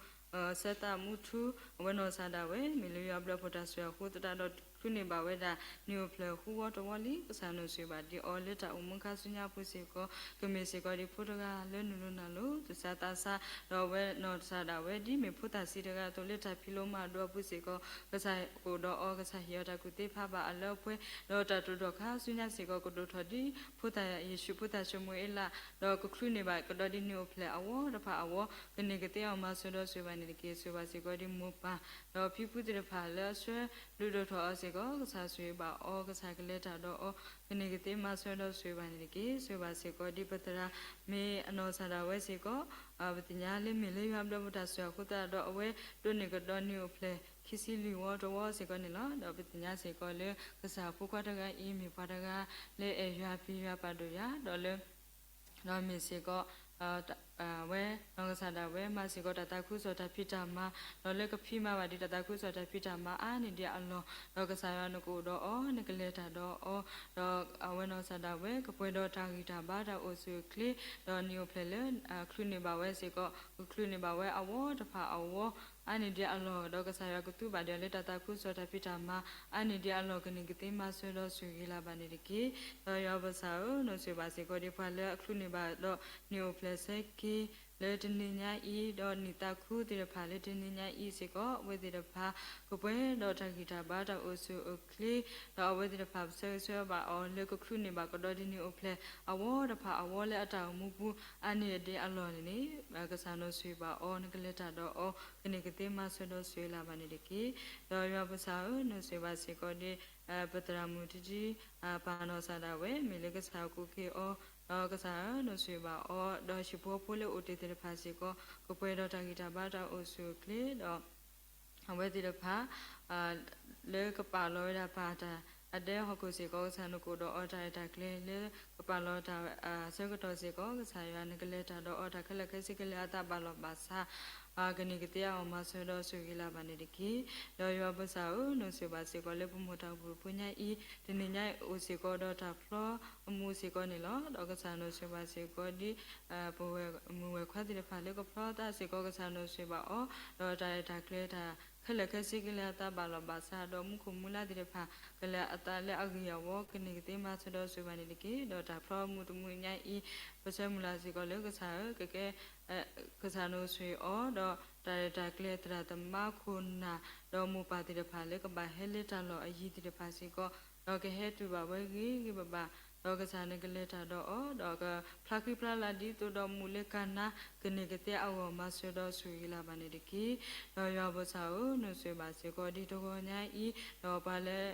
ဆၢသးမူထူ အဝဲနီၢ်ကစၢ်ဒၣ်ဝဲ မ့ၢ်လၢယွၤဘျုးဖှိၣ်တၢ်ဆိၣ်ဂ့ၤအဃိသတးဒီး ချုးန့ၢ်ဘၣ်ဝဲဒၣ် နံၣ်အိၣ်ဖျဲၣ်ဃုဝီတဝီလံ. ကစၢ်နီၢ်ဆိၣ်ဂ့ၤဘၣ်ဒံးအီၤလၢတၢ်အိၣ်မူခါဆူညါအပူၤစ့ၢ်ကီး ကမ့ၢ်စ့ၢ်ကီးဒ်ဖိတဂၤလၢနုာ်လီၤနုာ်လီၤ သူၣ်ဆးသးဆး ဒီးအဝဲနီၢ်ကစၢ်ဒၣ်ဝဲ ဒ်မ့ၢ်ဖိသၣ်ဆံးတဂၤအသိး လၢတၢ်ဖံးလိမၤဒိးအပူၤစ့ၢ်ကီး ကစၢ်ကအိၣ်ဒီးအီၤ ကစၢ်ဟ့ၣ်အီၤတၢ်ကူၣ်သ့ဖးဘၣ်အလၢအပှဲၤ ဒီးတၢ်တိာ်ထီၣ်ခါဆူညါစ့ၢ်ကီး ကဒိၣ်ထီၣ်ဒ် ဖိသၣ်ယ့ၣ်ၡူး ဖိသၣ်ၡမူၤအ့လး ဒီးကချုးန့ၢ်ဘၣ်ကဒီးဒ်နံၣ်အိၣ်ဖျဲၣ်အဝီတဖၣ်အဝီ ကန့ၢ်ကသ့အဂီၢ်မၤစၢၤဒီးဆိၣ်ဂ့ၤဘၣ်န့ၣ်တက့ၢ်. ဆိၣ်ဂ့ၤဘၣ်စ့ၢ်ကီးဒ်မိၢ်ပၢ် ဒီးဖံဖုသ့ၣ်တဖၣ်လၢအဆှၢဒုးဒိၣ်ထီၣ်အီၤစ့ၢ်ကီး ကစၢ်ဆိၣ်ဂ့ၤဘၣ်အီၤ ကစၢ်ကလဲၤတၢ်ဒီးအီၤ ကန့ၢ်ကသ့မၤစၢၤဒီးဆိၣ်ဂ့ၤဘၣ်န့ၣ်တက့ၢ်. ဆိၣ်ဂ့ၤဘၣ်စ့ၢ်ကီးဒ်ပသရၣ် မ့ၢ်အနီၢ်ကစၢ်ဒၣ်ဝဲစ့ၢ်ကီး ပသ့ၣ်ညါလၢမ့ၢ်လၢယွၤဘျုးဖှိၣ်တၢ်ဆိၣ်ဂ့ၤအဃိသတးဒီး အဝဲဒိးန့ၢ်ကဒီးနံၣ်အိၣ်ဖျဲၣ်ခံဆံလွံၢ်ဝီတဝီစ့ၢ်ကီးန့ၣ်လီၤ. ဒီးပသ့ၣ်ညါစ့ၢ်ကီးလၢ ကစၢ်အဖိခွါတဂၤအံၤ မ့ၢ်ပှၤတဂၤလၢအဲၣ်ယွၤပျံၤယွၤပာ်ဒိၣ်ယွၤ ဒီးလၢ ဒီးမ့ၢ်စ့ၢ်ကီး ဝဲနီၢ်ကစၢ်ဒၣ်ဝဲ မၤစ့ၢ်ကီးတၢ်သးခုကစီၣ်တၢ်ဖံးတၢ်မၤ ဒီးလၢကဖံးမၤဘၣ်ဒံးတၢ်သးခုကစီၣ်တၢ်ဖံးတၢ်မၤအါန့ၢ်ဒံးအလီၢ် ဒီးကစၢ်ယွၤနကအိၣ်ဒီးအီၤ နကလဲၤတၢ်ဒီးအီၤ ဒီးအဝဲနီၢ်ကစၢ်ဒၣ်ဝဲ ကပှဲၤဒီးတၢ်ဂံၢ်တၢ်ဘါတၢ်အိၣ်ဆူၣ်အိၣ်ချ့ ဒီးနံၣ်အိၣ်ဖျဲၣ်လၢ ချုးန့ၢ်ဘၣ်ဝဲစ့ၢ်ကီး ကချုးန့ၢ်ဘၣ်ဝဲအဝီတဖၣ်အဝီ အါန့ၢ်ဒံးအလီၢ် ဒီးကစၢ်ယွၤကသူဘၣ်ဒံးအီၤလၢတၢ်သးခုကစီၣ်တၢ်ဖံးတၢ်မၤ အါန့ၢ်ဒံးအလီၢ် ကန့ၢ်ကသ့မၤစၢၤဒီးဆိၣ်ဂ့ၤလၢၤဘၣ်န့ၣ်တက့ၢ်. ဒီးယွၤပစၢ်ဧၢ, နီၢ်ဆိၣ်ဂ့ၤဘၣ်စ့ၢ်ကီးဒ်ပှၤလၢအချုးန့ၢ်ဘၣ်ဒီးနံၣ်အိၣ်ဖျဲၣ်ဆၢက့ၤ လၢတနံၤညါအံၤ ဒီးနံၣ်သးခုသ့ၣ်တဖၣ်လၢတနံၤညါအံၤစ့ၢ်ကီး အဝဲသ့ၣ်တဖၣ် ကပှဲၤဒီးတၢ်ဂံၢ်တၢ်ဘါတၢ်အိၣ်ဆူၣ်အိၣ်ချ့ ဒီးအဝဲသ့ၣ်တဖၣ်ပဆၢဂ့ၤဆၢဝါဘၣ်အီၤလၢကချုးန့ၢ်ဘၣ်ကဒီးဒ်နံၣ်အိၣ်ဖျဲၣ် အဝီတဖၣ်အဝီလၢအတၢ်အိၣ်မူပူၤ အါန့ၢ်ဒံးအလီၢ်န့ၣ်န့ၣ် ကစၢ်နီၢ်ဆိၣ်ဂ့ၤဘၣ်အီၤ နကလဲၤတၢ်ဒီးအီၤ ကန့ၢ်ကသ့မၤစၢၤဒီးဆိၣ်ဂ့ၤလၢၤဘၣ်န့ၣ်တက့ၢ်. ဒီးယွၤပစၢ်ဧၢ, နီၢ်ဆိၣ်ဂ့ၤဘၣ်စ့ၢ်ကီးဒ် ပသရၣ်မုၣ်တဒု ပာ်နီၢ်စၢ်ဒၣ်ဝဲ မ့ၢ်လၢကစၢ်အကူၣ်က့ၤအီၤ, ဒီးကစၢ်ဧၢ နီၢ်ဆိၣ်ဂ့ၤဘၣ်အီၤ, ဒီးဟံၣ်ဖိဃီဖိလၢအိၣ်တ့ၢ်သ့ၣ်တဖၣ်စ့ၢ်ကီး ကပှဲၤဒီးတၢ်ဂံၢ်တၢ်ဘါတၢ်အိၣ်ဆူၣ်အိၣ်ချ့ဒီး အဝဲသ့ၣ်တဖၣ် လၢကပာ်လီၤဝဲဒၣ်ပၢ်တၢ် အဒဲဟီၣ်ခိၣ်စ့ၢ်ကီး ကစၢ်နကအိၣ်ဒီးအီၤတၢ်ရဲၣ်တၢ်ကျဲၤလၢ ကပာ်လီၤတၢ်အဆၢကတီၢ်စ့ၢ်ကီး ကစၢ်ယွၤနကလဲၤတၢ်ဒီးအီၤတၢ်ခဲလၢာ်ခဲဆ့ကလဲၤအသးဘၣ်လီၤဘၣ်စး ကန့ၢ်ကသ့အဂီၢ်မၤစၢၤဒီးဆိၣ်ဂ့ၤလၢ်ဘၣ်န့ၣ်တက့ၢ်. ဒီးယွၤပကစၢ်ဧၢ နီၢ်ဆိၣ်ဂ့ၤဘၣ်စ့ၢ်ကီးလၢပမိၢ်တၢ်အိၣ်ဖှိၣ်ဖိညါအံၤ တနံၤညါအံၤအိၣ်စ့ၢ်ကီးဒီးတၢ်ဖျီအမူးစ့ၢ်ကီးန့ၣ်လီၤ. ဒီးကစၢ်နီၢ်ဆိၣ်ဂ့ၤဘၣ်စ့ၢ်ကီးဒ် ပဝဲမုၣ်ဝဲခွါသ့ၣ်တဖၣ်လၢကဖျီသးစ့ၢ်ကီး ကစၢ်နီၢ်ဆိၣ်ဂ့ၤဘၣ်အီၤ ဒီးတၢ်ရဲၣ်တၢ်ကျဲၤတၢ်ခဲလၢာ်ခဲဆ့ကလဲၤအသးဘၣ်လီၤဘၣ်စး ဒီးမူခိၣ်မူလါသ့ၣ်တဖၣ် ကလဲၤအသးလၢအဂ့ၤအဝီ ကန့ၢ်ကသ့မၤစၢၤဒီးဆိၣ်ဂ့ၤဘၣ်န့ၣ်တက့ၢ်. ဒီးတၢ်ဖျီအမူးတမူးညါအံၤ ပဆၢမုၢ်လၢ်စ့ၢ်ကီးလၢကစၢ်ဧၢ ကကဲ ကစၢ်နီၢ်ဆိၣ်ဂ့ၤအီၤ ဒီးတၢ်ရဲၣ်တၢ်ကျဲၤသရၣ်သမါခိၣ်နၢ် ဒီးမိၢ်ပၢ်သ့ၣ်တဖၣ်လၢကဘၣ်ဟဲလၢတၢ်လီၢ်အယံၤသ့ၣ်တဖၣ်စ့ၢ်ကီး ဒီးကဟဲတုၤဘၣ်ဝဲဂ့ၤဂ့ၤဘၣ်ဘၣ် ဒီးကစၢ်နကလဲၤတၢ်ဒီးအီၤ ဒီးကဖျါဃံဖျါလၤဒ်သိးဒီးမူးလၢကၤနါ ကန့ၢ်ကသ့အဂီၢ်မၤစၢၤဒီးဆိၣ်ဂ့ၤလၢ်ဘၣ်န့ၣ်တက့ၢ်. ဒီးယွၤပကစၢ်ဧၢ နီၢ်ဆိၣ်ဂ့ၤဘၣ်စ့ၢ်ကီးဒ်တဂီၤညါအံၤ ဒီးပှၤလၢ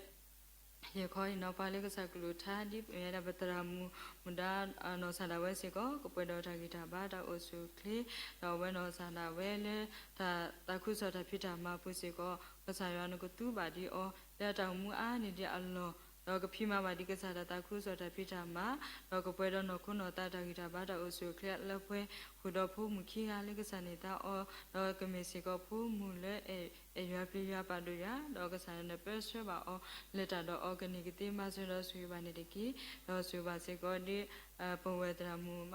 ယဲၢ်ခီအံၤနီၤ ပှၤလၢကစၢ်ကလုၢ်ကထါ ဒ်မ့ၢ်ဝဲဒၣ်ပသရၣ်မုၣ် မုၣ်ဒါ နီၢ်စၢ်ဒၣ်ဝဲစ့ၢ်ကီး ကပှဲၤဒီးတၢ်ဂံၢ်တၢ်ဘါတၢ်အိၣ်ဆူၣ်အိၣ်ချ့ ဒီးအဝဲနီၢ်စၢ်ဒၣ်ဝဲလၢ တၢ်သးခုကစီၣ်တၢ်ဖံးတၢ်မၤအပူၤစ့ၢ်ကီး ကစၢ်ယွၤနကသူဘၣ်ဒံးအီၤ လၢအတၢ်အိၣ်မူအါန့ၢ်ဒံးအလီၢ် ဒီးကဖံးမၤဘၣ်ဒံးကစၢ်တၢ်သးခုကစီၣ်တၢ်ဖံးတၢ်မၤ ဒီးကပှဲၤဒီးနီၢ်ခိနီၢ်သးတၢ်ဂံၢ်တၢ်ဘါတၢ်အိၣ်ဆူၣ်အိၣ်ချ့အလၢပှဲၤ ဃုာ်ဒီးဖိမုၣ်ခံဂၤလၢကစၢ်န့ၢ်သါအီၤ ဒီးကမ့ၢ်စ့ၢ်ကီးဖိမုၣ်လၢ အဲၣ်ယွၤပျံၤယွၤပာ်ဒိၣ်ယွၤ ဒီးကစၢ်ယွၤနပၢဆှၢဘၣ်အီၤ လဲၤတၢ်ဒီးအီၤကန့ၢ်ကသ့မၤစၢၤဒီးဆိၣ်ဂ့ၤဘၣ်န့ၣ်တက့ၢ်. ဒီးဆိၣ်ဂ့ၤဘၣ်စ့ၢ်ကီးဒ် ပဝဲၢ်သရၣ်မုၣ်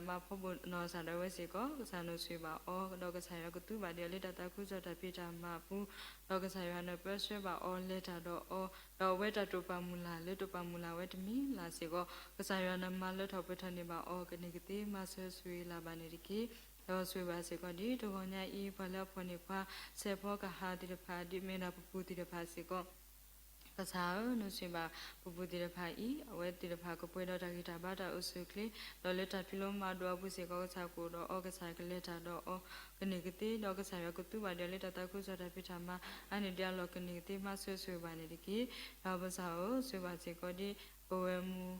မါဖီဘိၣ်နီၢ်စၢ်ဒၣ်ဝဲစ့ၢ်ကီး ကစၢ်နီၢ်ဆိၣ်ဂ့ၤဘၣ်အီၤ ဒီးကစၢ်ယွၤကသူဘၣ်ဒံးအီၤလၢတၢ်သးခုကစီၣ်တၢ်ဖံးတၢ်မၤအပူၤ ဒီးကစၢ်ယွၤနပၢဆှၢဘၣ်အီၤလဲၤတၢ်ဒီးအီၤ ဒီးအဝဲတၢ်တိာ်ပာ်မုၢ်လၢ်လၢတိာ်ပာ်မုၢ်လၢ်ဝဲတမံၤလၢ်စ့ၢ်ကီး ကစၢ်ယွၤနမၤလၢထီၣ်ပှဲၤထီၣ်န့ၢ်ဘၣ်အီၤ ကန့ၢ်ကသ့မၤစၢၤဆိၣ်ဂ့ၤလၢ်ဘၣ်န့ၣ်တက့ၢ်. ဒီးဆိၣ်ဂ့ၤဘၣ်စ့ၢ်ကီးဒ်တဂီၤညါအံၤ ပှၤလၢအဖီၣ်န့ၢ်ပှၤ စဲးဖီကဟၣ်သ့ၣ်တဖၣ် ဒ်မ့ၢ်ဒၣ်ပပူၤသ့ၣ်တဖၣ်စ့ၢ်ကီး ကစၢ်ဧၢ နီၢ်ဆိၣ်ဂ့ၤဘၣ်ပပူၤသ့ၣ်တဖၣ်အံၤ အဝဲသ့ၣ်တဖၣ်ကပှဲၤဒီးတၢ်ဂံၢ်တၢ်ဘါတၢ်အိၣ်ဆူၣ်အိၣ်ချ့ ဒီးလၢတၢ်ဖံးလိမၤဒိးအပူၤစ့ၢ်ကီး ကစၢ်ကအိၣ်ဒီးအီၤ ကစၢ်ကလဲၤတၢ်ဒီးအီၤ ကန့ၢ်ကသ့ ဒီးကစၢ်ယွၤကသူဘၣ်ဒံးအီၤလၢတၢ်သးခုကစီၣ်တၢ်ဖံးတၢ်မၤ အါန့ၢ်ဒံးအလီၢ် ကန့ၢ်ကသ့မၤစၢၤဆိၣ်ဂ့ၤဘၣ်န့ၣ်တက့ၢ်. ယွၤပကစၢ်ဧၢ ဆိၣ်ဂ့ၤဘၣ်စ့ၢ်ကီးဒ် ပဝဲၢ်မုၣ်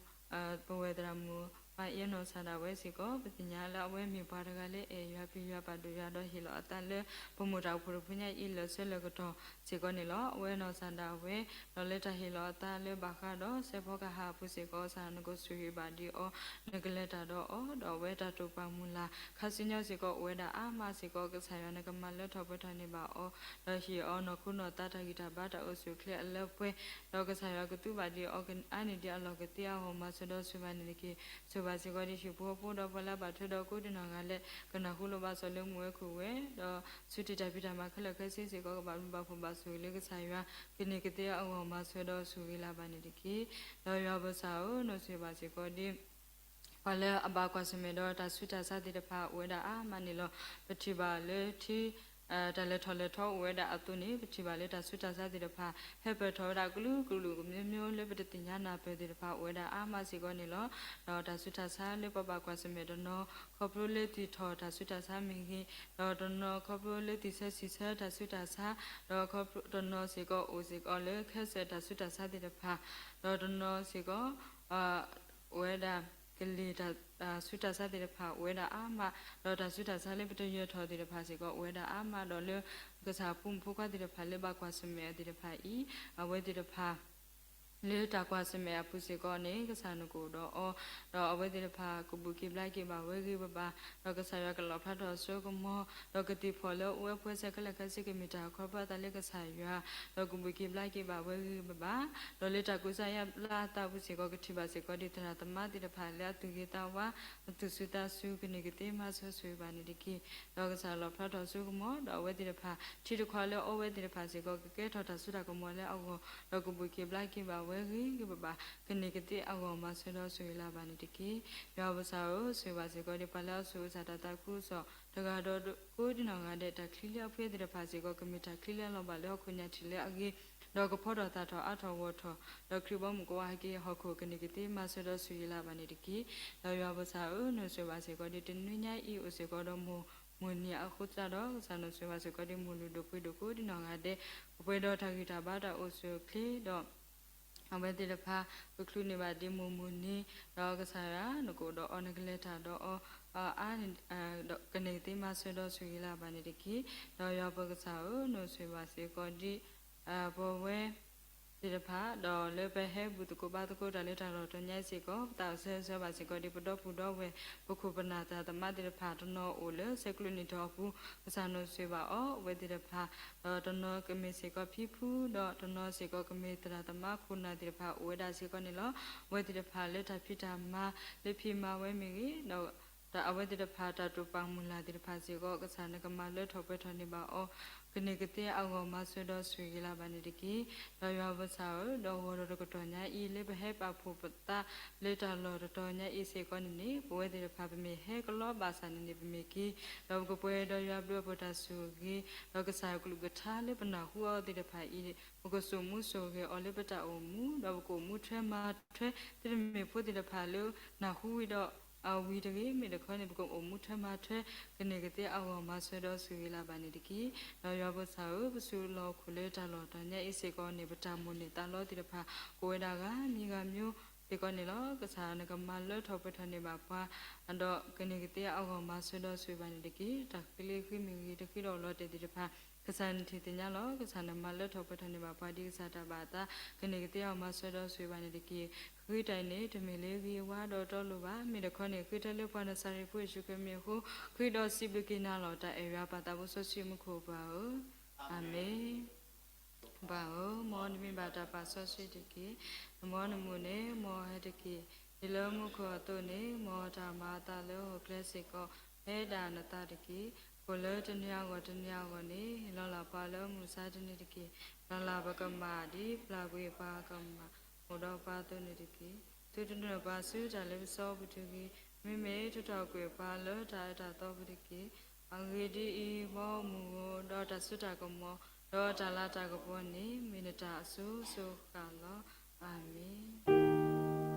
ပဝဲၢ်သရၣ်မုၣ် မါအ့နီၢ်စၢ်ဒၣ်ဝဲစ့ၢ်ကီး ပသ့ၣ်ညါလၢအဝဲမ့ၢ်ပှၤတဂၤလၢအဲၣ်ယွၤပျံၤယွၤပာ်ဒိၣ်ယွၤ ဒီးဟ့ၣ်လီၤအသးလၢ ပမိၢ်တၢ်အိၣ်ဖှိၣ်တဖုညါအံၤ လၢာ်ဆၢလၢာ်ကတီၢ်စ့ၢ်ကီးန့ၣ်လီၤ. အဝဲနီၢ်စၢ်ဒၣ်ဝဲ ဒီးလၢတၢ်ဟ့ၣ်လီၤအသးလၢဘၣ်ဃးဒီး စဲးဖီကဟၣ်အပူၤစ့ၢ်ကီး ကစၢ်နကဆိၣ်ဂ့ၤဘၣ်ဒံးအီၤ နကလဲၤတၢ်ဒီးအီၤ ဒီးအဝဲတၢ်တိာ်ပာ်မုၢ်လၢ် ခါဆူညါစ့ၢ်ကီး အိၣ်ဝဲဒၣ်အါမးစ့ၢ်ကီး ကစၢ်ယွၤနကမၤလၢထီၣ်ပှဲၤထီၣ်န့ၢ်ဘၣ်အီၤ ဒီးဟ့ၣ်အီၤနီၢ်ခိနီၢ်သးတၢ်ဂံၢ်တၢ်ဘါတၢ်အိၣ်ဆူၣ်အိၣ်ချ့အလၢပှဲၤ ဒီးကစၢ်ယွၤကသူဘၣ်ဒံးအီၤ အါန့ၢ်ဒံးအလီၢ်ကသ့အဂီၢ် မၤစၢၤဒီးဆိၣ်ဂ့ၤဘၣ်န့ၣ်တက့ၢ်. ဆိၣ်ဂ့ၤဘၣ်စ့ၢ်ကီးဒ်ဟံၣ်ဖိဃီဖိဒီးပှၤလၢအဘၣ်ထွဲဒီးကိးဒံနီၢ်ဂၤဒဲး ကနၢ်ဟူလိာ်ဘၣ်စီၤလၢမူဝဲခိၣ်ဝဲ ဒီးဆူတ့ၢ်တၢ်ဖံးတၢ်မၤခဲလၢာ်ခဲဆ့စ့ၢ်ကီး ကဘၣ်ဘျုးဘၣ်ဖှိၣ်ဘၣ်ဆိၣ်ဂ့ၤလၢကစၢ်ယွၤ ကန့ၢ်ကသ့အဂီၢ် မၤစၢၤဒီးဆိၣ်ဂ့ၤလၢ်ဘၣ်န့ၣ်တက့ၢ်. ဒီးယွၤပကစၢ်ဧၢ နီၢ်ဆိၣ်ဂ့ၤဘၣ်စ့ၢ်ကီးဒ် ပှၤလၢအဘၣ်ကွၢ်ဆၢၣ်မဲာ်ဒီးတၢ်ဆူးတၢ်ဆါသ့ၣ်တဖၣ် အိၣ်ဝဲဒၣ်အါမးန့ၣ်လီၤ. ပထံၣ်ဘၣ်လၢထံ တၢ်လဲၤထီၣ်လဲၤထီအိၣ်ဝဲဒၣ်အသိးန့ၣ် ပထံၣ်ဘၣ်လၢတၢ်ဆူးတၢ်ဆါသ့ၣ်တဖၣ် ဟဲပၢၢ်ထီၣ်ဝဲဒၣ်ကလုာ်ကလုာ်ကမျိုးမျိုးလၢပတသ့ၣ်ညါနၢ်ပၢၢ်သ့ၣ်တဖၣ် အိၣ်ဝဲဒၣ်အါမးစ့ၢ်ကီးန့ၣ်လီၤ. ဒီးတၢ်ဆူးတၢ်ဆါလၢပဘၣ်ကွၢ်ဆၢၣ်မဲာ်တနီၤ ခီဖျိလၢသံၣ်ထီၣ်တၢ်ဆူးတၢ်ဆါမ့ၢ်ဂ့ၤ, ဒီးတနီၤခီဖျိလၢသံၣ်ဆၢဆံၣ်ဆၢတၢ်ဆူးတၢ်ဆါ, ဒီးတနီၤစ့ၢ်ကီးအိၣ်စ့ၢ်ကီးလၢခဲစၢၣ်တၢ်ဆူးတၢ်ဆါသ့ၣ်တဖၣ်, ဒီးတနီၤစ့ၢ်ကီး အိၣ်ဝဲဒၣ်ကလံၤတၢ်ဆူးတၢ်ဆါသ့ၣ်တဖၣ် အိၣ်ဝဲဒၣ်အါမး, ဒီးတၢ်ဆူးတၢ်ဆါလၢပတယၢၤထီၣ်သ့ၣ်တဖၣ်စ့ၢ်ကီး အိၣ်ဝဲဒၣ်အါမး, ဒီးလၢကစၢ်ဖိမုၣ်ဖိခွါသ့ၣ်တဖၣ်လၢဘၣ်ကွၢ်ဆၢၣ်မဲာ်အီၤသ့ၣ်တဖၣ်အံၤ, အဝဲသ့ၣ်တဖၣ် လၢတၢ်ကွၢ်ဆၢၣ်မဲာ်အပူၤစ့ၢ်ကီးန့ၣ် ကစၢ်နကအိၣ်ဒီးအီၤ, ဒီးအဝဲသ့ၣ်တဖၣ်ကဘူၣ်က့ၤဘျါက့ၤဘၣ်ဝဲဂ့ၤဘၣ်ဘၣ်, ဒီးကစၢ်ယွၤကလီၣ်ဖျါထီၣ်စိကမီၤ, ဒီးကသံၣ်ဖီၣ်လၢအဝဲပှဲၤဆၢခဲလၢာ်ခဲဆ့ကမ့ၢ်တၢ်ခီဖျိအသးလၢကစၢ်ယွၤ, ဒီးကဘူၣ်က့ၤဘျါက့ၤဘၣ်ဝဲဂ့ၤဂ့ၤဘၣ်ဘၣ်, ဒီးလၢတၢ်ကူစါယါဘျါအသးပူၤစ့ၢ်ကီး ကထံၣ်ဘၣ်စ့ၢ်ကီးဒ်သရၣ်သမါသ့ၣ်တဖၣ် လၢအသူၣ်ဂ့ၤသးဝါ, အသူၣ်စူၤသးစူၤ ကန့ၢ်ကသ့မၤစၢၤဆိၣ်ဂ့ၤဘၣ်န့ၣ်တက့ၢ်. ဒီးကစၢ်လီၣ်ဖျါထီၣ်စိကမီၤ, ဒီးအဝဲသ့ၣ်တဖၣ် ထံတခွးလၢအီဝဲသ့ၣ်တဖၣ်စ့ၢ်ကီး ကကဲထီၣ်တၢ်စိတၢ်ကမီၤလၢအဂီၢ်, ဒီးကဘူၣ်က့ၤဘျါက့ၤဘၣ်ဝဲဂ့ၤဂ့ၤဘၣ်ဘၣ်, ကန့ၢ်ကသ့အဂီၢ် မၤစၢၤဒီးဆိၣ်ဂ့ၤလၢ်ဘၣ်န့ၣ်တက့ၢ်. ယွၤပကစၢ်ဧၢ, ဆိၣ်ဂ့ၤဘၣ်စ့ၢ်ကီးဒ်ပှၤလၢအသူၣ်အုးသးအုးတၢ်သးခုကစီၣ် တဂၤဒီးကိးဒံနီၢ်ဂၤဒဲး, တၢ်ချံလၢအဖှဲသ့ၣ်တဖၣ်စ့ၢ်ကီး ကမ့ၢ်တၢ်ချံလၢအလီၤဘၣ်လၢဟီၣ်ခိၣ်ညၣ်ထံးလၢအဂ့ၤ, ဒီးကဖီထီၣ်သၣ်ထီၣ်အါထီၣ်ဂီၢ်ထီၣ်, ဒီးခရံာ်ဘီမုၢ်ကဝါဟဲက့ၤဟီၣ်ခိၣ် ကန့ၢ်ကသ့မၤစၢၤဒီးဆိၣ်ဂ့ၤလၢ်ဘၣ်န့ၣ်တက့ၢ်. ဒီးယွၤပကစၢ်ဧၢ, နီၢ်ဆိၣ်ဂ့ၤဘၣ်စ့ၢ်ကီးဒ်တနွံညါအံၤအိၣ်စ့ၢ်ကီးဒီးမိၢ်မုၢ်နံၤအဃိသတးဒီး ကစၢ်နီၢ်ဆိၣ်ဂ့ၤဘၣ်စ့ၢ်ကီးဒ်မိၢ်လုၢ်ဒိၣ်ပှ့ၤဒိၣ်ကိးဒံနီၢ်ဂၤဒဲး, ကပှဲၤဒီးတၢ်ဂံၢ်တၢ်ဘါတၢ်အိၣ်ဆူၣ်အိၣ်ချ့ဒီး အဝဲသ့ၣ်တဖၣ်ကချုးန့ၢ်ဘၣ်ဒ့မုၢ်မုၢ်နံၤ, ဒီးကစၢ်ယွၤ နကအိၣ်ဒီးအီၤ နကလဲၤတၢ်ဒီးအီၤအါန့ၣ်, ကန့ၢ်ကသ့မၤစၢၤဒီးဆိၣ်ဂ့ၤလၢၤဘၣ်န့ၣ်တက့ၢ်. ဒီးယွၤပကစၢ်ဧၢ, နအိၣ်ဆိၣ်ဂ့ၤဘၣ်စ့ၢ်ကီးဒ် ပဝဲသ့ၣ်တဖၣ်, ဒီးလၢပဟဲဘူၣ်သကိးဘါသကိးတၢ်လၢတၢ်လီၢ်တတီၤညါအံၤစ့ၢ်ကီး, ပသးအိၣ်ဆၢဂ့ၤဆၢဝါဘၣ်စ့ၢ်ကီးဒ်ပဒီပုၢ်ဒီဝဲၢ် ပခိၣ်ပနၢ်သရၣ်သမါသ့ၣ်တဖၣ်, တနီၤအိၣ်လၢဆဲးကျိးနံၣ်ထီၣ်အပူၤ, ကစၢ်နအိၣ်ဆိၣ်ဂ့ၤဘၣ်အီၤ, အဝဲသ့ၣ်တဖၣ်, ဒီးတနီၤကမ့ၢ်စ့ၢ်ကီးဖံဖု, ဒီးတနီၤစ့ၢ်ကီးကမ့ၢ်သရၣ်သမါခိၣ်နၢ်သ့ၣ်တဖၣ် အိၣ်ဝဲဒၣ်စ့ၢ်ကီးန့ၣ်လီၤ. အဝဲသ့ၣ်တဖၣ်လၢတၢ်ဖံးတၢ်မၤ လၢဖံးမၤဝဲမ့ၢ်ဂ့ၤ, ဒီး အဝဲသ့ၣ်တဖၣ်တၢ်တိာ်ပာ်မုၢ်လၢ်သ့ၣ်တဖၣ်စ့ၢ်ကီး, ကစၢ်နကမၤလၢထီၣ်ပှဲၤထီၣ်န့ၢ်ဘၣ်အီၤ, ကန့ၢ်ကသ့အဂီၢ်မၤစၢၤဒီးဆိၣ်ဂ့ၤလၢၤဘၣ်န့ၣ်တက့ၢ်. ဒီးယွၤပကစၢ်ဧၢ, ဒီးဂီၤဒီးတကတီၢ်ညါအံၤ လၢပဟဲပာ်ဖှိၣ်ပသးလၢတၢ်လီၢ်တတီၤညါအံၤစ့ၢ်ကီးန့ၣ်န့ၣ်, ပဝဲသ့ၣ်တဖၣ်ပမ့ၢ်ဟဲကလီဘၣ်ဆၣ်န့ၣ်န့ၣ် ပမ့ၢ်က့ၤ, ဒီးပကပှဲၤဒီးယွၤဘျုးအဖှိၣ်တၢ်ဆိၣ်ဂ့ၤ, ဒီးကစၢ်ကလုၢ်ကထါလၢပနၢ်ဟူအီၤသ့ၣ်တဖၣ်အံၤ, ပကစိာ်မူစိာ်ဂဲၤအီၤလၢပတၢ်အိၣ်မူ, ဒီးပကအိၣ်မူထွဲမၤထွဲ, သုတမ့ၢ်ဖိသ့ၣ်တဖၣ်လၢနၢ်ဟူဝံၤဒီး အဝံၤတဂ့ၤ, မ့ၢ်တခီန့ၣ် ပကအိၣ်မူထွဲမၤထွဲ, ကန့ၢ်ကသ့အဂီၢ်မၤစၢၤဒီးဆိၣ်ဂ့ၤလၢၤဘၣ်န့ၣ်တက့ၢ်. ဒီးယွၤပကစၢ်ဧၢ, ပစူးလီၢ်ခိၣ်လၢတၢ်လီၢ်တတီၤညါအံၤစ့ၢ်ကီးန့ၣ် ပတၢ်မိၣ်န့ၢ်သးလီသ့ၣ်တဖၣ် ကအိၣ်ဝဲဒၣ်ဂၤမံၤဂၤမံၤစ့ၢ်ကီးန့ၣ်လီၤ. ကစၢ်နကမၤလၢထီၣ်ပှဲၤထီၣ်န့ၢ်ဘၣ်ပှၤ, ဒီးကန့ၢ်ကသ့အဂီၢ်မၤစၢၤဒီးဆိၣ်ဂ့ၤဘၣ်န့ၣ်တက့ၢ်. တၢ်ဃ့လၢဃ့မ့ၢ်ဂ့ၤ, တဃ့ဒီးလီၤတဲာ်သ့ၣ်တဖၣ်, ကစၢ်နထံၣ်သ့ၣ်ညါလီၤ. ကစၢ်နမၤလၢထီၣ်ပှဲၤထီၣ်န့ၢ်ဘၣ်ပှၤဒ်ကစၢ်တၢ်ဘၣ်အသး, ကန့ၢ်ကသ့အဂီၢ်မၤစၢၤဒီးဆိၣ်ဂ့ၤဘၣ်န့ၣ်တက့ၢ်. ဃ့တၢ်အံၤန့ၣ် တမ့ၢ်လၢဂ့ၤဝါဒီးတီလိၤဘၣ်, မ့ၢ်တခီန့ၣ် ဃ့တၢ်လၢပှၤနစၤရ့းဖိယ့ၣ်ၡူးခရံာ်မံၤအဃိ, ဃ့ဒီးစံးဘျုးက့ၤနၤလီၤတၢ်အဲၣ်ယွၤပၢ်သးဘိစီဆှံမူခိၣ်ပၢ်ဧၢ, အၤမ့ၣ်. ပၢ်ဧၢ, မ်နမံၤဘၣ်တၢ်ပာ်စီဆှံတက့ၢ်. မ်နမူၣ်န့ၣ် မ်အဟဲတက့ၢ်. ဒ်လၢမူခိၣ်အသိးန့ၣ် မ်တၢ်မၤအသးလၢဟီၣ်ခိၣ်ချၢစ့ၢ်ကီး ဟဲဒၣ်နသးတက့ၢ်. ဃိၣ်လၢတနံၤအဂီၢ်တနံၤအဂီၢ်န့ၣ် ဟ့ၣ်လီၤလၢ်ပှၤလၢမုၢ်မဆါတနံၤတက့ၢ်. ပျၢ်လၢ်ပကမၣ်ဒ်ပျၢ်ကွံာ်ပှၤကမၣ်အိၣ်ဒီးပှၤအသိးန့ၣ်တက့ၢ်. သုတဒုးနုာ်ပှၤဆူတၢ်လ့ပစီပူၤတဂ့ၤ. မ့မ့ၢ်ထုးထီၣ်ကွံာ်ပှၤလၢတၢ်အၢတၢ်သီပူၤတက့ၢ်. အဂ့ၢ်ဒ်အံၤ, မ်မူၢ်ဧၢ, ဒီးတၢ်စိတၢ်ကမီၤ, ဒီးတၢ်လၤတၢ်ကပီၤန့ၣ် မ့ၢ်နတၢ်အစိၤစိၤဃၣ်ဃၣ်လီၤ. အၤမ့ၣ်.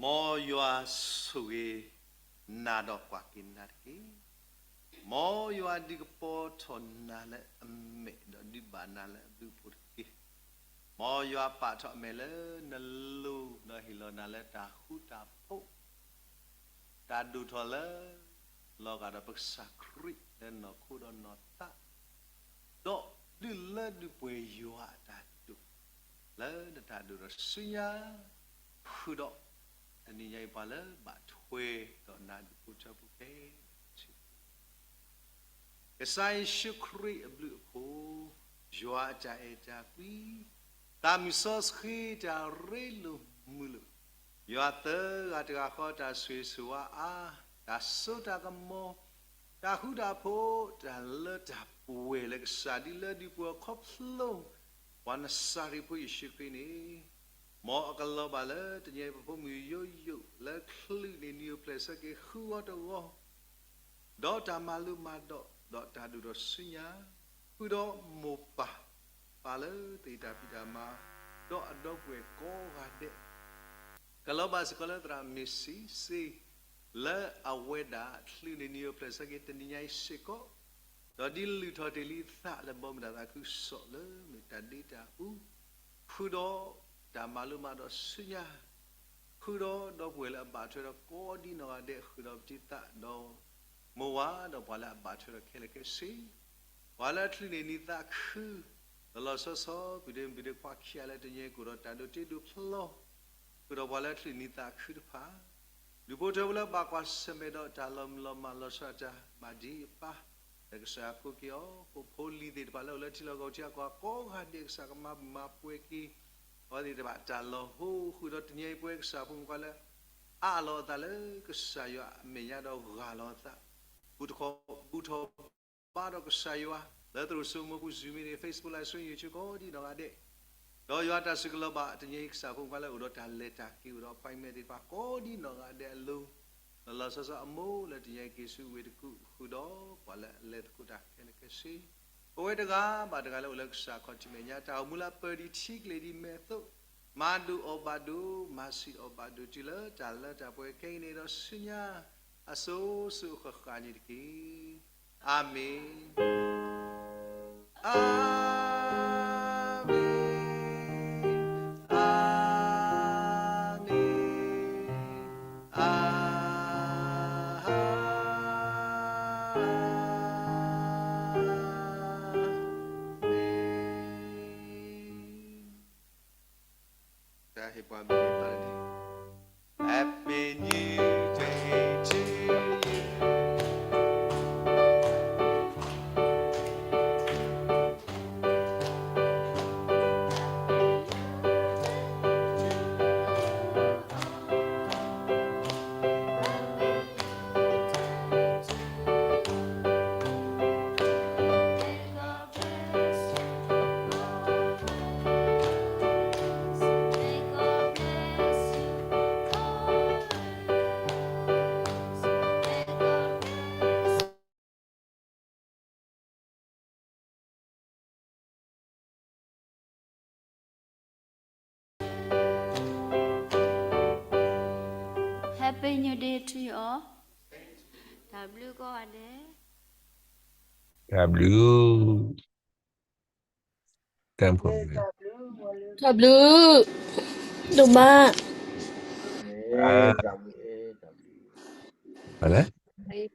မ်ယွၤဆိၣ်ဂ့ၤနၤဒီးကွၢ်က့ၤနၤတက့ၢ်. မ်ယွၤဒုးကပီၤထီၣ်နၤလၢအမဲာ် ဒီးဒုးဘၣ်နၤလၢအဘျုးအဖှိၣ်တက့ၢ်. မ်ယွၤပာ်ထီၣ်အမဲာ်လၢနလိၤ ဒီးဟ့ၣ်လီၤနၤလၢတၢ်ဃူတၢ်ဖိး တၢ်ဒိၣ်ထီၣ်လၢ လီၤဂာ်ဒီးပကစၢ်ခရံာ်လၢနီၢ်ခိဒီးနီၢ်သး, ဒီးဒုးလၢဒုးပှဲၤယွၤအတၢ်ဒိၣ် လၢနတၢ်ဒိၣ်ထီၣ်ဆူညါ, ဃုာ်ဒီးတနံၤညါအံၤပှၤလၢဘၣ်ထွဲဒီးနၤဒုးဖိထၢဖိခဲလၢာ် ကစၢ်ယ့ၣ်ၡူးခရံာ်အဘျုးအဖှိၣ်, ယွၤအတၢ်အဲၣ်တၢ်ကွံ, သးမုၢ်စီဆှံတၢ်ရ့လိာ်မုာ်လိာ်, ယွၤသၢဂၤတဂၤဃီတၢ်ဆိၣ်ဂ့ၤဆိၣ်ဝါအါ, တၢ်စိတၢ်ကမီၤ, တၢ်ဃူတၢ်ဖိး, တၢ်လၢတၢ်ပှဲၤလၢကစၢ်ဒ်လၢဒုးပှဲၤခီဖျိ ပှၤနစၤရ့းဖိယ့ၣ်ၡူးခရံာ်န့ၣ်, မ်အကလီၤဘၣ်လၢတနံၤအံၤပဖိမုၣ်ယိယိလၢချုးန့ၢ်နံၤအပျဲၢ်ဆၢက့ၤဃုအီၤတဂီၢ် ဒီးတၢ်မၤလိမၤဒိး, ဒီးတၢ်ဒိၣ်ထီၣ်ဆူညါ, ဃုာ်ဒီးမိၢ်ပၢ်, ပၢ်လၢသ့ၣ်တၢ်ဖံးတၢ်မၤ, ဒီးအဒီပုၢ်ဝဲၢ်ကိးဂၤဒဲး, ကလီၤဘၣ်စ့ၢ်ကီးလၢသရၣ်မ့ၢ်စံစ့, လၢအဝဲဒၣ်ချုးန့ၢ်နံၤအပျဲၢ်ဆၢက့ၤတနံၤညါအံၤစ့ၢ်ကီး, ဒီးဒ်လုၢ်ထီၣ်တ့ၢ်လံသးလၢဘီမုၢ်တၢ်သးခုကစီၣ်လၢမ့ၢ်တၢ်ဒ့တၢ်အူ, ဃုာ်ဒီးတၢ်မၤလိမၤဒိးဆူညါ ဃုာ်ဒီးဒီပုၢ်ဝဲၢ်လၢအဘၣ်ထွဲဒီးကိးဒံနီၢ်ဂၤဒဲး ဃုာ်ဒီးပတံၤသးဒီး မိၢ်ဝၤဒီးပှၤလၢအဘၣ်ထွဲဒီးခဲလၢာ်ခဲဆ့, ပှၤလၢအချုးန့ၢ်နံၤသးခု, လီၤလီၤဆီဆီ ပုၢ်ဒ့ပုၢ်ဒ့ခွါခံဂၤလၢတနံၤအံၤကအိၣ်ဒီးတၢ်ဒိးတ့ဒိးဖျီ, ဃုာ်ဒီးပှၤလၢအချုးနံၤသးခုတဖၣ်, ဒူၣ်ဖိထၢဖိလၢဘၣ်ကွၢ်ဆၢၣ်မဲာ်ဒီးတၢ်လီၤမုၢ်လီၤမၢ်လီၤဆီဒၣ်တၢ်ဘၣ်ဒံးအပၢ်, လၢကစၢ်ယွၤကိးက့ၤအီၤ, ဖိလံၤသ့ၣ်တဖၣ်လၢအိၣ်လၢထံလီၢ်ကီၢ်ပူၤထံအကီၢ်ကိးဂၤဒဲး ကစၢ်ကမၤမၤပှဲၤက့ၤ အဝဲသ့ၣ်တဖၣ်တၢ်လီၤဟိဃုာ်ဒီးတနံၤအံၤပဝဲကစၢ်ဖိမုၣ်ဖိခွါလၢ အးလီၤအသးလၢကစၢ်ယွၤအမဲာ်ညါဒီးဂၢ်လီၤအသး, ဘူၣ်ထီၣ် ဘူၣ်ထီၣ်ဘါဒီးကစၢ်ယွၤ လၢသရိာ်စိမိၤပူၤ Zoom meeting, Facebook live stream, YouTube ကိးဒံနီၢ်ဂၤဒဲး, ဒီးယွၤတၢ်စုကလီၤဘၣ်တနံၤအံၤ ကစၢ်ဖိမုၣ်ဖိခွါလၢအိၣ်ဒီးတၢ်လဲၤတၢ်က့ၤအိၣ်ဒီး appointment သ့ၣ်တဖၣ်ကိးဒံနီၢ်ဂၤဒဲးအလိၤ, လီၤလီၤဆီဆီအမိၢ်လၢတနံၤအံၤက့ၤဆူဝ့ၢ်တကူၣ်ဃုာ်ဒီးပှၤလၢအလဲၤသကိးတၢ်ခဲလၢာ်ခဲဆ့, ပဝဲတဂၤဘၣ်တဂၤလၢအိၣ်လၢကစၢ်ခီၣ်ထံးမဲာ်ညါ တၢ်အိၣ်မူလၢအပၢၤဒံးထံကျိၤဒံးမဲာ်အသိး, မၤဒိၣ်အီၣ်ဘၣ်ဒိၣ် မၤဆံးအီၣ်ဘၣ်ဒိၣ်တုၤလၢတၢ်လၢတၢ်ပှဲၤခဲအံၤန့ၣ်ဒီးဆူညါ အစိၤစိၤဃၣ်ဃၣ်န့ၣ်တက့ၢ်. အၤမ့ၣ်, အၤမ့ၣ်, အၤမ့ၣ်, အၤမ့ၣ်. တၢ်ဟ့ၣ်ပှၤမ့ၢ်တၢ်န့ၣ် Happy New Day to you. Happy New Day to you all. တၢ်ဘျုးကိးဂၤဒဲး. တၢ်ဘျုး, တၢ်ဘျုး, တၢ်ဘျုး, ဒိၣ်မး, အလဲၣ်, မ့ၢ်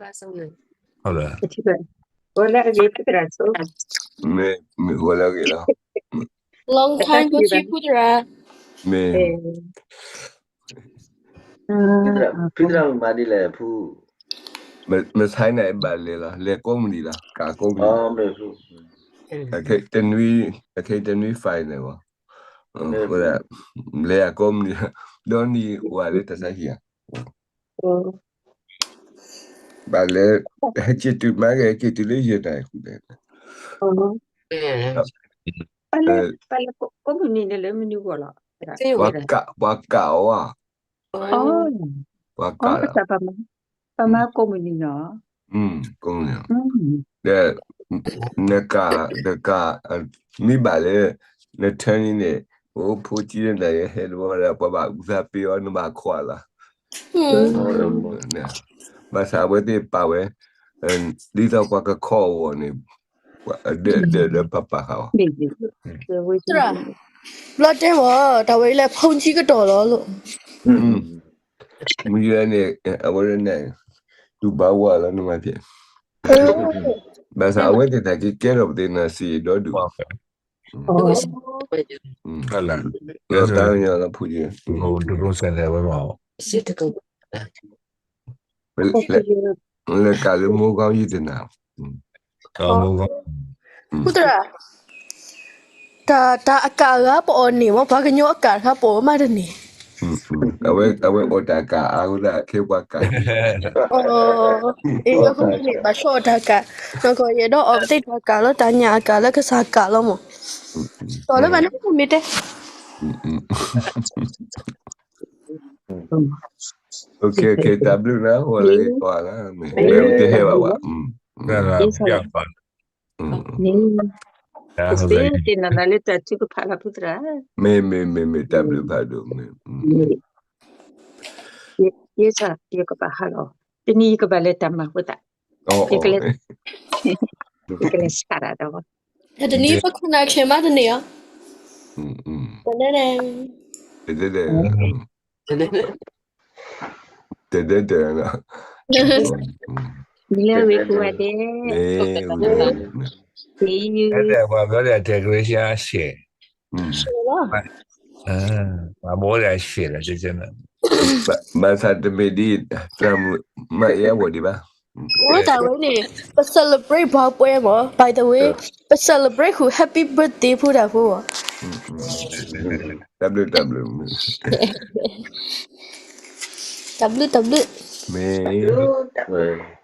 ဂီၤလၢအဂ့ၤလီၤ, long time no see ဖုသရၣ်, မ့ၢ် ဖုသရၣ်မၤဒ်လဲၣ်ဖု, မဆါနၤဘၣ်လဲၤလီၤ လဲၤကိးမုၢ်နံၤလီၤ ကးကိးမုၢ်နံၤ, တနွံ, အခဲတနွံ fine န့ၣ်ဘၣ်, လဲၤယၤကိးမုၢ်နံၤ, ဒီနံၤဝဲလၢတၢ်ဆါဟံၣ်ဧါ, ဘၣ်လဲၤ, ဟဲက့ၤတုၤမးက့ၤ ဟဲက့ၤတုၤလၢယဲၢ်နၣ်ရံၣ်ဃုာ်န့ၣ်, ပှၤကးအီၤဧါ, ပှၤကးလီၤ, ပမၤကိးမုၢ်နံၤနီၤ, ကိးမုၢ်နံၤ, ဒီး နကး နကး မ့ၢ်ဘၣ်လၢ နထၢန့ၣ်န့ၣ် အိၣ်ဖိကံန့ၣ် နဟဲတဘျီဒီး ပှၤဘၣ်အုၣ်သးပ့ၤအီၤ နဘၣ်ခွါလီၤ, ဘၣ်ဆၣ်အဝဲသ့ၣ်ပာ်ဝဲ ဒ်သိးပှၤကခီအဂီၢ်န့ၣ်, ဒၢးဒၢးဒီးပၢ်ပၢ်ဃာ်အီၤ, သရၣ်, ဘျီတဲမ့ၢ် တၢ်ဝဲအံၤလၢဖုန်ကံကတီၢ်လီၤလိာ်, မုၢ်ယဲန့ၣ် အဝဲန့ၣ် တူၢ်ဘၣ်ဝဲလီၤ နမၤဖျဲး, ဘၣ်ဆၣ်အဝဲသ့ၣ်တၢ်က့ၤကဲထီၣ်ပသ့ၣ်နၤစံးဒီဒူၣ်, တၢ်ညီလီၤဖုယဲ တကိးစဲးဝဲမး လဲၤကးလၢမိၢ်ကီၢ်ယံၤတနၤ, မိၢ်ကီၢ်, ဖုသရၣ်, တၢ်အကးအဂၤပအီၣ်န့ၣ်မ့ၢ် ပှၤကညီအကးတခါပအီၣ်မးတန့ၢ်, အဝဲအီၣ်တၢ်ကးအါအဃိသတး ခဲပှၤကး, အဃိန့ၣ် ဘၣ်ဆီၣ်အီၣ်တၢ်ကး, နကီၢ်ယဲဒီးအီၣ်ပသ့ၣ်တၢ်ကးလီၤ တၢ်ညၣ်အကးလၢကစၢ်ကးလီၤမး, ဒီးလၢဘၣ်န့ၣ်မ့ၢ်တဲ တၢ်ဘျုးနၤ ဟိလၢဂ့ၤကွၢ်လၢ မ့ၢ်တဟဲဘၣ်ဝဲ, တနၤလၢတၢ်ထုကဖၣ်လီၤ ဖုသရၣ်, မ့ၢ် မ့ၢ် မ့ၢ် မ့ၢ် တၢ်ဘျုးဖးဒိၣ် မ့ၢ်, ယဲ ယကဘၣ်ဟးလီၤ, တနံၤယကဘၣ်လဲၤတၢ်မၤဃိသး, ယကလဲၤ, ယကလဲၤစးဒၣ်ဒီး, တနံၤပခိၣ်နၢ်ဆဲးမးတန့ၢ်ဧါ, တဒဲဒဲ တဒဲဒဲ တဒဲဒဲ မ့ၢ်လၢဝ့ၢ်ပူၤဝဲဒဲး, ပှၤဘျီဒၣ်တဲကရၢရှါရှဲး, ပှၤဘိးဒၣ်ရှဲးလီၤ ကဲကဲန့ၣ်, ဘၣ်ဆၣ်တမ့ၢ်ဒ် သရၣ်မုၣ်မၤအ့အဂီၢ်ဒံးဘၣ်. ဝဲတၢ်ဝဲန့ၣ် ပ celebrate ပှၤပွဲမး by the way ပ celebrate ဃုာ် happy birthday ဖိတၢ်ဖိမး. တၢ်ဘျုးတၢ်ဘျုး, တၢ်ဘျုးတၢ်ဘျုး, မ့ၢ်